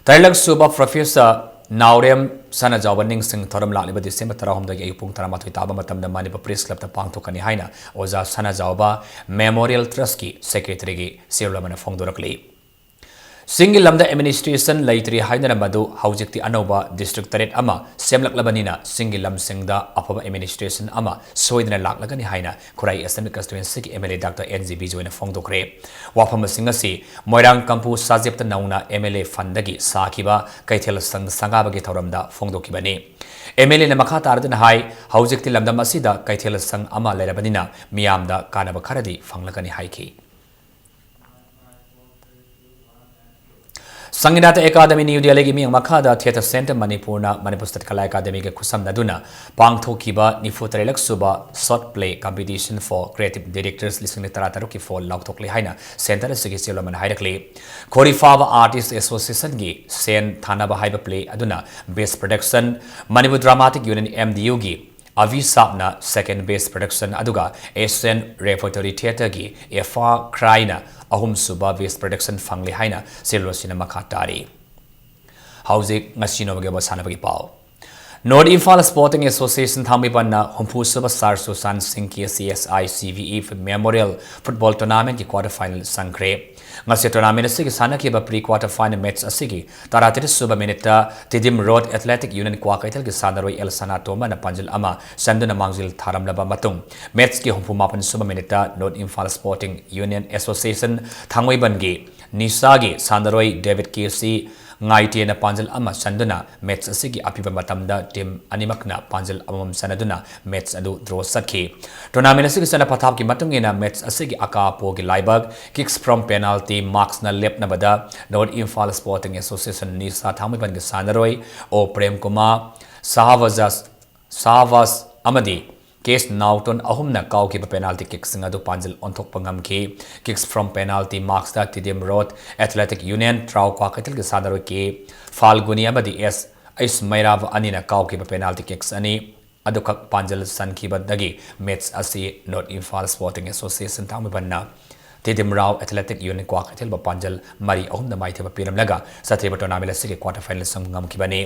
ꯇꯔꯦꯠꯂꯛ ꯁꯨꯕ ꯄ꯭ꯔꯣꯐꯦꯁꯔ ꯅꯥꯎꯔꯦꯝ ꯁꯅꯥꯖꯥꯎꯕ ꯅꯤꯡꯁꯤꯡ ꯊꯧꯔꯝ ꯂꯥꯛꯂꯤꯕ ꯗꯤꯁꯦꯝꯕꯔ ꯇꯔꯥꯍꯨꯝꯗꯣꯏꯒꯤ ꯑꯌꯨꯛ ꯄꯨꯡ ꯇꯔꯥꯃꯥꯊꯣꯏ ꯇꯥꯕ ꯃꯇꯝꯗ ꯃꯅꯤꯄꯨꯔ ꯄ꯭ꯔꯦꯁ ꯀ꯭ꯂꯕꯇ ꯄꯥꯡꯊꯣꯛꯀꯅꯤ ꯍꯥꯏꯅ ꯑꯣꯖꯥ ꯁꯅꯥꯖꯥꯎꯕ ꯃꯦꯃꯣꯔꯤꯌꯦꯜ ꯇ꯭ꯔꯁꯀꯤ ꯁꯦꯀ꯭ꯔꯦꯇꯔꯤꯒꯤ ꯆꯦꯔꯣꯜ ꯑꯃꯅ ꯐꯣꯡꯗꯣꯔꯛꯂꯤ꯫ ꯆꯤꯡꯒꯤ ꯂꯝꯗ ꯑꯦꯗꯃꯤꯅꯤꯁꯇ꯭ꯔꯦꯁꯟ ꯂꯩꯇ꯭ꯔꯤ ꯍꯥꯏꯅꯔꯝꯕꯗꯨ ꯍꯧꯖꯤꯛꯇꯤ ꯑꯅꯧꯕ ꯗꯤꯁꯇ꯭ꯔꯤꯛ ꯇꯔꯦꯠ ꯑꯃ ꯁꯦꯝꯂꯛꯂꯕꯅꯤꯅ ꯆꯤꯡꯒꯤ ꯂꯝꯁꯤꯡꯗ ꯑꯐꯕ ꯑꯦꯗꯃꯤꯅꯤꯁꯇ꯭ꯔꯦꯁꯟ ꯑꯃ ꯁꯣꯏꯗꯅ ꯂꯥꯛꯂꯒꯅꯤ ꯍꯥꯏꯅ ꯈꯨꯔꯥꯏ ꯑꯦꯁꯦꯝꯕ꯭ꯂꯤ ꯀꯟꯁꯇꯤꯇ꯭ꯋꯦꯟꯁꯤꯒꯤ M L A doctor N G ꯕꯤꯖꯣꯏꯅ ꯐꯣꯡꯗꯣꯛꯈ꯭ꯔꯦ꯫ ꯋꯥꯐꯝꯁꯤꯡ ꯑꯁꯤ ꯃꯣꯏꯔꯥꯡ ꯀꯝꯄꯨ ꯁꯥꯖꯦꯞꯇ ꯅꯧꯅ ꯑꯦꯝ ꯑꯦꯜ ꯑꯦ ꯐꯟꯗꯒꯤ ꯁꯥꯈꯤꯕ ꯀꯩꯊꯦꯜ ꯁꯪ ꯁꯪꯒꯥꯕꯒꯤ ꯊꯧꯔꯝꯗ ꯐꯣꯡꯗꯣꯛꯈꯤꯕꯅꯤ꯫ ꯑꯦꯝ ꯑꯦꯜ ꯑꯦꯅ ꯃꯈꯥ ꯇꯥꯔꯗꯨꯅ ꯍꯥꯏ, ꯍꯧꯖꯤꯛꯇꯤ ꯂꯝꯗꯝ ꯑꯁꯤꯗ ꯀꯩꯊꯦꯜ ꯁꯪ ꯑꯃ ꯂꯩꯔꯕꯅꯤꯅ ꯃꯤꯌꯥꯝꯗ ꯀꯥꯟꯅꯕ ꯈꯔꯗꯤ ꯐꯪꯂꯒꯅꯤ ꯍꯥꯏꯈꯤ꯫ ꯁꯪꯒꯤꯅꯥꯇ ꯑꯦꯀꯥꯗꯃꯤ ꯅ꯭ꯌꯨ ꯗꯦꯜꯂꯤꯒꯤ ꯃꯤꯠꯌꯦꯡ ꯃꯈꯥꯗ ꯊꯤꯌꯦꯇꯔ ꯁꯦꯟꯇꯔ ꯃꯅꯤꯄꯨꯔꯅ ꯃꯅꯤꯄꯨꯔ ꯁ꯭ꯇꯦꯠ ꯀꯂꯥ ꯑꯦꯀꯥꯗꯃꯤꯒ ꯈꯨꯠꯁꯝꯅꯗꯨꯅ ꯄꯥꯡꯊꯣꯛꯈꯤꯕ ꯅꯤꯐꯨ ꯇꯔꯦꯠꯂꯛ ꯁꯨꯕ short play competition for creative directors ꯂꯤꯁꯤꯡ ꯑꯅꯤ ꯇꯔꯥꯇꯔꯨꯛꯀꯤ ꯐꯣꯜ ꯂꯥꯎꯊꯣꯛꯂꯦ ꯍꯥꯏꯅ ꯁꯦꯟꯇꯔ ꯑꯁꯤꯒꯤ ꯆꯦꯌꯔꯃꯦꯟ ꯍꯥꯏꯔꯛꯂꯤ꯫ ꯈꯣꯔꯤꯐꯥꯕ ꯑꯥꯔꯇꯤꯁ ꯑꯦꯁꯣꯁꯤꯌꯦꯁꯟꯒꯤ ꯁꯦꯟ ꯊꯥꯅꯕ ꯍꯥꯏꯕ ꯄ꯭ꯂꯦ ꯑꯗꯨꯅ ꯕꯦꯁ production, Manipur dramatic union, M D ꯌꯨꯒꯤ ꯑꯚꯤꯁꯥꯞꯅ second best production ꯑꯗꯨꯒ Asian Repertory Theatreꯒꯤ ꯑꯦꯐꯥ ꯈ꯭ꯔꯥꯏꯅ ꯑꯍꯨꯝꯁꯨꯕ best production ꯐꯪꯂꯦ ꯍꯥꯏꯅ ꯁꯤꯔꯣꯁꯤꯅ ꯃꯈꯥ ꯇꯥꯔꯤ꯫ ꯍꯧꯖꯤꯛ ꯉꯁꯤ ꯅꯣꯡꯃꯒꯤ ꯑꯣꯏꯕ ꯁꯥꯟꯅꯕꯒꯤ ꯄꯥꯎ꯫ North Imphal Sporting Association ꯊꯥꯡꯃꯩꯕꯟꯅ ꯍꯨꯝꯐꯨꯁꯨꯕ ꯁꯥꯔ ꯁꯨꯁꯥꯟ ꯁꯤꯡ K C S I C V E Memorial Football Tournamentꯀꯤ quarter final ꯆꯪꯈ꯭ꯔꯦ꯫ ꯉꯁꯤ tournament ꯑꯁꯤꯒꯤ ꯁꯥꯟꯅꯈꯤꯕ pre quarter final match ꯑꯁꯤꯒꯤ ꯇꯔꯥꯇꯔꯦꯠ ꯁꯨꯕ minuteꯇ Tedim Road Athletic Union ꯀ꯭ꯋꯥꯀꯩꯊꯦꯜꯒꯤ ꯁꯥꯟꯅꯔꯣꯏ ꯑꯦꯜ ꯁꯅꯥꯇꯣꯝꯕꯅ ꯄꯥꯟꯖꯜ ꯑꯃ ꯆꯟꯗꯨꯅ ꯃꯥꯡꯖꯤꯜ ꯊꯥꯔꯝꯂꯕ ꯃꯇꯨꯡ, matchꯀꯤ ꯍꯨꯝꯐꯨ ꯃꯥꯄꯟ ꯁꯨꯕ minuteꯇ North Imphal Sporting Union Association ꯊꯥꯡꯃꯩꯕꯟꯒꯤ ꯅꯤꯁꯥꯒꯤ ꯁꯥꯟꯅꯔꯣꯏ ꯗꯦꯕꯤꯠ ꯀꯦ ꯁꯤ ꯉꯥꯏꯇꯦꯅ ꯄꯥꯟꯖꯜ ꯑꯃ ꯆꯟꯗꯨꯅ match ꯑꯁꯤꯒꯤ ꯑꯄꯤꯕ ꯃꯇꯝꯗ team ꯑꯅꯤꯃꯛꯅ ꯄꯥꯟꯖꯜ ꯑꯃꯃꯝ ꯆꯟꯅꯗꯨꯅ match ꯑꯗꯨ draw ꯆꯠꯈꯤ꯫ Tournament ꯑꯁꯤꯒꯤ ꯆꯠꯅ ꯄꯊꯥꯞꯀꯤ ꯃꯇꯨꯡ ꯏꯟꯅ match ꯑꯁꯤꯒꯤ ꯑꯀꯥ ꯑꯄꯣꯒꯤ ꯂꯥꯏꯕꯛ kicks from penalty marksꯅ ꯂꯦꯞꯅꯕꯗ North Imphal Sporting Association ꯅꯤꯁꯥ ꯊꯥꯡꯃꯩꯕꯟꯒꯤ ꯁꯥꯟꯅꯔꯣꯏ ꯑꯣ ꯄ꯭ꯔꯦꯝ ꯀꯨꯃꯥꯔ, ꯁꯍꯥꯕꯖꯥꯁ, ꯁꯍꯥꯕꯥꯁ ꯑꯃꯗꯤ ꯀꯦꯁ ꯅꯥꯎꯇꯣꯟ ꯑꯍꯨꯝꯅ ꯀꯥꯎꯈꯤꯕ penalty kickꯁꯤꯡ ꯑꯗꯨ ꯄꯥꯟꯖꯤꯜ ꯑꯣꯟꯊꯣꯛꯄ ꯉꯝꯈꯤ꯫ Kicks from penalty marksꯇ Tedim Road Athletic Union ꯇ꯭ꯔꯥꯎ ꯀ꯭ꯋꯥꯀꯩꯊꯦꯜꯒꯤ ꯁꯥꯟꯅꯔꯣꯏ ꯀꯦ ꯐꯥꯜꯒꯨꯅꯤ ꯑꯃꯗꯤ ꯑꯦꯁ ꯑꯩꯁ ꯃꯩꯔꯥꯕ ꯑꯅꯤꯅ ꯀꯥꯎꯈꯤꯕ penalty kicks ꯑꯅꯤ ꯑꯗꯨꯈꯛ ꯄꯥꯟꯖꯜ ꯆꯟꯈꯤꯕꯗꯒꯤ match ꯑꯁꯤ North Imphal Sporting Association ꯊꯥꯡꯃꯩꯕꯟꯅ Tedim Road Athletic Union ꯀ꯭ꯋꯥꯀꯩꯊꯦꯜꯕꯨ ꯄꯥꯟꯖꯜ ꯃꯔꯤ ꯑꯍꯨꯝꯗ ꯃꯥꯏꯊꯤꯕ ꯄꯤꯔꯝꯂꯒ ꯆꯠꯊꯔꯤꯕ tournament ꯑꯁꯤꯒꯤ quarter final ꯁꯨꯝ ꯉꯝꯈꯤꯕꯅꯤ꯫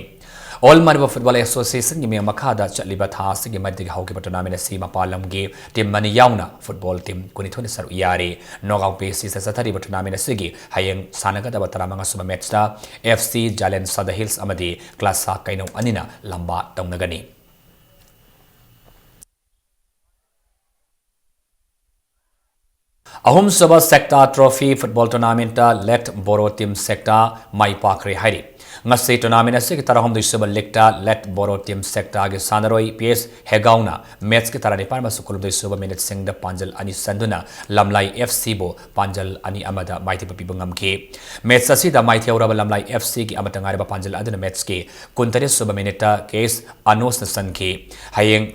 All Manipur Football Associationꯒꯤ ꯃꯤꯌꯥꯝ ꯃꯈꯥꯗ ꯆꯠꯂꯤꯕ ꯊꯥ ꯑꯁꯤꯒꯤ ꯃꯔꯤꯗꯒꯤ ꯍꯧꯈꯤꯕ tournament ꯑꯁꯤ ꯃꯄꯥꯟ ꯂꯝꯒꯤ team ꯑꯅꯤ ꯌꯥꯎꯅ football team ꯀꯨꯟꯅꯤꯊꯣꯏꯅ ꯁꯔꯨꯛ ꯌꯥꯔꯤ꯫ Knockout basis ꯆꯠꯊꯔꯤꯕ tournament ꯑꯁꯤꯒꯤ ꯍꯌꯦꯡ ꯁꯥꯟꯅꯒꯗꯕ ꯇꯔꯥꯃꯉꯥ ꯁꯨꯕ matchꯇ F C Jalan Sadar Hills ꯑꯃꯗꯤ Classa ꯀꯩꯅꯧ ꯑꯅꯤꯅ ꯂꯝꯕꯥ ꯇꯧꯅꯒꯅꯤ꯫ ꯑꯍꯨꯝꯁꯨꯕ Sekta Trophy Football Tournamentꯇ Let Boro Team Sekta ꯃꯥꯏ ꯄꯥꯛꯈ꯭ꯔꯦ ꯍꯥꯏꯔꯤ꯫ ꯉꯁꯤ tournament ꯑꯁꯤꯒꯤ ꯇꯔꯥꯍꯨꯝꯗꯣꯏ ꯁꯨꯕ leagueꯇ Let Boro Team Sektaꯒꯤ ꯁꯥꯟꯅꯔꯣꯏ ꯄꯤ ꯑꯦꯁ ꯍꯦꯒꯥꯎꯅ matchꯀꯤ ꯇꯔꯥꯅꯤꯄꯥꯟ ꯑꯃꯁꯨꯡ ꯀꯨꯟꯍꯨꯝꯗꯣꯏ ꯁꯨꯕ minuteꯁꯤꯡꯗ ꯄꯥꯟꯖꯜ ꯑꯅꯤ ꯆꯟꯗꯨꯅ ꯂꯝꯂꯥꯏ F Cꯕꯨ ꯄꯥꯟꯖꯜ ꯑꯅꯤ ꯑꯃꯗ ꯃꯥꯏꯊꯤꯕ ꯄꯤꯕ ꯉꯝꯈꯤ꯫ Match ꯑꯁꯤꯗ ꯃꯥꯏꯊꯤꯍꯧꯔꯕ ꯂꯝꯂꯥꯏ F Cꯒꯤ ꯑꯃꯠꯇ ꯉꯥꯏꯔꯕ ꯄꯥꯟꯖꯜ ꯑꯗꯨꯅ matchꯀꯤ ꯀꯨꯟꯇꯔꯦꯠ ꯁꯨꯕ minuteꯇ ꯀꯦ ꯑꯦꯁ ꯑꯅꯣꯁꯅ ꯆꯟꯈꯤ꯫ ꯍꯌꯦꯡ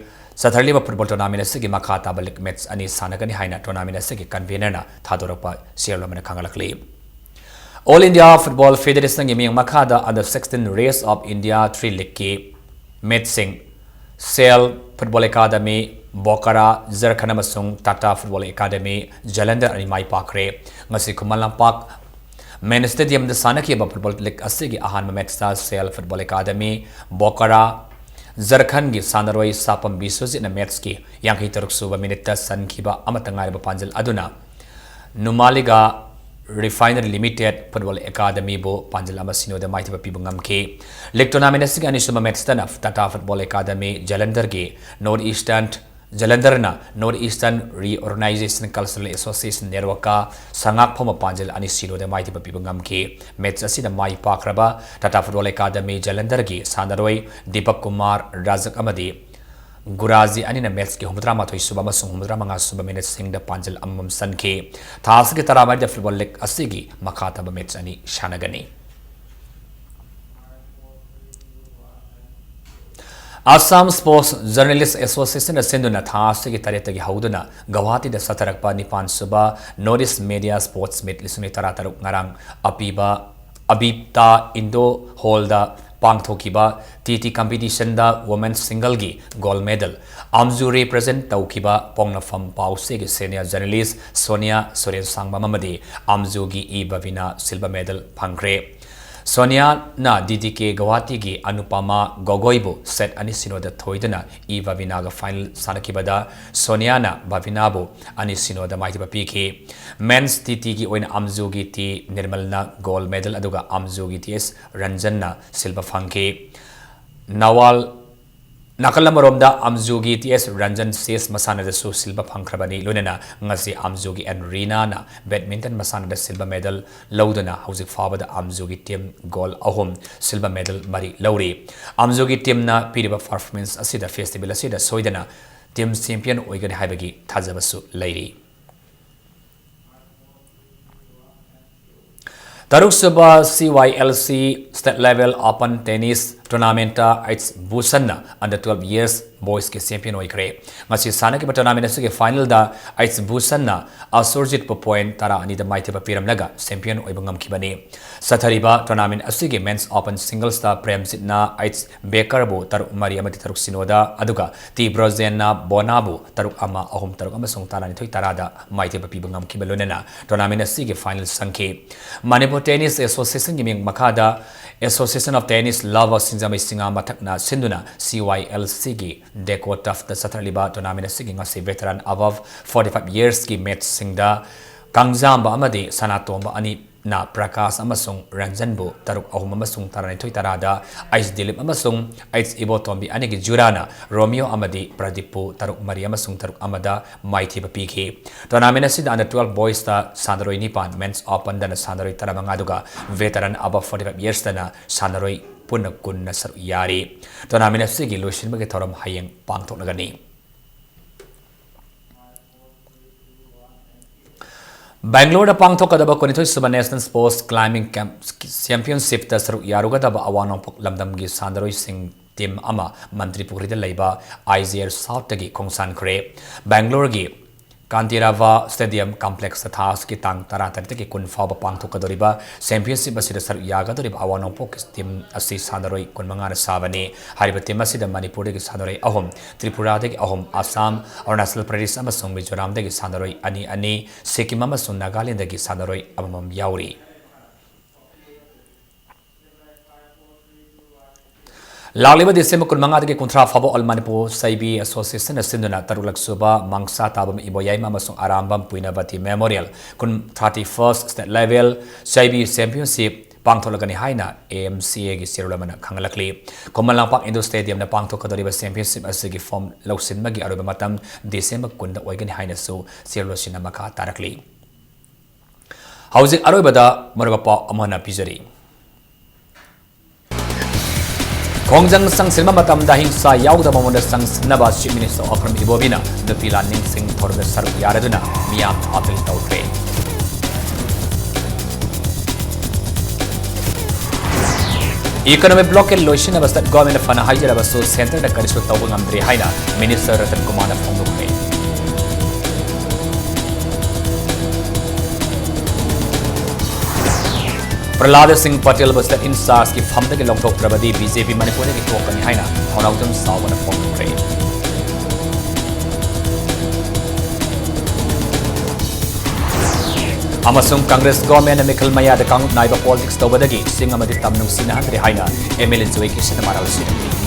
ꯆꯠꯊꯔꯤꯕ football tournament ꯑꯁꯤꯒꯤ ꯃꯈꯥ ꯇꯥꯕ league match ꯑꯅꯤ ꯁꯥꯟꯅꯒꯅꯤ ꯍꯥꯏꯅ tournament ꯑꯁꯤꯒꯤ convenerꯅ ꯊꯥꯗꯣꯔꯛꯄ serial ꯑꯃꯅ ꯈꯪꯍꯜꯂꯛꯂꯤ꯫ All India Football Federationꯒꯤ ꯃꯤꯠꯌꯦꯡ ꯃꯈꯥꯗ Under sixteen Race of India three leagueꯀꯤ matchꯁꯤꯡ ꯁꯦꯜ ꯐꯨꯠꯕꯣꯜ ꯑꯦꯀꯥꯗꯃꯤ, ꯕꯣꯀꯥꯔꯥ ꯖꯔꯈꯟ ꯑꯃꯁꯨꯡ ꯇꯥꯇꯥ ꯐꯨꯠꯕꯣꯜ ꯑꯦꯀꯥꯗꯃꯤ, ꯖꯂꯟꯙꯔ ꯑꯅꯤ ꯃꯥꯏ ꯄꯥꯛꯈ꯭ꯔꯦ꯫ ꯉꯁꯤ ꯈꯨꯃꯟ ꯂꯝꯄꯥꯛ ꯃꯦꯟ ꯁ꯭ꯇꯦꯗꯤꯌꯝꯗ ꯁꯥꯟꯅꯈꯤꯕ ꯐꯨꯠꯕꯣꯜ ꯂꯤꯒ ꯑꯁꯤꯒꯤ ꯑꯍꯥꯟꯕ ꯃꯦꯠꯁꯇ ꯁꯦꯜ ꯐꯨꯠꯕꯣꯜ ꯑꯦꯀꯥꯗꯃꯤ, ꯕꯣꯀꯥꯔꯥ ꯖꯔꯈꯟꯒꯤ ꯁꯥꯟꯅꯔꯣꯏ ꯁꯥꯄꯝ ꯕꯤꯁ꯭ꯋꯖꯤꯠꯅ ꯃꯦꯠꯁꯀꯤ ꯌꯥꯡꯈꯩ ꯇꯔꯨꯛ ꯁꯨꯕ ꯃꯤꯅꯤꯠꯇ ꯆꯟꯈꯤꯕ ꯑꯃꯠꯇ ꯉꯥꯏꯔꯕ ꯄꯥꯟꯖꯜ ꯑꯗꯨꯅ ꯅꯨꯃꯥꯂꯤꯒꯥ ꯔꯤꯐꯥꯏꯅꯔꯤ ꯂꯤꯃꯤꯇꯦꯗ ꯐꯨꯠꯕꯣꯜ ꯑꯦꯀꯥꯗꯃꯤꯕꯨ ꯄꯥꯟꯖꯜ ꯑꯃ ꯁꯤꯅꯣꯗ ꯃꯥꯏꯊꯤꯕ ꯄꯤꯕ ꯉꯝꯈꯤ꯫ ꯂꯤꯒ ꯇꯣꯔꯅꯥꯃꯦꯟ ꯑꯁꯤꯒꯤ ꯑꯅꯤꯁꯨꯕ ꯃꯦꯠꯁꯇꯅ ꯇꯥꯇꯥ ꯐꯨꯠꯕꯣꯜ ꯑꯦꯀꯥꯗꯃꯤ ꯖꯂꯟꯙꯔꯒꯤ ꯅꯣꯔꯠ ꯏꯁꯇꯔꯟ, ꯖꯂꯟꯙꯔꯅ north eastern reorganization cultural association ꯅꯦꯠꯋꯥꯔꯛꯀ ꯁꯉꯥꯛꯐꯝ ꯄꯥꯟꯖꯜ ꯑꯅꯤ ꯁꯤꯅꯣꯗ ꯃꯥꯏꯊꯤꯕ ꯄꯤꯕ ꯉꯝꯈꯤ꯫ ꯃꯦꯠꯁ ꯑꯁꯤꯗ ꯃꯥꯏ ꯄꯥꯛꯈ꯭ꯔꯕ ꯇꯥꯇꯥ ꯐꯨꯠꯕꯣꯜ ꯑꯦꯀꯥꯗꯃꯤ ꯖꯂꯟꯙꯔꯒꯤ ꯁꯥꯟꯅꯔꯣꯏ ꯗꯤꯄꯛ ꯀꯨꯃꯥꯔ ꯔꯥꯖꯛ ꯑꯃꯗꯤ ꯒꯨꯔꯥꯖꯤ ꯑꯅꯤꯅ ꯃꯦꯠꯁꯀꯤ ꯍꯨꯝꯐꯨꯇꯔꯥ ꯃꯥꯊꯣꯏ ꯁꯨꯕ ꯑꯃꯁꯨꯡ ꯍꯨꯝꯐꯨꯇꯔꯥ ꯃꯉꯥ ꯁꯨꯕ ꯃꯤꯅꯤꯠꯁꯤꯡꯗ ꯄꯥꯟꯖꯜ ꯑꯃꯃꯝ ꯆꯟꯈꯤ꯫ ꯊꯥ ꯑꯁꯤꯒꯤ ꯇꯔꯥꯃꯔꯤꯗ ꯐꯨꯠꯕꯣꯜ ꯂꯤꯒ ꯑꯁꯤꯒꯤ ꯃꯈꯥ ꯇꯥꯕ ꯃꯦꯠꯁ ꯑꯅꯤ ꯁꯥꯟꯅꯒꯅꯤ꯫ ꯑꯁꯥꯝ ꯁ꯭ꯄꯣꯔꯠꯁ ꯖꯔꯅꯦꯂꯤꯁ ꯑꯦꯁꯣꯁꯤꯌꯦꯁꯟꯅ ꯁꯤꯟꯗꯨꯅ ꯊꯥ ꯑꯁꯤꯒꯤ ꯇꯔꯦꯠꯇꯒꯤ ꯍꯧꯗꯨꯅ ꯒꯧꯍꯥꯇꯤꯗ ꯆꯠꯊꯔꯛꯄ ꯅꯤꯄꯥꯟ ꯁꯨꯕ north east media sports meet ꯂꯤꯁꯤꯡ ꯑꯅꯤ ꯇꯔꯥꯇꯔꯨꯛ ꯉꯔꯥꯡ ꯑꯄꯤꯕ ꯑꯕꯤꯞꯇꯥ ꯏꯟꯗꯣ ꯍꯣꯜꯗ ꯄꯥꯡꯊꯣꯛꯈꯤꯕ ꯇꯤ ꯇꯤ ꯀꯝꯄꯤꯇꯤꯁꯟꯗ ꯋꯨꯃꯦꯟ ꯁꯤꯡꯒꯜꯒꯤ ꯒꯣꯜꯗ ꯃꯦꯗꯜ ꯑꯥꯝꯖꯨ ꯔꯤꯄ꯭ꯔꯖꯦꯟ ꯇꯧꯈꯤꯕ ꯄꯣꯛꯅꯐꯝ ꯄꯥꯎꯆꯦꯒꯤ ꯁꯦꯅꯤꯌꯔ ꯖꯔꯅꯦꯂꯤꯁ ꯁꯣꯅꯤꯌꯥ ꯁꯨꯔꯦꯟ ꯁꯥꯡꯕꯝ ꯑꯃꯗꯤ ꯑꯥꯝꯖꯨꯒꯤ ꯏ ꯕꯕꯤꯅꯥ ꯁꯤꯜꯚꯔ ꯃꯦꯗꯜ ꯐꯪꯈ꯭ꯔꯦ꯫ ꯁꯣꯅꯤꯌꯥꯅ ꯗꯤ ꯗꯤ ꯀꯦ ꯒꯧꯍꯥꯇꯤꯒꯤ ꯑꯅꯨꯄꯃꯥ ꯒꯣꯒꯣꯏꯕꯨ ꯁꯦꯠ ꯑꯅꯤ ꯁꯤꯅꯣꯗ ꯊꯣꯏꯗꯨꯅ ꯏ ꯕꯕꯤꯅꯥꯒ ꯐꯥꯏꯅꯦꯜ ꯁꯥꯟꯅꯈꯤꯕꯗ ꯁꯣꯅꯤꯌꯥꯅ ꯕꯕꯤꯅꯥꯕꯨ ꯑꯅꯤ ꯁꯤꯅꯣꯗ ꯃꯥꯏꯊꯤꯕ ꯄꯤꯈꯤ꯫ ꯃꯦꯟꯁ ꯇꯤ ꯇꯤꯒꯤ ꯑꯣꯏꯅ ꯑꯥꯝꯖꯨꯒꯤ ꯇꯤ ꯅꯤꯔꯃꯜꯅ ꯒꯣꯜꯗ ꯃꯦꯗꯜ ꯑꯗꯨꯒ ꯑꯥꯝꯖꯨꯒꯤ ꯇꯤ ꯑꯦꯁ ꯔꯟꯖꯟꯅ ꯁꯤꯜꯚꯔ ꯐꯪꯈꯤ꯫ ꯅꯋꯥꯜ ꯅꯥꯀꯜ ꯑꯃꯔꯣꯝꯗ ꯑꯥꯝꯖꯨꯒꯤ ꯇꯤ ꯑꯦꯁ ꯔꯟꯖꯟ ꯆꯦꯁ ꯃꯁꯥꯟꯅꯗꯁꯨ ꯁꯤꯜꯚꯔ ꯐꯪꯈ꯭ꯔꯕꯅꯤ꯫ ꯂꯣꯏꯅꯅ ꯉꯁꯤ ꯑꯥꯝꯖꯨꯒꯤ ꯑꯦꯟ ꯔꯤꯅꯥꯅ ꯕꯦꯗꯃꯤꯟꯇꯟ ꯃꯁꯥꯟꯅꯗ ꯁꯤꯜꯚꯔ ꯃꯦꯗꯜ ꯂꯧꯗꯨꯅ ꯍꯧꯖꯤꯛ ꯐꯥꯎꯕꯗ ꯑꯥꯝꯖꯨꯒꯤ ꯇꯤꯝ ꯒꯣꯜꯗ ꯑꯍꯨꯝ, ꯁꯤꯜꯚꯔ ꯃꯦꯗꯜ ꯃꯔꯤ ꯂꯧꯔꯤ꯫ ꯑꯥꯝꯖꯨꯒꯤ ꯇꯤꯝꯅ ꯄꯤꯔꯤꯕ ꯄꯔꯐꯣꯔꯃꯦꯟꯁ ꯑꯁꯤꯗ ꯐꯦꯁꯇꯤꯚꯦꯜ ꯑꯁꯤꯗ ꯁꯣꯏꯗꯅ ꯇꯤꯝ ꯆꯦꯝꯄꯤꯌꯟ ꯑꯣꯏꯒꯅꯤ ꯍꯥꯏꯕꯒꯤ ꯊꯥꯖꯕꯁꯨ ꯂꯩꯔꯤ꯫ ꯇꯔꯨꯛꯁꯨꯕ C Y L C state level open tennis tournamentꯇ ꯑꯩꯆ ꯚꯨꯁꯟꯅ under twelve years boysꯀꯤ champion ꯑꯣꯏꯈ꯭ꯔꯦ꯫ ꯉꯁꯤ ꯁꯥꯟꯅꯈꯤꯕ tournament ꯑꯁꯤꯒꯤ finalꯗ ꯑꯩꯆ ꯚꯨꯁꯟꯅ ꯑꯁꯨꯔꯖꯤꯠꯄꯨ point ꯇꯔꯥ ꯑꯅꯤꯗ ꯃꯥꯏꯊꯤꯕ ꯄꯤꯔꯝꯂꯒ champion ꯑꯣꯏꯕ ꯉꯝꯈꯤꯕꯅꯤ꯫ ꯆꯠꯊꯔꯤꯕ tournament ꯑꯁꯤꯒꯤ men's open singlesꯇ ꯄ꯭ꯔꯦꯝꯖꯤꯠꯅ ꯑꯩꯆ ꯕꯦꯀꯔꯕꯨ ꯇꯔꯨꯛ ꯃꯔꯤ ꯑꯃꯗꯤ ꯇꯔꯨꯛ ꯁꯤꯅꯣꯗ, ꯑꯗꯨꯒ ꯇꯤ ꯕ꯭ꯔꯣꯖꯦꯟꯅ ꯕꯣꯅꯥꯕꯨ ꯇꯔꯨꯛ ꯑꯃ, ꯑꯍꯨꯝ ꯇꯔꯨꯛ ꯑꯃꯁꯨꯡ ꯇꯔꯥꯅꯤꯊꯣꯏ ꯇꯔꯥꯗ ꯃꯥꯏꯊꯤꯕ ꯄꯤꯕ ꯉꯝꯈꯤꯕ ꯂꯣꯏꯅꯅ tournament ꯑꯁꯤꯒꯤ final ꯆꯪꯈꯤ꯫ ꯃꯅꯤꯄꯨꯔ Tennis Associationꯒꯤ ꯃꯤꯡ ꯃꯈꯥꯗ Association of Tennis Lovers ꯁꯤꯡꯖꯃꯩ ꯁꯤꯡꯉꯥ ꯃꯊꯛꯅ ꯁꯤꯟꯗꯨꯅ C Y L Cꯒꯤ deco ꯇꯐꯇ ꯆꯠꯊꯔꯛꯂꯤꯕ tournament ꯑꯁꯤꯒꯤ ꯉꯁꯤ veteran above forty five yearsꯀꯤ matchꯁꯤꯡꯗ ꯀꯥꯡꯖꯥꯝꯕ ꯑꯃꯗꯤ ꯁꯅꯥꯇꯣꯝꯕ ꯑꯅꯤꯅ ꯄ꯭ꯔꯀꯥꯁ ꯑꯃꯁꯨꯡ ꯔꯟꯖꯟꯕꯨ ꯇꯔꯨꯛ ꯑꯍꯨꯝ ꯑꯃꯁꯨꯡ ꯇꯔꯥꯅꯤꯊꯣꯏ ꯇꯔꯥꯗ, ꯑꯩꯆ ꯗꯤꯂꯤꯞ ꯑꯃꯁꯨꯡ ꯑꯩꯆ ꯏꯕꯣꯇꯣꯝꯕꯤ ꯑꯅꯤꯒꯤ ꯖꯨꯔꯥꯅ ꯔꯣꯃꯤꯌꯣ ꯑꯃꯗꯤ ꯄ꯭ꯔꯗꯤꯞꯄꯨ ꯇꯔꯨꯛ ꯃꯔꯤ ꯑꯃꯁꯨꯡ ꯇꯔꯨꯛ ꯑꯃꯗ ꯃꯥꯏꯊꯤꯕ ꯄꯤꯈꯤ꯫ Tournament ꯑꯁꯤꯗ under twelve boysꯇ ꯁꯥꯟꯅꯔꯣꯏ ꯅꯤꯄꯥꯟ, men's openꯗꯅ ꯁꯥꯟꯅꯔꯣꯏ ꯇꯔꯥꯃꯉꯥ, ꯑꯗꯨꯒ veteran above forty five yearsꯇꯅ ꯁꯥꯟꯅꯔꯣꯏ ꯄꯨꯟꯅ ꯀꯨꯟꯅ ꯁꯔꯨꯛ ꯌꯥꯔꯤ꯫ Tournament ꯑꯁꯤꯒꯤ ꯂꯣꯏꯁꯤꯟꯕꯒꯤ ꯊꯧꯔꯝ ꯍꯌꯦꯡ ꯄꯥꯡꯊꯣꯛꯂꯒꯅꯤ꯫ ꯕꯦꯡꯒ꯭ꯂꯣꯔꯗ ꯄꯥꯡꯊꯣꯛꯀꯗꯕ ꯀꯨꯟꯅꯤꯊꯣꯏ ꯁꯨꯕ National Sports Climbing Camp Championshipꯇ ꯁꯔꯨꯛ ꯌꯥꯔꯨꯒꯗꯕ ꯑꯋꯥꯡ ꯅꯣꯡꯄꯣꯛ ꯂꯝꯗꯝꯒꯤ ꯁꯥꯟꯅꯔꯣꯏꯁꯤꯡ team ꯑꯃ ꯃꯟꯇ꯭ꯔꯤ ꯄꯨꯈ꯭ꯔꯤꯗ ꯂꯩꯕ I G R Southꯇꯒꯤ ꯈꯣꯡꯁꯥꯟꯈ꯭ꯔꯦ꯫ ꯕꯦꯡꯒ꯭ꯂꯣꯔꯒꯤ ꯀꯥꯟꯇꯤꯔꯥꯚꯥ Stadium Complexꯇ ꯊꯥ ꯑꯁꯤꯒꯤ ꯇꯥꯡ ꯇꯔꯥꯇꯔꯦꯠꯇꯒꯤ ꯀꯨꯟ ꯐꯥꯎꯕ ꯄꯥꯡꯊꯣꯛꯀꯗꯧꯔꯤꯕ championship ꯑꯁꯤꯗ ꯁꯔꯨꯛ ꯌꯥꯒꯗꯧꯔꯤꯕ ꯑꯋꯥꯡ ꯅꯣꯡꯄꯣꯛꯀꯤ team ꯑꯁꯤ ꯁꯥꯟꯅꯔꯣꯏ ꯀꯨꯟꯃꯉꯥꯅ ꯁꯥꯕꯅꯤ꯫ ꯍꯥꯏꯔꯤꯕ team ꯑꯁꯤꯗ ꯃꯅꯤꯄꯨꯔꯗꯒꯤ ꯁꯥꯟꯅꯔꯣꯏ ꯑꯍꯨꯝ, ꯇ꯭ꯔꯤꯄꯨꯔꯥꯗꯒꯤ ꯑꯍꯨꯝ, ꯑꯁꯥꯝ, ꯑꯔꯨꯅꯥꯆꯜ ꯄ꯭ꯔꯗꯦꯁ ꯑꯃꯁꯨꯡ ꯃꯤꯖꯣꯔꯥꯝꯗꯒꯤ ꯁꯥꯟꯅꯔꯣꯏ ꯑꯅꯤ ꯑꯅꯤ, ꯁꯤꯛꯀꯤꯝ ꯑꯃꯁꯨꯡ ꯅꯥꯒꯥꯂꯦꯟꯗꯒꯤ ꯁꯥꯟꯅꯔꯣꯏ ꯑꯃꯃꯝ ꯌꯥꯎꯔꯤ꯫ ꯂꯥꯛꯂꯤꯕ ꯗꯤꯁꯦꯝꯕꯔ ꯀꯨꯟꯃꯉꯥꯗꯒꯤ ꯀꯨꯟꯊ꯭ꯔꯥ ꯐꯥꯎꯕ All Manipur ꯆꯩꯕꯤ Associationꯅ ꯁꯤꯟꯗꯨꯅ ꯇꯔꯨꯛꯂꯛ ꯁꯨꯕ ꯃꯪꯁꯥ ꯇꯥꯕꯝ ꯏꯕꯣꯌꯥꯏꯃ ꯑꯃꯁꯨꯡ ꯑꯔꯥꯝꯕꯝ ꯄꯨꯏꯅꯕꯇꯤ Memorial ꯀꯨꯟ, thirty first State Level ꯆꯩꯕꯤ Championship ꯄꯥꯡꯊꯣꯛꯂꯒꯅꯤ ꯍꯥꯏꯅ A M C Aꯒꯤ ꯆꯦꯔꯣꯜ ꯑꯃꯅ ꯈꯪꯍꯜꯂꯛꯂꯤ꯫ ꯈꯨꯃꯟ ꯂꯝꯄꯥꯛ Indoor Stadiumꯗ ꯄꯥꯡꯊꯣꯛꯀꯗꯧꯔꯤꯕ championship ꯑꯁꯤꯒꯤ form ꯂꯧꯁꯤꯟꯕꯒꯤ ꯑꯔꯣꯏꯕ ꯃꯇꯝ ꯗꯤꯁꯦꯝꯕꯔ ꯀꯨꯟꯗ ꯑꯣꯏꯒꯅꯤ ꯍꯥꯏꯅꯁꯨ ꯆꯦꯔꯣꯜ ꯑꯁꯤꯅ ꯃꯈꯥ ꯇꯥꯔꯛꯂꯤ꯫ ꯍꯧꯖꯤꯛ ꯑꯔꯣꯏꯕꯗ ꯃꯔꯨꯑꯣꯏꯕ ꯄꯥꯎ ꯑꯃ ꯍꯟꯅ ꯄꯤꯖꯔꯤ꯫ ꯈꯣꯡꯖꯪ ꯆꯪꯁꯤꯟꯕ ꯃꯇꯝꯗ ꯍꯤꯡꯁꯥ ꯌꯥꯎꯗꯕ ꯃꯑꯣꯡꯗ ꯆꯪꯁꯤꯟꯅꯕ Chief Minister Okram Ibobiꯅ ꯅꯨꯄꯤ ꯂꯥꯟꯃꯤꯁꯤꯡ ꯊꯧꯔꯝꯗ ꯁꯔꯨꯛ ꯌꯥꯔꯗꯨꯅ ꯃꯤꯌꯥꯝ ꯑꯥꯄꯤꯜ ꯇꯧꯈ꯭ꯔꯦ꯫ Economic blockade ꯂꯣꯏꯁꯤꯟꯅꯕ state governmentꯅ ꯐꯅ ꯍꯥꯏꯖꯔꯕꯁꯨ centreꯗ ꯀꯔꯤꯁꯨ ꯇꯧꯕ ꯉꯝꯗ꯭ꯔꯦ ꯍꯥꯏꯅ Minister ꯔꯇꯟ ꯀꯨꯃꯥꯔꯅ ꯐꯣꯡꯗꯣꯛꯈ꯭ꯔꯦ꯫ ꯄ꯭ꯔꯍꯂꯥꯗ ꯁꯤꯡ ꯄꯇꯦꯜꯕꯨ state in chargeꯀꯤ ꯐꯝꯗꯒꯤ ꯂꯧꯊꯣꯛꯇ꯭ꯔꯕꯗꯤ BJP ꯃꯅꯤꯄꯨꯔꯗꯒꯤ ꯊꯣꯛꯀꯅꯤ ꯍꯥꯏꯅ ꯊꯧꯅꯥꯎꯖꯝ ꯁꯥꯎꯕꯅ ꯐꯣꯡꯗꯣꯛꯈ꯭ꯔꯦ꯫ ꯑꯃꯁꯨꯡ Congress governmentꯅ ꯃꯤꯈꯜ ꯃꯌꯥꯗ ꯀꯥꯡꯂꯨꯞ ꯅꯥꯏꯕ politics ꯇꯧꯕꯗꯒꯤ ꯆꯤꯡ ꯑꯃꯗꯤ ꯇꯝ ꯅꯨꯡꯁꯤꯅꯍꯟꯗ꯭ꯔꯦ ꯍꯥꯏꯅ MLA ꯖꯣꯏ ꯀꯤꯁꯟꯅ ꯃꯔꯥꯜ ꯁꯤꯔꯝꯃꯤ꯫